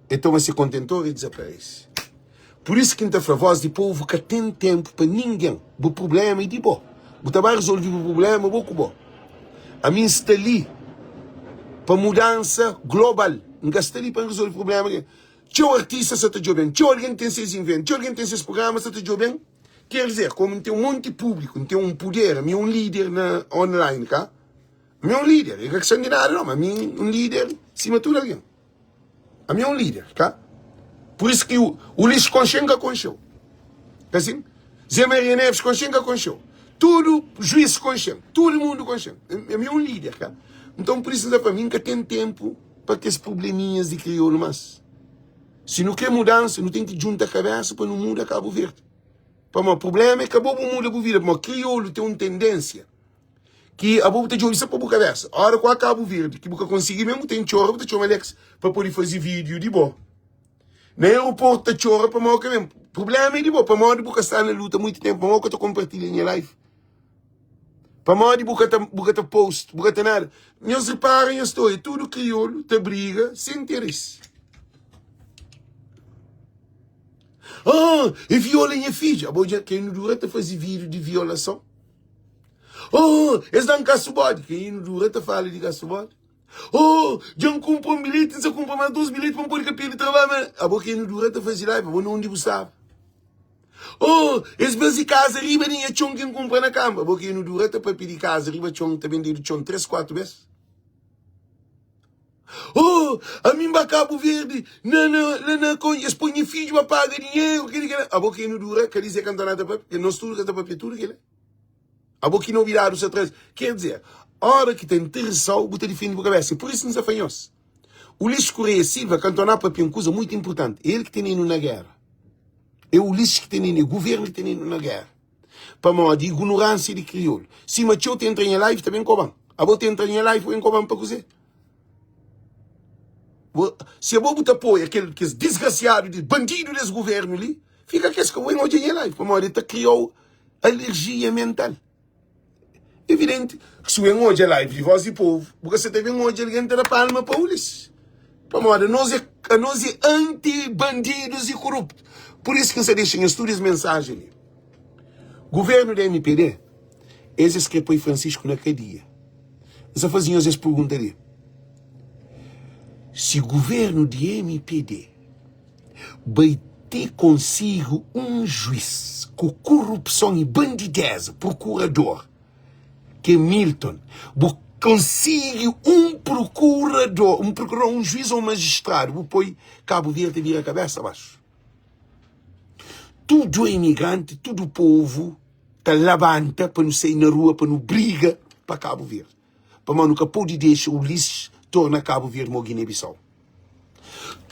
E toma se kontentor e dizaparese. Pur isu ki N ta fla, Vós di povu ka ten ténpu pa ningen. Bu prubléma é di bo. Bu ta ba rezolve bu prubléma bo ku bo. Ami N sta li pa mudansa global. N ka sta li pa N rezolve prubléma di. Txeu artista sa ta djobe-m, txeu algen ten ses inventu, txeu algen ten ses prugrama sa ta djobe-m. Ker dizer, komu N ten un monti públiku, N ten un puder, ami é un líder na online, ka? Ami é un líder, é ka kiston di nada não, ma ami é un líder sima tudu algen. Ami é un líder, ka? Pur isu ki Ulisses konxe-m, ka konxe-u. Ka sin? Zé Maria Neves konxe-m, ka konxe-u. Tudu juiz konxe-m, tudu mundu konxe-m. Ami é un líder, ka? Nton, pur isu N ta fla, mi N ka ten ténpu pa kes probleminhas di kriolu más. Si nu kre mudansa, nu ten ki djunta kabésa pa nu muda Kabu Verdi. Pamodi problema é ka bo bu muda bu vida, pamodi kriolu ten un tendénsia ki abo bu ta djobe so pa bu kabesa. Ora ku a Kabu Verdi ki bu ka konsigi mesmu, bu ten txora, bu ta txoma Alex pa pode faze video di bo. Na aeroporto ta txora pamodi ka ben. Problema é di bo, pamodi bu ka sta na luta muitu tempu, pamodi bu ka ta kompartilha nha live, pamodi bu ka ta bu ka ta post, bu ka ta nada. Nhos repara nha storia, tudu kriolu ta briga sen interesi. Ah, e viola nha fidja. Abo dja ken nu dura ta faze video di violason? Oh, es dan kasu bodi. Ken nu dura ta fala di kasu bodi? Oh, dja N kunpra un bilheti, N sa kunpra más dos bilheti pa N pode ka perde trabadju. Ma abo ken nu dura ta faze live, abo na undi bu staba? Oh, es bazi kaza riba di nha txon ki N kunpra na kanba. Abo ken nu dura ta papia di kaza riba txon, ta bendedu txon tres, kuatu bes. Oh, ami N ba Kabu Verdi, na, na, na, na, kon, es poi nha fidju pa paga dinheru, keli, kela. Abo ken nu dura, ka dize ka N ta na ta papia, nos tudu ka ta papia tudu kela. Abo ki nobidadu sa traze. Ker dizer, ora ki ta interesau, bu ta difende bu kabesa. É pur isu ki N sa fla nhos. Ulisses Correia Silva kantona papia un kuza muitu inpurtanti. É el ki tenenu na gera. É Ulisses ki tenenu, é guvernu ki tenenu na gera. Pamodi ignoransia di kriolu. Sima txeu ta entra nha live ta ben koba-m. Abo ta entra nha live bu ben koba-m pa kuzê? Bo, si abo bu ta apoia kel kes disgrasiadu di bandidu des guvernu li, fika kes ka bu ben odja nha live pamodi el ta kriau alerjia mental. Evidenti ki si bu ben odja live di Voz di Povu, bu ka sa ta ben odja algen ta da palma pa Ulisses. Pamodi anos é, anos é anti-bandidus i koruptu. Pur isu ki N sa dexa nhos tudu es mensajen li. Guvernu di MPD, es es kre poi Francisco na kadia. N sa faze nhos es pergunta li. Si governu di mpd bai ti konsigu un juiz ku kurupson i bandideza, prokurador ki é Milton, bu konsigi un prokurador, un prokurador, un juiz ou un majistradu, bu poi Kabu Verdi ta bira kabesa baxu. Tudu imigranti, tudu povu ta labanta pa nu sai na rua pa nu briga pa Kabu Verdi. Pamodi nu ka pode dexa Ulisses torna Kabu Verdi mo Guiné-Bissau.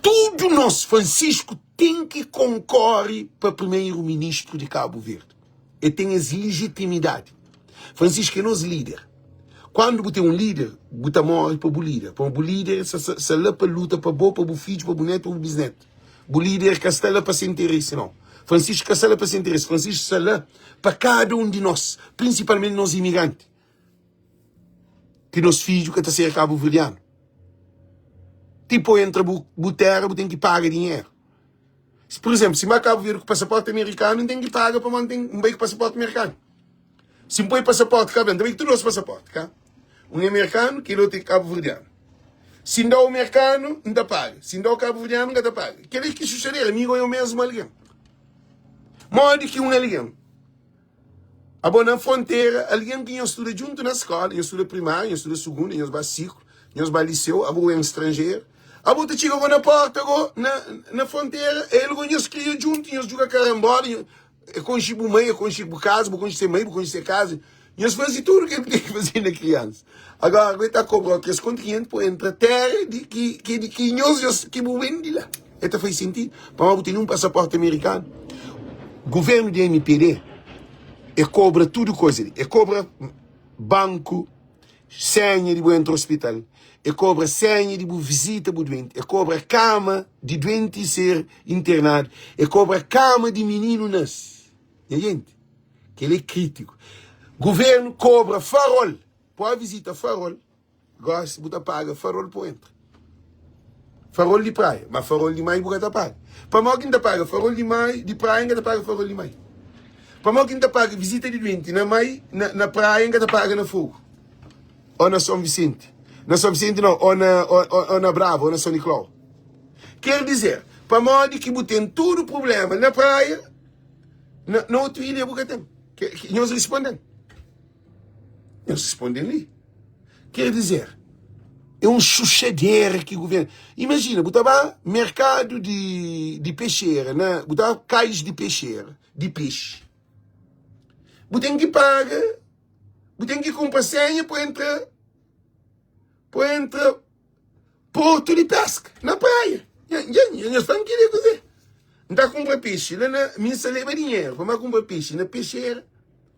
Tudu nos Francisco ten ki konkore pa primeiro ministro di Kabu Verdi. E ten es lijitimidadi. Francisco é nos lider. Kuandu bu ten un lider, bu ta more pa bu lider. Pamodi bu lider sa, sa, sa la pa luta pa bo, pa bu fidju, pa bu netu, pa bu bisnetu. Bu lider ka sta la pa se interesi, nau. Francisco ka sta la pa se interesi. Francisco sta la pa kada un di nos, prinsipalmenti nos imigranti. Ki nos fidju ka ta ser kabuverdianu. Ti pa entra bu, bu tera bu ten ki paga dinheru. Si, pur izemplu, si N ba Kabu Verdi ku pasaporti amerikanu, N ten ki paga pamodi N ten, N bai ku pasaporti amerikanu. Si N poi pasaporti kabu verdianu, N ta bai ku tudu nos pasaporti, ka? Un é amerikanu, kel otu é kabuverdianu. Si N da-u amerikanu, N ta paga. Si N da-u kabuverdianu, N ka ta paga. Kel-li ki xuxadera, mi go é o mesmu algen. Modi ki un algen Abo na frontera, algen ki nhos studa djuntu na skola, nhos studa primáriu, nhos studa sugunda, nhos ba siklu, nhos ba liseu, abo é un stranjeru, abo ta txiga go na porta go na, na frontera, el go nhos kria djuntu, nhos djuga karambola, nhos, e konxe bu mai, e konxe bu kaza, bu konxe se mai, bu konxe se kaza, nhos faze tudu ke bu ten ki faze na kriansa. Agora go e ta kobra 3 kontu 500 pa entra tera di ki, ki di ki nhos, nhos ki bu ben di la. E ta fai sentidu pamodi bu tene un pasaporti amerikanu. Guvernu di mpd e kobra tudu koza li. E kobra banku senha di bu entra ospital, e kobra senha di bu vizita bu duenti, e kobra kama di duenti ser internadu, e kobra kama di mininu nasi. Nha jenti, kel é kritiku. Guvernu kobra farol, poi vizita farol. Gosi bu ta paga farol pa entra. Farol di praia, ma farol di mai bu ka ta paga. Pamodi ki N ta paga farol di mai di praia, N ka ta paga farol di mai? Pamodi ki N ta paga vizita di duenti na mai na, na praia, N ka ta paga na Fogo? Ou na São Vicente? Na São Vicente não, ou na, ou, ou na Brava, ou na São Nicolau. Quer dizer, pamodi ki bu ten tudu problema na praia, na, na otu ilha bu ka ten? Que, que, nhos responden. Nhos responden li. Quer dizer, é um xuxadera ki governo. Imagina, bu ta ba merkadu di, di peixeira, na, bu ta ba kais di peixeira, di peixe. Bu ten ki paga, bu ten ki kunpra senha pa entra, pa entra Portu di peska na praia. Nhos fla-m kel-li é kuzê? N ta kunpra pexi la na. Mi N sta leba dinheru pa N ba kunpra pexi na pexera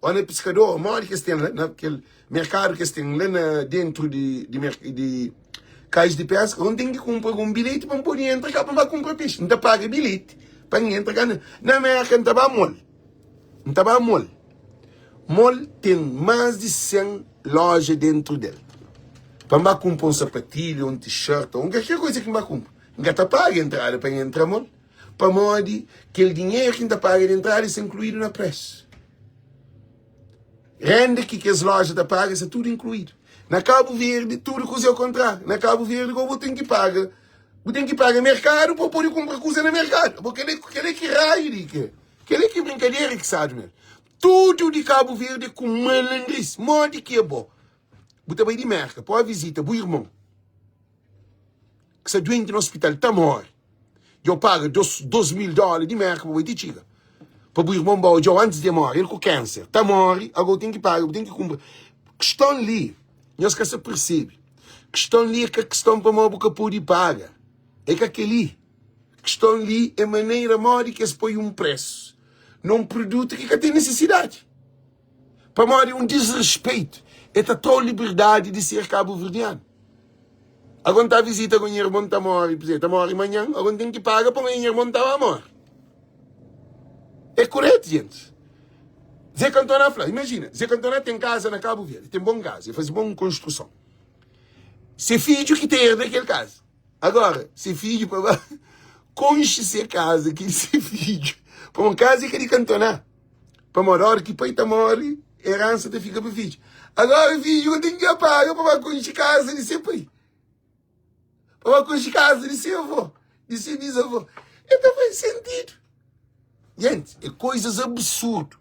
ô na piskador, modi ki es ten la na kel merkadu ki es ten la na déntu di di kais di peska. Ô N ten ki kunpra algun bilheti pa N pode entra ka pa N ba kunpra pexi. N ta paga bilheti pa N entra ka na Mérka. N ta ba mol. N ta ba mol. Mol ten más di 100 loja dentru del. Pa N ba kunpra un sapatilha, un t-shirt, un kalker kuza ki N ba kunpra, N ka ta paga entrada pa N entra mol, pamodi kel dinheru ki N ta paga di entrada sta inkluidu na presu. Renda ki kes loja ta paga sta tudu inkluidu. Na Kabu Verdi, tudu kuza é o kontráriu. Na Kabu Verdi, go bu ten ki paga, bu ten ki paga merkadu pa bu pode kunpra kuza na merkadu. Bo kel-li, kel-li ki raiu di ke? Kel-li ki brinkadera ki sabi mel. Tudu di Kabu Verdi é ku malandris. Modi ki é bo? Bu ta bai di Merka pa vizita bu irmon ki sta duenti na ospital, ta móre. Dja bu paga 2000 dóla di Merka pa bai ti txiga pa bu irmon ba odja-u antis di el móre. El ku kanser, ta móre, agora bu ten ki paga, bu ten ki kunpra. Kiston li, nhos ka sa persebe. Kiston li é ka kiston pamodi bu ka pode paga. É ka kel-li. Kiston li é manera modi ki es poi un presu na un produtu ki ka ten nisisidadi. Pamodi un disrespeitu, e ta tra-u liberdadi di ser kabuverdianu. Ago N ta vizita ku nha irmon ta móre, p'izé, ta móre manhan, ago N ten ki paga pamodi nha irmon ta ba móre. É kuretu, jentis? Zé Kantona fla, imajina, Zé Kantona ten kaza na Kabu Verdi, ten bon kaza, e faze bon konstruson. Se fidju ki ta erda kel kaza. Agora, se fidju pa ba konxe se kaza ki se fidju. Pamodi kaza é ka di Kantona. Pamodi ora ki pai ta móre, eransa ta fika pa fidju. Agora fidju ka ten ki paga pa ba konxe kaza di se pai. Pa ba konxe kaza di se avó, di se bisavó. E ta faze sentidu. Gente, é coisas absurdo.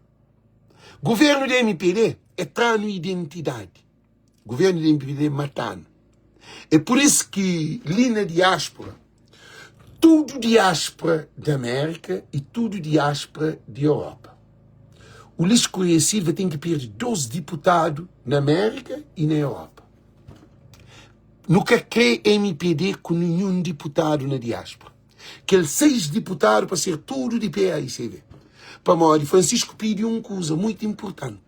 Governo di MPD é tra-nu identidade. Governo di MPD mata-nu. É por isso ki li na diáspora, tudo diáspora da América e tudo diáspora di Europa. Ulisses Correia Silva tem ki perde 2 diputado na América e na Europa. Nu ka kre MPD ku ninhun diputado na diáspora. Kel 6 diputado pa ser tudo di PAICV. Pamodi Francisco pidi un kuza muito importante.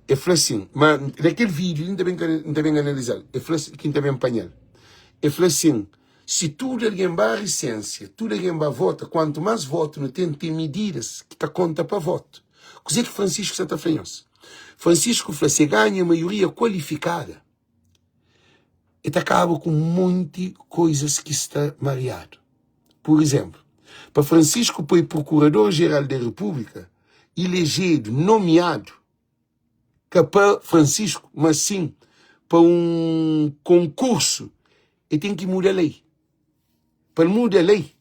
E fla sin, ma na kel vídeo li N ta ben N ta ben analiza-l. E fla ki N ta ben panha-l. E fla sin, si tudu algen ba risensia, tudu algen ba vota, kuantu más votu nu ten, ten mididas ki ta konta pa votu. Kuzê ki Francisco sa ta fla nhos? Francisco fla si e ganha maioria kualifikada, e ta kaba ku monti koizas ki sta mariadu. Pur izénplu, pa Francisco poi Prokurador-Jeral da Repúblika ilejedu, nomiadu, ka pa Francisco, mas sin pa un konkursu, e ten ki muda lei. Pa el muda lei,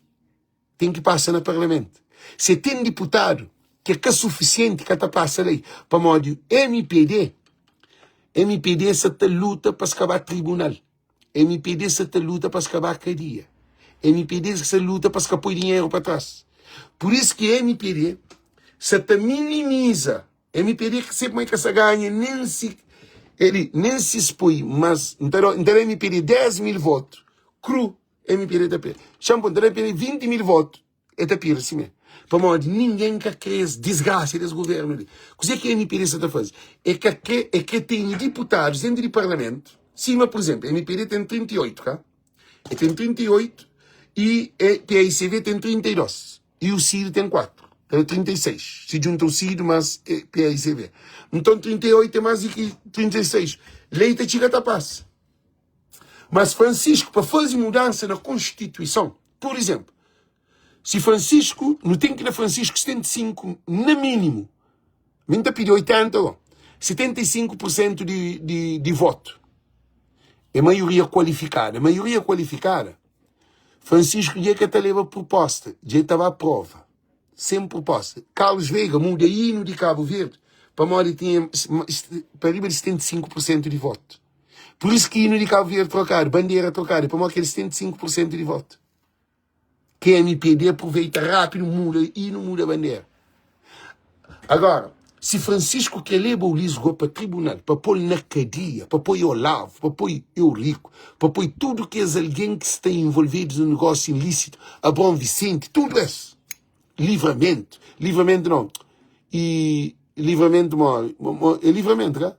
ten ki pasa na Parlamentu. Se ten diputadu ki é ka sufisienti, ka ta pasa lei. Pamodi mpd, mpd sa ta luta pa es ka ba tribunal. Mpd sa ta luta pa es ka ba kadia. Mpd sa luta pa es ka poi dinheru pa tras. Pur isu ki mpd sa ta minimiza. Mpd ka sabe ma e ka sa ganha nen si eli nen si es poi mas N ta da N ta da mpd 10 mil votu kru mpd ta perde. Xanpon N ta da mpd 20 mil votu. E ta pira simé. Pamodi ningen ka kre es disgrasia des guvernu li. Kuze ki mpd sa ta faze? E ka kre, e kre tene diputadus dentru di parlamentu, sima pur izenplu, mpd ten 38, ka? E ten 38 i e paicv ten 32 i UCID ten 4, ta da 36, si djunta UCID mas paicv. Nton 38 é mas di ki 36. Lei ta txiga ta pasa. Mas Francisco, pa faze mudansa na konstituison, pur izenplu, si Francisco, nu ten ki da Francisco 75 na minimu, mi N ta pidi 80 go, 75 pur sentu di, di, di votu, é maioria kualifikada. Maioria kualifikada, Francisco dja ka ta leba pruposta, dja el ta ba prova. Sen pruposta. Carlos Veiga muda inu di Cabo Verde pamodi tinha pa riba di 75 pur sentu di votu. Pur isu ki inu di Cabo Verde trokadu, bandera trokadu, é pamodi kel 75 pur sentu di votu. Ki mpd aproveita rápidu, muda inu, muda bandera. Agora, si Francisco kre leba Ulisses Go pa tribunal, pa pô-l na kadia, pa poi Olavo, pa poi Eurico, pa poi tudu kes algen ki sta involvidu na negósiu ilísitu, Abraão Vicente, tudu es, Livramento, Livramento não, e Livramento morre, é Livramento, ka?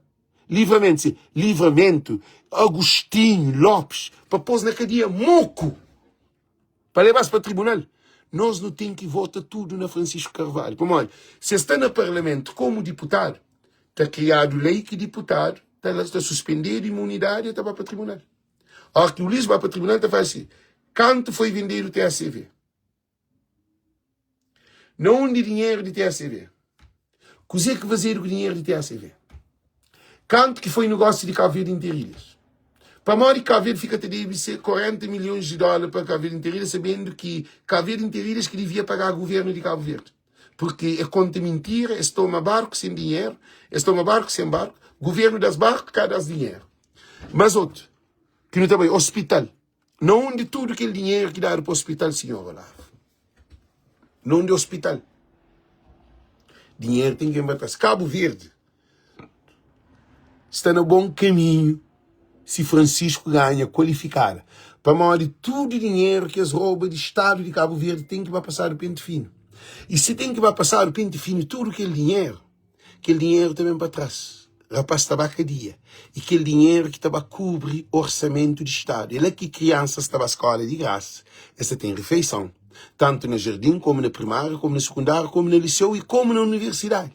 Livramento, sim, Livramento, Agostinho, Lopes, pa pô-s na kadia moku! Pa leba-s pa tribunal, nos nu ten ki vota tudu na Francisco Carvalho. Pamodi, si es sta na parlamentu komu diputadu, ta kriadu lei ki diputadu ta la, ta suspendedu imunidadi e ta ba pa tribunal. Óra ki Ulisses ba pa tribunal, ta fla si, kantu foi vendedu TACV? Na undi dinheru di TACV? Kuzê ki fazedu ku dinheru di TACV? Kantu ki foi negósiu di Cabo Verde Interilhas? Pamodi Cabo Verde fika ta debe se 40 milhões di dólar pa Cabo Verde Interilhas, sabendu ki Cabo Verde Interilhas ki devia pagá governu di Cabo Verde. Purki e konta mintira, es toma barku sen dinheru, es toma barku sen barku, governu das barku, ka das dinheru. Mas otu, ki nu ta bai, hospital. Na undi tudu kel dinheru ki dadu pa hospital, sinhor Olavo? Na undi hospital? Dinheru ten ki ben pa tras. Cabo Verde sta na bon kaminhu si Francisco ganha kualifikada. Pamodi tudu dinheru ki es rouba di stadu di Cabo Verde ten ki ba pasadu penti finu. I si ten ki ba pasadu penti finu tudu kel dinheru, Kel dinheru ta ben pa tras. Rapaz ta ba kadia. E kel dinheru ki ta ba kubri orsamentu di stadu. E la ki kriansas ta ba skola di grasa. Es ta ten rifeison, tantu na jardin, komu na primáriu, komu na sekundáriu, komu na liseu i komu na universidadi.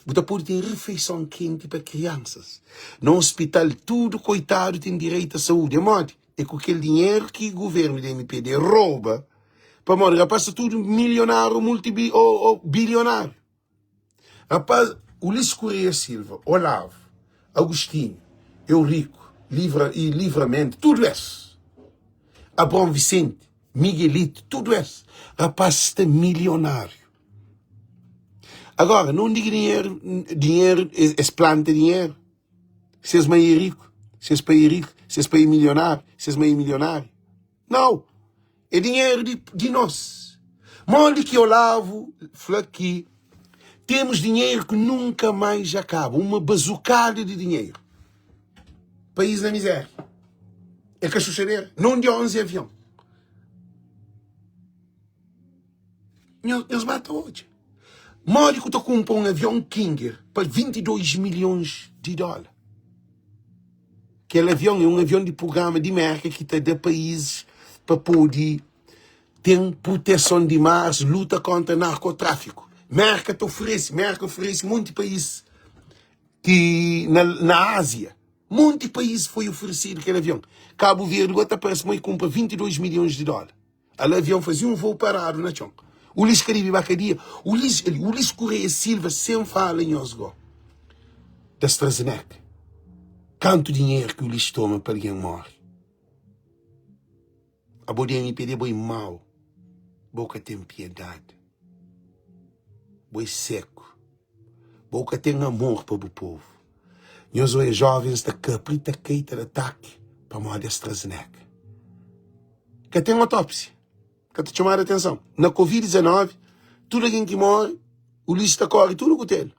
Bu ta pode ten rifeison kenti pa kriansas. Na ospital, tudu koitadu ten direitu a saúdi. É modi? É ku kel dinheru ki guvernu di mpd roba, pamodi rapaz sta tudu milionáriu, multi, o bilionáriu. Rapaz, Ulisses Correia Silva, Olavo, Agostinho, Eurico, Livra e Livramento, tudo es. Abraão Vicente, Miguelito, tudu es rapaz sta milionário. Agora, não diga dinheiro, dinheiro, es planta dinheiro. Ses mãe é rico, ses pai é rico, ses pai é milionário, ses mãe é milionário. Não, é dinheiro de, de nós. Modi ki Olavo fla ki temos dinheiro que nunca mais acaba, uma bazucada de dinheiro. País na miséria. É cachuchadeira. Não de 11 avião. Nhos ba ta odja. Modi ku ta kunpra un avion King pa 22 milhons di dóla? Kel avion é un avion di prugrama di Mérka ki ta da paízis pa pode ten proteson di maris, luta kontra narkotráfiku. Mérka ta oferese, Mérka oferese monti país ki na, na Ázia, monti país foi oferesidu kel avion. Kabu Verdi gó ta parse ma e kunpra 22 milhons di dóla. Ala avião fazi um voo parado na txon. Ulis ka dibi ba kadia. Ulis, ali, Ulis Correia Silva sem fala nhos go. Da AstraZeneca. Kantu dinheiro ki Ulis toma pa alguém morre? Abo di MPD bo é mau. Bo ka tem piedade. Bo é seco. Bo ka ten amor pa bu povu. Nhos oia jovens ta kapri ta kai ta da taki pamodi AstraZeneca. Ka ten otópsia. Ka ta txomadu atenson. Na Covid 19, tudu algen ki móre, Ulisses ta kóre tudu kutelu.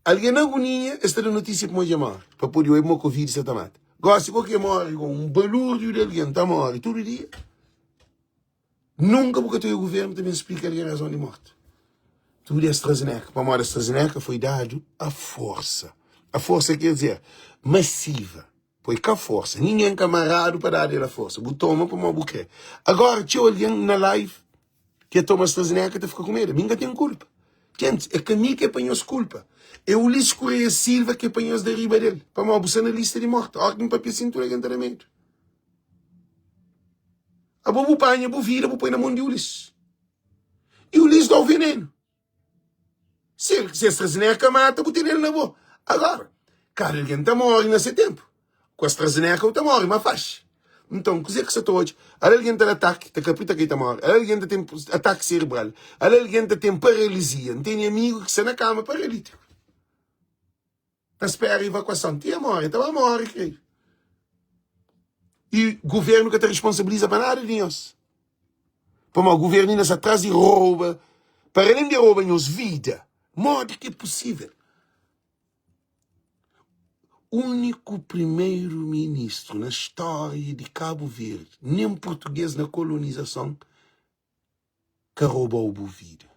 Algen na agonia, es ta da notísia pamodi dja móre, pa pode obi ma Covid sa ta mata. Gósi, bo ki móre ku un balúrdiu di algen ta móre tudu dia, nunka bu ka ta obi guvernu ta ben splika algen razon di morti. Tudu AstraZeneca, pamodi AstraZeneca foi dadu a forsa. A forsa ker dizer masiva. Poi ka forsa, ningen ka maradu pa dadu el a forsa. Bu toma pamodi bu kre. Agora txeu algen na live ke toma AstraZeneca ta fika ku medu. Mi nka ten kulpa. Gentis, é ka mi ke pa nhos kulpa. É Ulisses Correia Silva ke pa nhos da riba del. Pamodi bu sta na lista di morti. Ora ki N papia sin tudu algen ta da medu. Abo bu panha bu vida bu poi na mon di Ulisses. I Ulisses dau venenu. Si el si AstraZeneca mata, bu tene-l na bo. Agora, kada algen ta móre na se ténpu. Ku AstraZeneca bu ta móre má faxi. Nton, kuzê ki sa ta odja? Ala algen ta da ataki, ta kapri, ta kai, ta móre. Ala algen ta ten ataki serebral. Ala algen ta ten paralizia. N tene amigu ki sta na kama paralítiku. Ta spera evakuason. Ti e móre, ta ba móre, kredu. I guvernu ka ta responsabiliza pa nada di nhos. Pamodi guvernu inda sta tras di rouba, para alén di rouba nhos vida. Modi ki é pusível? Úniku primeru-ministru na stória di Kabu Verdi, nen purtugês na kolonizason ka roba-u bu vida.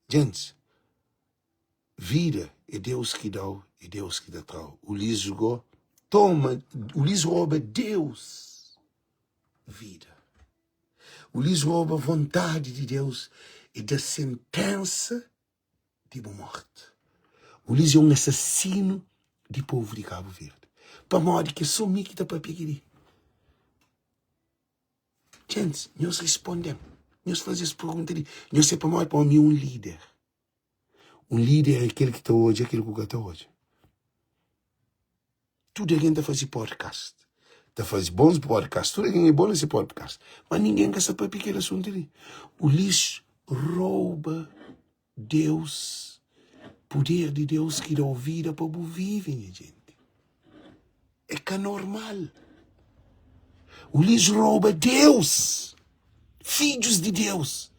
Gentis, Vida é Deus ki dau é Deus ki ta trau Ulisses go toma Ulisses roba Deus vida Ulisses roba vontadi di Deus e da sentensa di bu morti Ulisses é un assassinu di povu di Kabu Verdi pamodi ki é so mi ki ta papia keli Gentis nhos risponde-m nhos faze es pergunta li nhos se pamodi pamodi mi é un lider. Un líder é kel ki ta odja kel ku ka ta odja. Tudu algen ta faze podcast, ta faze bons podcast, tudu algen é bon na se podcast, ma ningen ka sa papia kel asuntu li. Ulisses rouba Deus, puder di Deus ki dau vida pa bu vive, nha jenti. É ka normal. Ulisses rouba Deus, fidjus di Deus.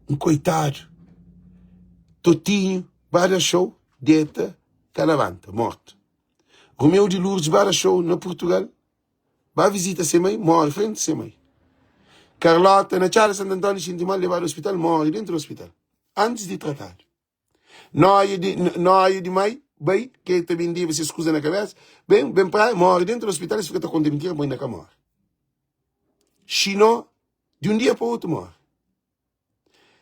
Un koitadu, Totinho, ba da show, deta, ka labanta, mortu. Romeu di Lourdes ba da show na Portugal, ba visita se mai, morre frenti se mai. Carlota, na Txada Santo António, xinti mal, lebadu hospital, morre dentru di hospital, antis di tratadu. Noia di, noia di mai, bai, ke ta bendeba ses kuza na kabesa, ben, ben praia, morre dentru di hospital, es fika ta konta mintira, ma inda ka morre. Xinó, di un dia pa otu morre.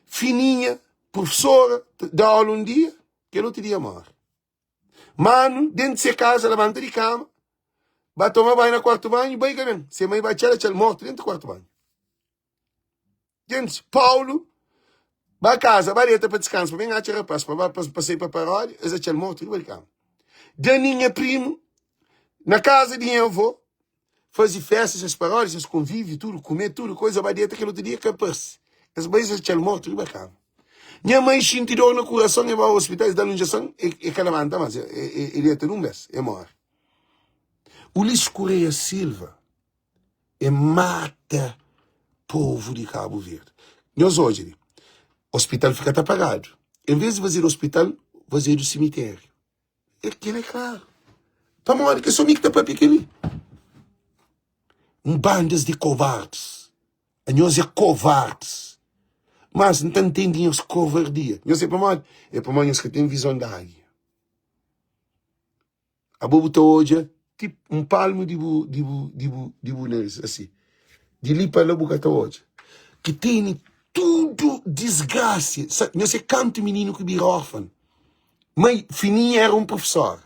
Fininha, professora, da aula un dia, kel otu dia morre. Manu, dentu di se kaza, labanta di kama, ba toma banhu na kuartu banhu, bai ka ben. Se mai ba txal, atxal mortu dentu di kuartu banhu. Gentis, Paulu ba kaza, ba deta pa diskansa, pa ben atxa rapaz, pa ba pa sai pa paródia, es atxal mortu riba di kama. Dani, nha primu, Na kaza di nha avó, faze festa, ses paródia, ses konvíviu, tudu, kume tudu koza, ba deta kel otu dia ka parse. Es bai es atxa-l mortu riba kama. Nha mai xinti dor na kurason, e ba ospital, es da-l un injeson, e ka labanta más, e deta dun bes, e móre. Ulisses Correia Silva e mata povu di Kabu Verdi. Nhos odja li, ospital fika ta pagadu. En ves di fazedu ospital, fazedu simitériu. É kel é klaru. Pamodi ki é sô mi ki ta pâpia kel-li? Un bandas di kovardis. Anhos é kovardis. Mas N ta ntende nhos kovardia. Nhos é pamodi? É pamodi nhos ka ten vizon di águia. Abo bu ta odja ti un palmu di bu di bu di bu di bu nariz asi. Di li pa la bu ka ta odja. Ki tene tudu disgrasia. Nhos é kantu mininu ki bira orfan. Mai, Fininha éra un profesóra.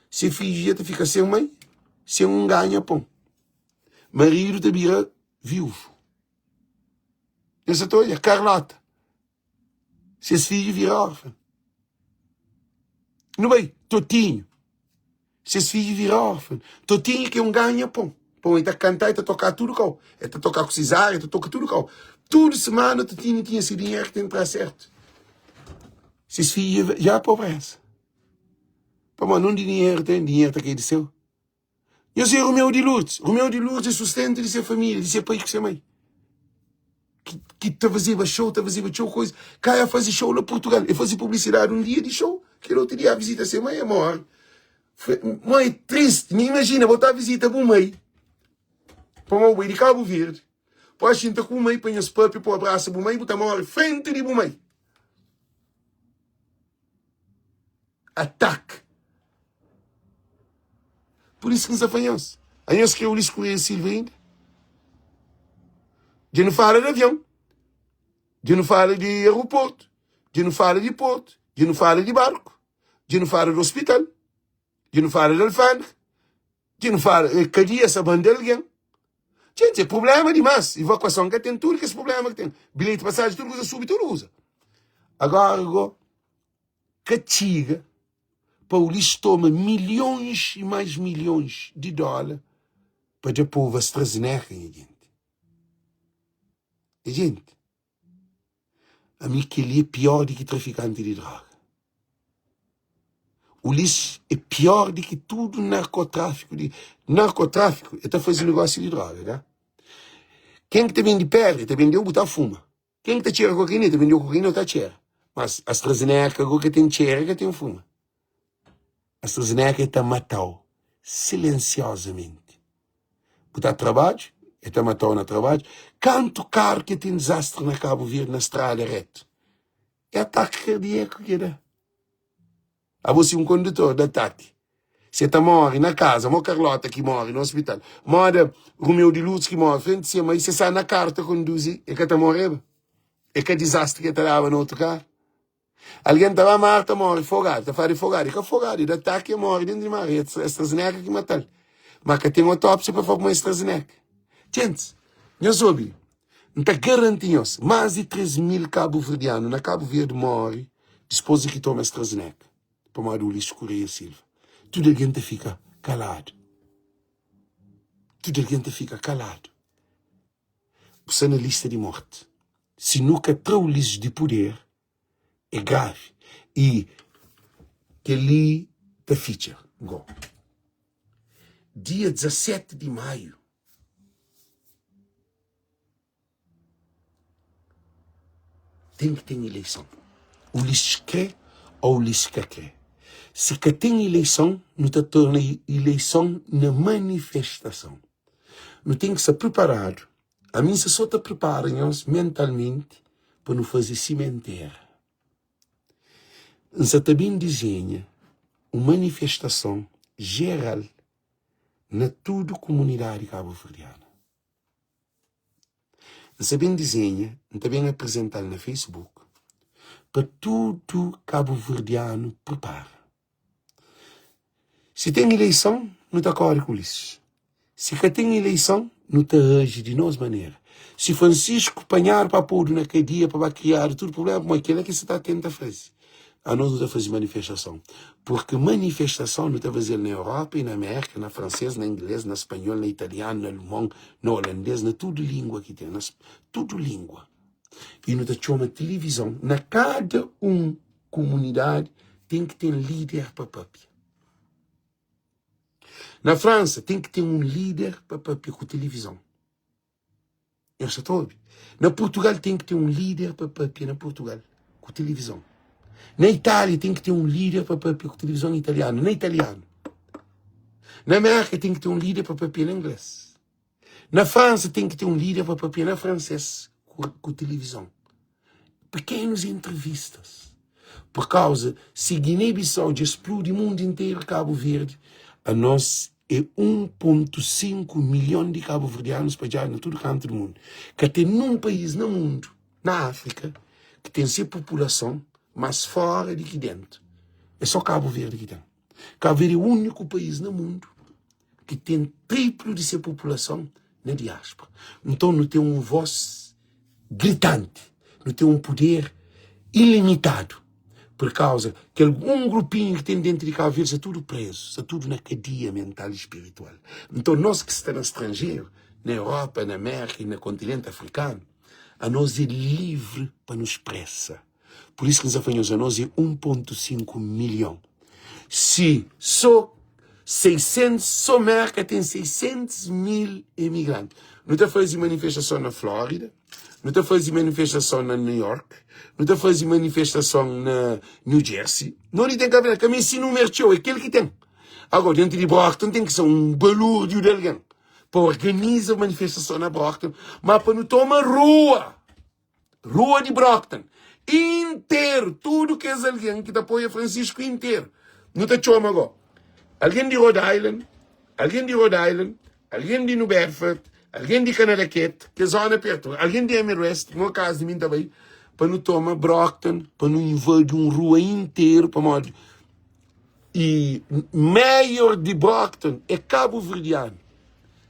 Se fidju dja ta fika sen mai, sen un ganha pon. Maridu ta bira viúvu. Nhos sa ta odja? Karlota, ses fidju bira órfan. Nu bai, Totinhu, ses fidju vira órfan. Totinhu ki é un ganha pon. Pon, el ta kanta, el ta toka tudu kau. El ta toka ku Cesária, el ta toka tudu kau. Tudu semana Totinhu tinha se dinheru ki ta entra sertu. Ses fidju dja pobreza. Pamodi undi dinheru ten, dinheru ta kai di seu. Nhos é Romeu di Lourdes. Romeu di Lourdes é sustentu di se família, di se pai ku se mai. Ki, ki ta fazeba show, ta fazeba txeu koisa. Ka el faze show na Portugal. El faze publisidadi un dia di show, kel otu dia visita se mai, el morre. Mãe, é triste. Nha imagina, bo ta visita bu mai. Pamodi bo é di Cabo Verde. Pode xinta ku bu mai pa nhos papia, pa abraça bu mai, bu ta morre frente di bu mai. Atake. Por isso que N sta fla nhos. Anhos kre Ulisses Correia Silva inda? Dja nu fala di avion, dja nu fala di aeroportu, dja nu fala di portu, dja nu fala di barku, dja nu fala di ospital, dja nu fala di alfandega, dja nu fala eh, kadia sa banda algen. Gente, é problema dimás. Evakuason ka ten tudu kes problema ki ten. Bilheti, pasaji, tudu kuza subi, tudu kuza. Agora go ka txiga pa Ulisses toma milhões e mais milhões di dóla pa da povu AstraZeneca, nha gente. Nha gente, ami kel-li é pior di ki trafikanti di droga. Ulisses é pior di ki tudu narkotráfiku di narkotráfiku é ta faze negósiu di droga, ka? Ken ki ta bende pedra, ta bende-u bu ta fuma. Ken ki ta txera kokaina, ta bende-u kokaina u ta txera. Mas AstraZeneca go ka ten txera, ka ten fuma. AstraZeneca e ta matau silensiozamenti. Bu ta trabadju, e ta matau na trabadju. Kantu karu ki ten dizastri na Kabu Verdi na strada retu? É ataki kardíaku ki da. Abo si un kondutor da ataki, si e ta móre na kaza, mo Karlota ki móre na ospital, moda Rumeu di Lurdes ki móre frenti se mai, si e sta na karu ta konduzi, e ka ta moreba? E ka dizastri ki e ta daba na otu karu? Algen ta ba mar ta móre fogadu, ta fladu e fogadu, e ka fogadu, e da ataki e móre dentu di mar, e AstraZeneca ki matal. Ma ka ten otópsia pa fla kuma e AstraZeneca. Djentis, nhos obi, N ta garanti nhos, más di 3 mil kabuverdianu na Kabu Verdi móre dispôs di ki toma AstraZeneca, pamodi Ulisses Correia Silva. Tudu algen ta fika kaladu. Tudu algen ta fika kaladu. Bu sta na lista di morti. Si nu ka tra Ulisses di puder, é gravi. I kel-li ta fitxa go. Dia 17 di maiu. Ten ki ten ileison. Ulisses kre ou Ulisses ka kre. Si ka ten ileison, nu ta torna ileison na manifestason. Nu ten ki sta priparadu. Ami N sta so ta pripara nhos mentalmenti pa nu faze simentera. N sa ta ben dizenha un manifestason jeral na tudu kumunidadi kabuverdiana. N sa ben dizenha, N ta ben aprezenta-l na Facebook pa tudu kabuverdianu pripara. Si ten ileison, nu ta kóre ku Ulisses. Si ka ten ileison, nu ta aji di nos manera. Si Francisco panhadu pa podu na kadia pa ba kriadu tudu prubléma, pamodi kel-la ki el sa ta tenta faze. Anos nu ta faze manifestason. Purki manifestason nu ta faze-l na Europa y na Amérika, na fransês, na inglês, na spanhol, na italianu, na alemon, na olandês, na tudu língua ki ten, na tudu língua. Y nu ta txoma tilivizon. Na kada un kumunidadi ten ki ten líder pa papia. Na Fransa ten ki ten un líder pa papia ku tilivizon. Nhos sa ta obi? Na Portugal ten ki ten un líder pa papia na Portugal ku tilivizon. Na Itália ten ki ten un líder pa papia ku tilivizon italianu na italianu. Na Amérika ten ki ten un líder pa papia na inglês. Na Fransa ten ki ten un líder pa papia na fransês ku, ku tilivizon. Pequenos entrevistas. Por causa, se Guiné-Bissau dja explode mundo inteiro, Cabo Verde, a nós é 1.5 milhão de cabo-verdianos espalhados na tudo canto do mundo. Ka tem num país na mundo, na África, que tem se população mais fora de que dentro. É só Cabo Verde que tem. Cabo Verde é o único país no mundo que tem triplo de sua população na diáspora. Então não tem um voz gritante, não tem um poder ilimitado. Por causa que algum grupinho que tem dentro de Cabo Verde está tudo preso, está tudo na cadeia mental e espiritual. Então nós que está no estrangeiro, na Europa, na América e no continente africano, a nós é livre para nos expressar. Por isso que nos afanhos a nós é 1.5 milhão. Se só 600, só América tem 600 mil imigrantes. Não está fazendo manifestação na Flórida, não está fazendo manifestação na New York, não está fazendo manifestação na New Jersey. Não tem que haver, que esse número é aquele que tem. Agora, dentro de Brockton tem que ser um balúrdio de alguém para organizar manifestação na Brockton, mas para não tomar rua. Rua di Brockton interu, tudu kes algen ki ta apoia Francisco interu. Nu ta txoma go algen di Rhode Island, algen di Rhode Island, algen di New Bedford, algen di Connecticut, kes zona pertu, algen di Amherst, mo kazu di mi ta bai pa nu toma Brockton, pa nu invadi un rua interu, pamodi i mayor di Brockton é kabuverdianu.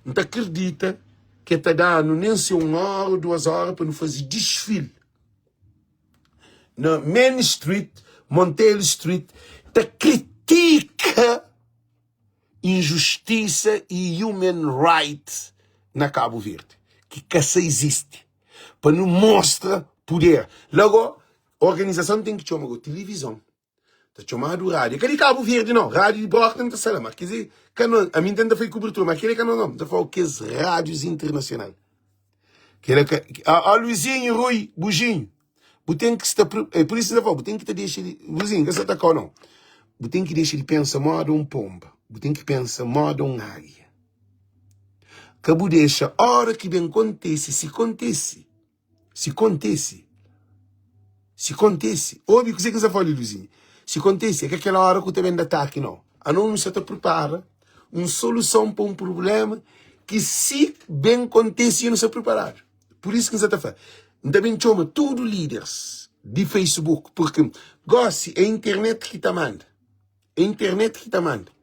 N ta kridita Ke ta da-nu nen se un óra ô duas óra pa nu faze disfil na Main Street, Montello Street, ta kritika injustisa i human right na Kabu Verdi, ki ka sa izisti, pa nu mostra puder. La go, organizason ten ki txoma go tilivizon. Ta txomadu rádiu. É ka di Kabu Verdi, nau. Rádiu di Brockton ta sta la, ma kes é ka no. Ami N tenta fai kubertura, ma kel é ka no, nau. N ta fla-u kes rádius internasional. Kel é ka. Ó, Luizinho, Rui, Bujinho, bu ten ki sta. É pur isu N ta fla-u, bu ten ki ta dexa di. Luizinho, N ka sta ataka-u, nau. Bu ten ki dexa di pensa móda un ponba. Bu ten ki pensa móda un águia. Ka bu dexa óra ki ben kontise, si kontise. Si kontise, si kontise, obi kuzê ki N sta fla li, Luizinho. Si kontise, é ka kel óra ku ta ben da ataki, nau. Anos nu sta ta pripara un soluson pa un prubléma ki si ben kontise, dja nu sta priparadu. Pur isu ki N sta ta fla, N ta ben txoma tudu líderis di Facebook, purki gósi é internet ki ta manda. É internet ki ta manda.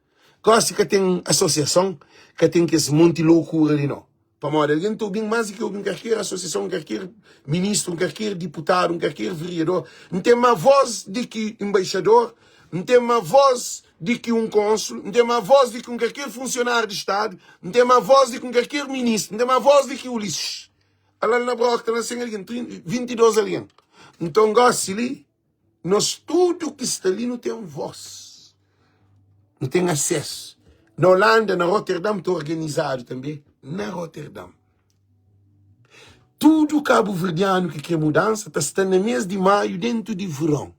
Gósi ka ten asosiason, ka ten kes monti lokura li, nau. Pamodi algen ta obi-m más di ki obi un karker asosiason, un karker ministru, un karker diputadu, un karker veriador. N ten má vós di ki enbaixador, N ten má vós di ki un kónsul, N ten má vós di ki un karker funsionáriu di Stadu, N ten má vós di ki un karker ministru, N ten má vós di ki Ulisses. Ala-l na Brockton, la 100 algen, 22 algen. Nton, gósi li. Nos tudu ki sta li nu ten vós, nu ten asesu. Na Holanda, na Rotterdam, ta organizadu tanbê na Rotterdam. Tudu kabuverdianu ki kre mudansa ta sta na mês di maiu dentu di veron.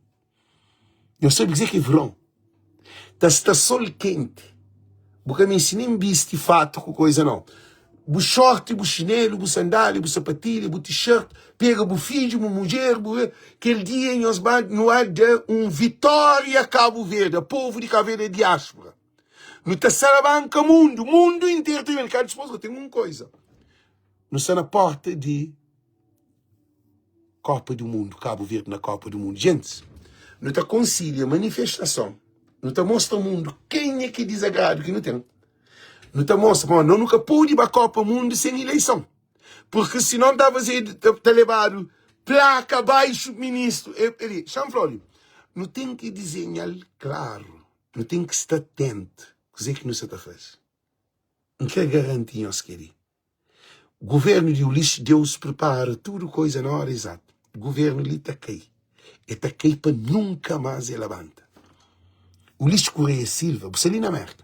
Nhos sabe kuzê ki é veron? Ta sta sol kenti. Bu ka meste nen bisti fatu ku koiza nau. Bu short, bu xinelu, bu sandalia, bu sapatilha, bu t-shirt, pega bu fidju, bu mudjer, bu kel dia nhos ba nu a da un vitória a Kabu Verdi, a povu di Kabu Verdi, a diáspora. Nu ta salabanka mundu, mundu interu ta ben. Ka dispôs, ten un koiza. Nu sta na porta di Kopa du Mundu, Kabu Verdi na Kopa du Mundu. Gentis, nu ta konsilia manifestason, nu ta mostra mundu kenha ki dizagradu ki nu ten. Nu ta mostra pamodi no nu ka podi ba Kopa Mundu sen ileison, purki sinon ta fazedu, ta lebadu plaka baxu ministru. E, e, xa-m fla-u li. Nu ten ki dizenha-l klaru, nu ten ki sta atentu kuzê ki nu sta ta faze. N krê garanti nhos kel-li. Guvernu di Ulisses, Deus pripara tudu koza na óra izatu. Guvernu li ta kai. E ta kai pa nunka más e labanta. Ulisses Correia Silva, bu sta li na Merka.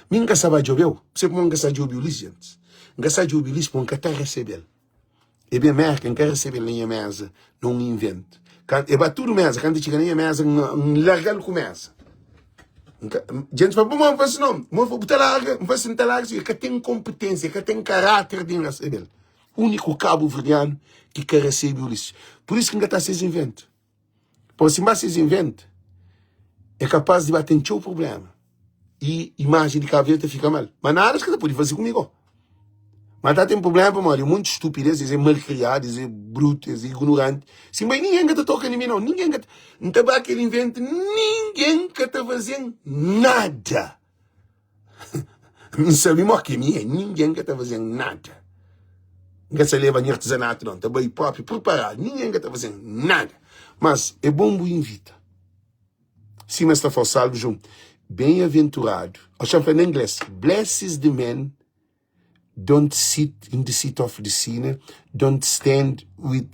Mi N ka sa ba djobe-u. Bu sabe pamodi N ka sa djobe Ulisses, gentis? N ka sa djobe Ulisses pamodi N ka ta resebe-l. E ben Merka, N ka resebe-l na nha méza na un inventu. E ba tudu méza, kantu e txiga na nha méza, N larga-l ku méza. Djentis fla, pamodi? N fla si, no, bu ta larga? N fla si, N ta larga si, e ka ten konpetensia, e ka ten karáter di N resebe-l. Úniku kabuverdianu ki ka resebe Ulisses. Pur isu ki N ka ta ses inventu. Pamodi si N ba ses inventu, é kapaz di ba ten txeu prubléma i imajen di Kabu Verdi ta fika mal. Ma nada es ka ta pode faze ku mi go. Ma ta ten prubléma pamodi é monti stupidez, es é malkriadu, es é brutu, es é ignoranti. Si N bai ningen ka ta toka na mi nau, ningen ka ta. N ta ba kel inventu, ningen ka ta faze-m nada. N sabe mo ki mi é, ningen ka ta faze-m nada. N ka sa leba nha artizanatu nau, N ta bai propi priparadu, ningen ka ta faze-m nada. Mas é bon bu invita. Sima es ta fla, Salmo 1, Ben-aventuradu, ô xa-m fla na inglês, Blessed is the man don't sit in the seat of the sinner, don't stand with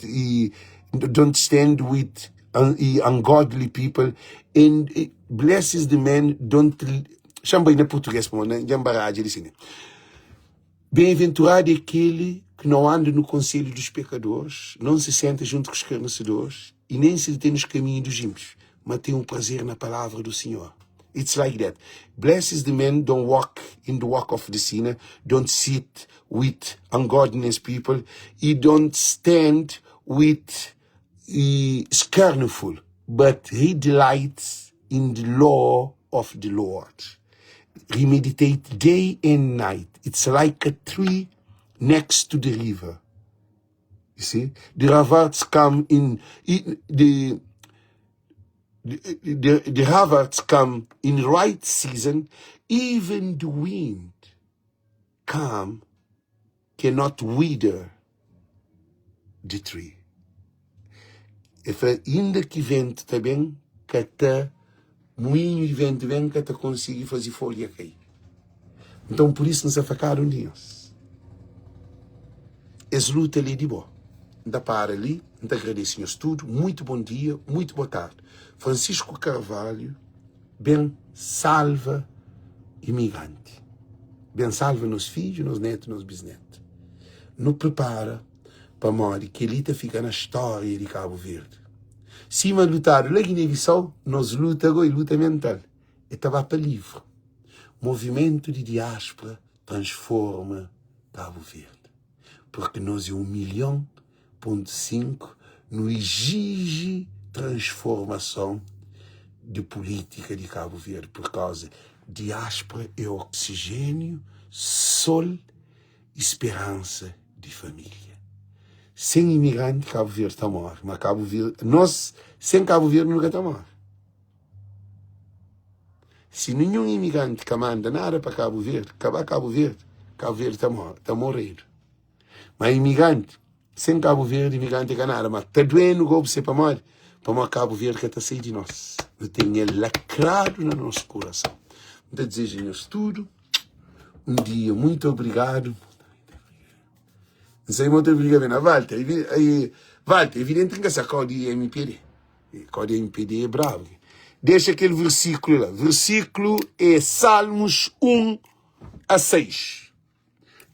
don't stand with ungodly people, and blessed is the man don't Xa-m bai na purtugês pamodi dja N baradja di si. Bem-aventurado é aquele que não anda no conselho dos pecadores, não se senta junto com os escarnecedores e nem se detém nos caminhos dos ímpios, mas tem o prazer na palavra do Senhor. It's like that. Blessed is the man don't walk in the walk of the sinner, don't sit with ungodliness people, he don't stand with scornful, but he delights in the law of the Lord. He meditate day and night. It's like a tree next to the river. You see, the ravarts come in, in the the, the, the harvests come in right season, even the wind come cannot wither the tree. El fla, inda ki ventu ta ben, ka ta muinhu di ventu ben, ka ta konsigi faze folha kai. Nton, pur isu, N sta fla kada un di nhos, es luta li é di bo. N ta para li, N ta agradese nhos tudu. Muitu bon dia, muitu bo tardi. Francisco Carvalho ben salva imigranti, ben salva nos fidju, nos netu, nos bisnetu. Nu pripara pamodi kel-li ta fika na stória di Kabu Verdi. Sima lutadu la Guiné-Bissau, nos luta go é luta mental, é ta ba pa livru. Movimentu di diáspora transforma Kabu Verdi, purki nos é 1 milhon pontu 5 nu exige transformason di pulítika di Kabu Verdi pur kauza diáspora é oxigéniu, sol y speransa di família. Sen imigranti Kabu Verdi ta móre, ma Kabu Verdi, nos sen Kabu Verdi nu ka ta móre. Si ninhun imigranti ka manda nada pa Kabu Verdi, ka ba Kabu Verdi, Kabu Verdi ta móre, ta moredu. Ma imigranti, sen Kabu Verdi imigranti é ka nada, ma ta duenu gobu se pamodi? Pamodi Kabu Verdi ka ta sai di nos. Nu ten el lakradu na nos kurason. N ta dizeja nhos tudu un dia muito obrigadu. N sai ma ta briga ben na Walter, Walter, evidenti ki N ka sa kau di MPD. Kau di MPD é brabu. Dexa kel versíkulu la. Versíkulu é Salmos 1 a 6.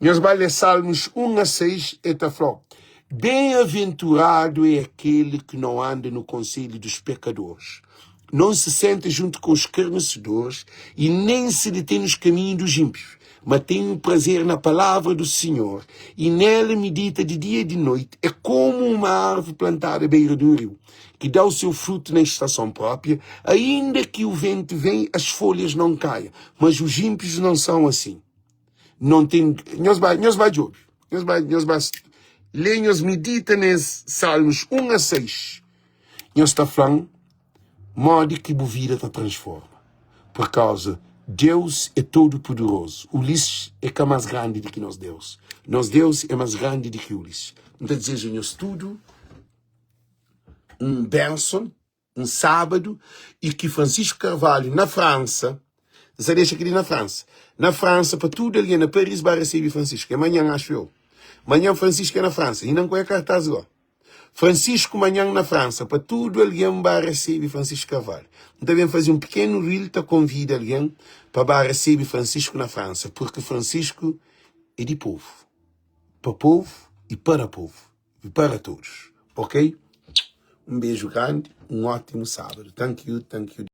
Nhos ba lé Salmos 1 a 6, el ta fla-u, Bem-aventurado é aquele que não anda no conselho dos pecadores, não se senta junto com os escarnecedores e nem se detém nos caminhos dos ímpios, mas tem o prazer na palavra do Senhor e nela medita de dia e de noite. É como uma árvore plantada à beira de um rio, que dá o seu fruto na estação própria, ainda que o vento venha, as folhas não caiam. Mas os ímpios não são assim. Não tem, nhos ba, nhos ba djobe. Nhos ba, nhos ba lê, nhos medita nes Salmos 1 a 6. Nhos ta fla-m modi ki bu vida ta transforma. Por causa Deus é todo poderoso. Ulisses é ka mais grande di ki nos Deus. Nos Deus é mais grande di ki Ulisses. N ta deseja nhos tudo um bênção. Un sábadu i ki Francisco Carvalho na Fransa, N sa dexa kel-li na Fransa, na Fransa pa tudu algen na Paris ba resebe Francisco. É manhan, axu eu. Manhan Francisco é na Fransa. Inda N ka oia kartaz go. Francisco manhan na Fransa pa tudu algen ba resebe Francisco Carvalho. N ta ben faze un pikenu reel ta konvida algen pa ba resebe Francisco na Fransa, purki Francisco é di povu, pa povu i para povu. E para todos, ok? Um beijo grande, um ótimo sábado. Thank you, thank you.